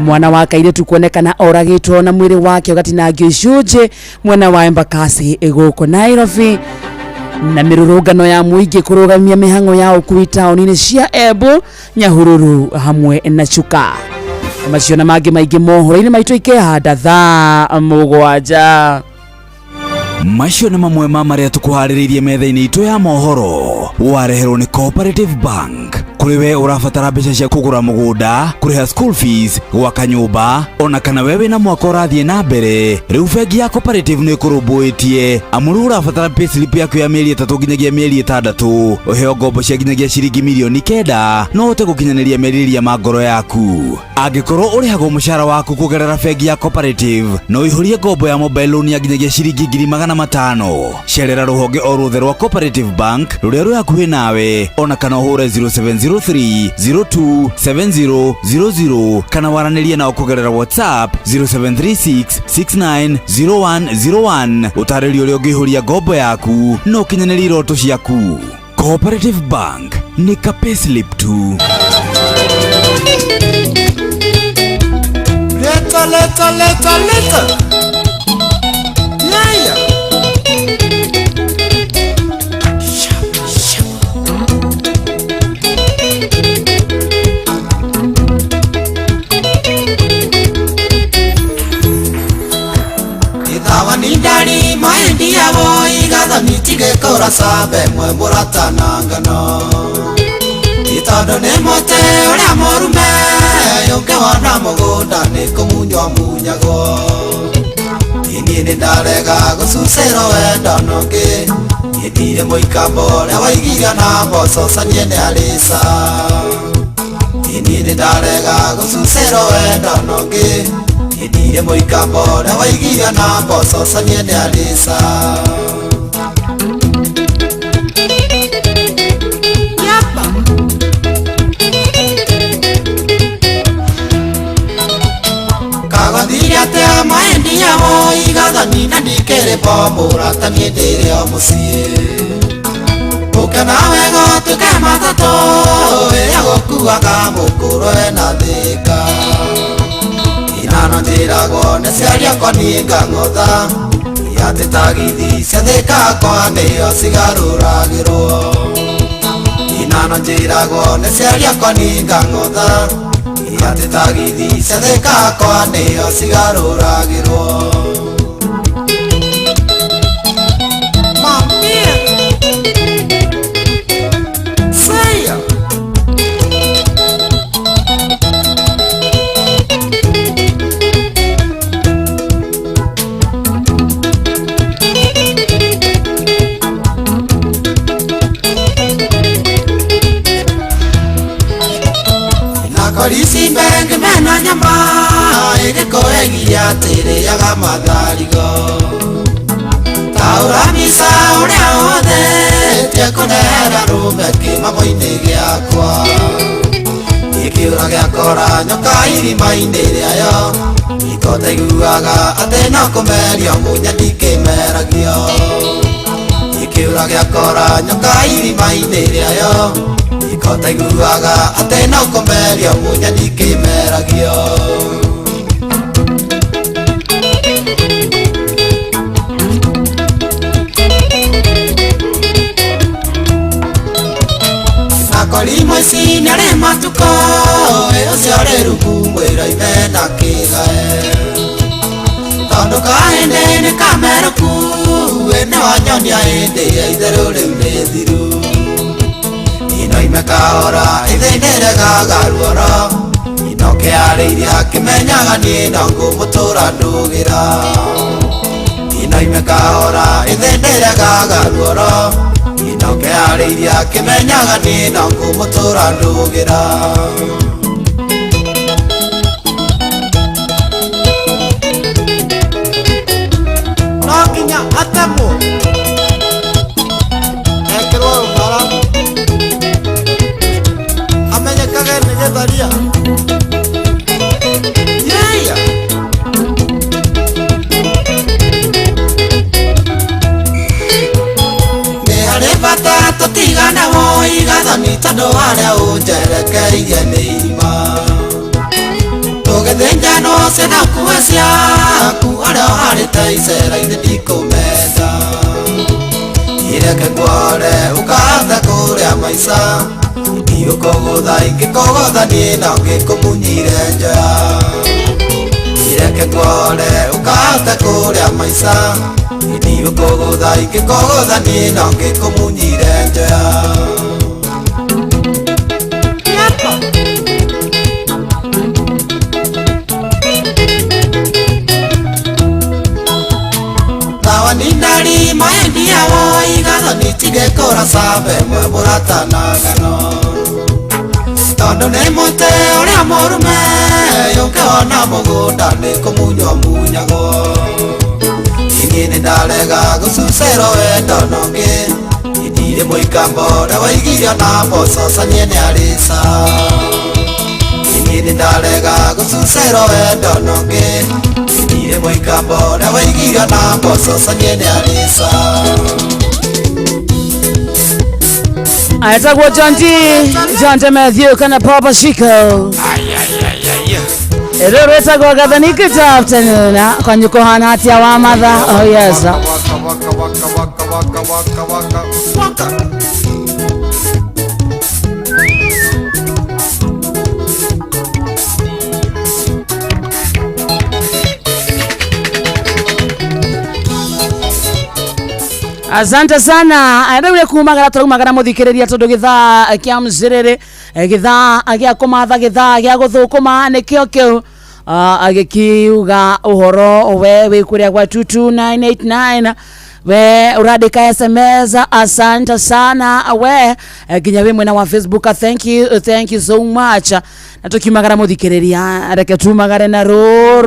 mwana wa kairĩtu kuonekana oragĩtwo na mwĩrĩ wake ũgatinangio icunjĩ mwena wa Embakasi gũkũ Nairobi, na mĩrũrũngano ya mũingĩ kũrũgamia mĩhang'o ya ũkui taũni-inĩ cia Embu, Nyahururu hamwe na Chuka. Macio na mangĩ maingĩ mohoro-inĩ maitũ ikĩhanda thaa 7. Macio nĩ mamwe ma marĩa tũkũharĩrĩirie metha-inĩ itũ ya mohoro, wareherwo nĩ Cooperative Bank. Kũrĩ we ũrabatara mbeca cia kũgũra mũgũnda, kũrĩha school fees, gwaka nyũmba, ona kana we wĩna mwaka ũrathiĩ na mbere, rĩu bengi ya Cooperative nĩ ĩkũrũmbũĩtie, amu rĩu ũrabatara payslip yaku ya mĩeri 3 nginyagia mĩeri 6, ũheo ngombo cia nginyagia ciringi mirioni 9, no ũhote gũkinyanĩria merirĩria ma ngoro yaku. Angĩkorwo ũrĩhagwo mũcara waku kũgerera bengi ya Cooperative, no ũihũrie ngombo ya mobile loan ya nginyagia ciringi 500,000. Cerera rũhonge o ruothe rwa Cooperative Bank rũrĩa rwĩ hakuhĩ nawe, ona kana ũhũre 0703 027000, kana waranĩrie nao kũgerera WhatsApp 0736 690101, ũtarĩrio ũrĩa ũngĩihũria ngombo yaku na ũkinyanĩrie iroto ciaku. Cooperative Bank nĩ ka payslip tu. Leta, leta, leta, leta. Yeah. Ithawa ni ndari maendi yabo igathani tigekora sabe mwe mũratana ngano, itondo nĩ mũtĩ ũrĩa mũrume ũngĩwona mũgũnda nĩ kũmunywo munyagwo. Niĩ nĩ ndarega gũcucĩrwo wendo nũngĩ, niĩ ndirĩ mũikambo ũrĩa waigirio na mboco canie nĩ arĩca. Niĩ nĩ ndarega gũcucĩrwo wendo nũngĩ, niĩ ndirĩ mũikambo ũrĩa waigirio na mboco canie nĩ arĩca. Kagothire atĩa maendi yao igathani na ndikĩrĩ bo mũrata niĩ ndĩrĩ o mũciĩ. Ũke nawe gũtuĩke matatũ ĩrĩa gũkuaga mũkũrũ ena thĩka. Inano njĩragwo nĩ ciari akwa niĩ ngang'otha, atĩ tagithi cia Thĩka akwa nĩo cigarũragĩrwo. Inano njĩragwo nĩ ciari akwa niĩ ngang'otha, atĩ tagithi cia Thĩka akwa nĩo cigarũragĩrwo. Nakorisi mbenge mena nyama ĩgĩkoegia atĩrĩaga matharigo. Ahũra mbica ũrĩa ũhũthĩtie kũnehera rũme kĩmamo-inĩ gĩakwa. Gĩkĩũra gĩakora nyoka irima-inĩ rĩayo. Ikotaiguaga atĩ no kũmerio mũnya ndikĩmeragio. Gĩkĩũra gĩakora nyoka irima-inĩ rĩayo. Ikotaiguaga atĩ no kũmerio mũnya ndikĩmeragio. Akorimo ici nĩarĩ matukũ ĩ ũcio ũrĩ rungu mwĩra ime na kĩgae. Tondũ kahĩndĩ nĩ kamerũku ĩ nĩwanyonia hĩndĩ ya itherũ rĩu nĩ thiru. Ino ime kahora ithĩnĩregaga ruoro. Ino kĩarĩirie akĩmenyaga niĩ no ngũmũtũra ndũgĩra. Ino ime kahora ithĩnĩregaga ruoro. Ino kĩarĩirie akĩmenyaga niĩ no ngũmũtũra ndũgĩra. No nginya atemwo ekĩrwo rũbara amenyekage nĩ gĩtharia. Yeah. Nĩ harĩ bata tũtigane woi gathoni tondũ harĩa ũnjerekeirie nĩ irima. Tũgĩthĩnjanwo ciana kuwe ciaku harĩa ũharĩte icera-inĩ ndikũmenda. Ireke nguore ũkahota kũrĩa maica. Ndiũkũgũtha ingĩkũgũtha niĩ no ngĩkũmunyire njoya. Ireke nguore ũkahota kũrĩa maica. Ndiũkũgũtha ingĩkũgũtha niĩ no ngĩkũmunyire njoya. Tawa nindari maendia woi gathoni tigekora sabe mwe mũrata na ng'ano. Tondũ nĩ mũtĩ ũrĩa mũrume ũngĩwona mũgũnda nĩ kũmunywo munyagwo. Niĩ nĩ ndarega gũcucerwo wendo nongĩ. Ndirĩ mũikambo ũrĩa waigirio na mboco canie nĩarĩca. Niĩ nĩ ndarega gũcucerwo wendo nongĩ. Ndirĩ mũikambo ũrĩa waigirio na mboco canie nĩarĩca. Aetagwo John D, John D Matthew kana Papa Shiko. Rĩu rwĩtagwo Gathoni, good afternoon. Kwanyu kũhana atĩa wa matha? Oh yes. Waka waka waka waka waka waka waka waka. Asante sana. Rĩu nĩ kumagara tũraumagara mũthikĩrĩria tondũ gĩthaa kĩa mcĩrĩrĩ, gĩthaa gĩa kũmatha, gĩthaa gĩa gũthũkũma nĩkĩo kĩu. Agĩkiuga ũhoro we wĩ kũrĩa gwa 22989 we ũrandĩka SMS, asante sana we nginya wĩ mwena wa Facebook, thank you, thank you so much. Na tũkiumagara mũthikĩrĩria, reke tumagare na rũrũ.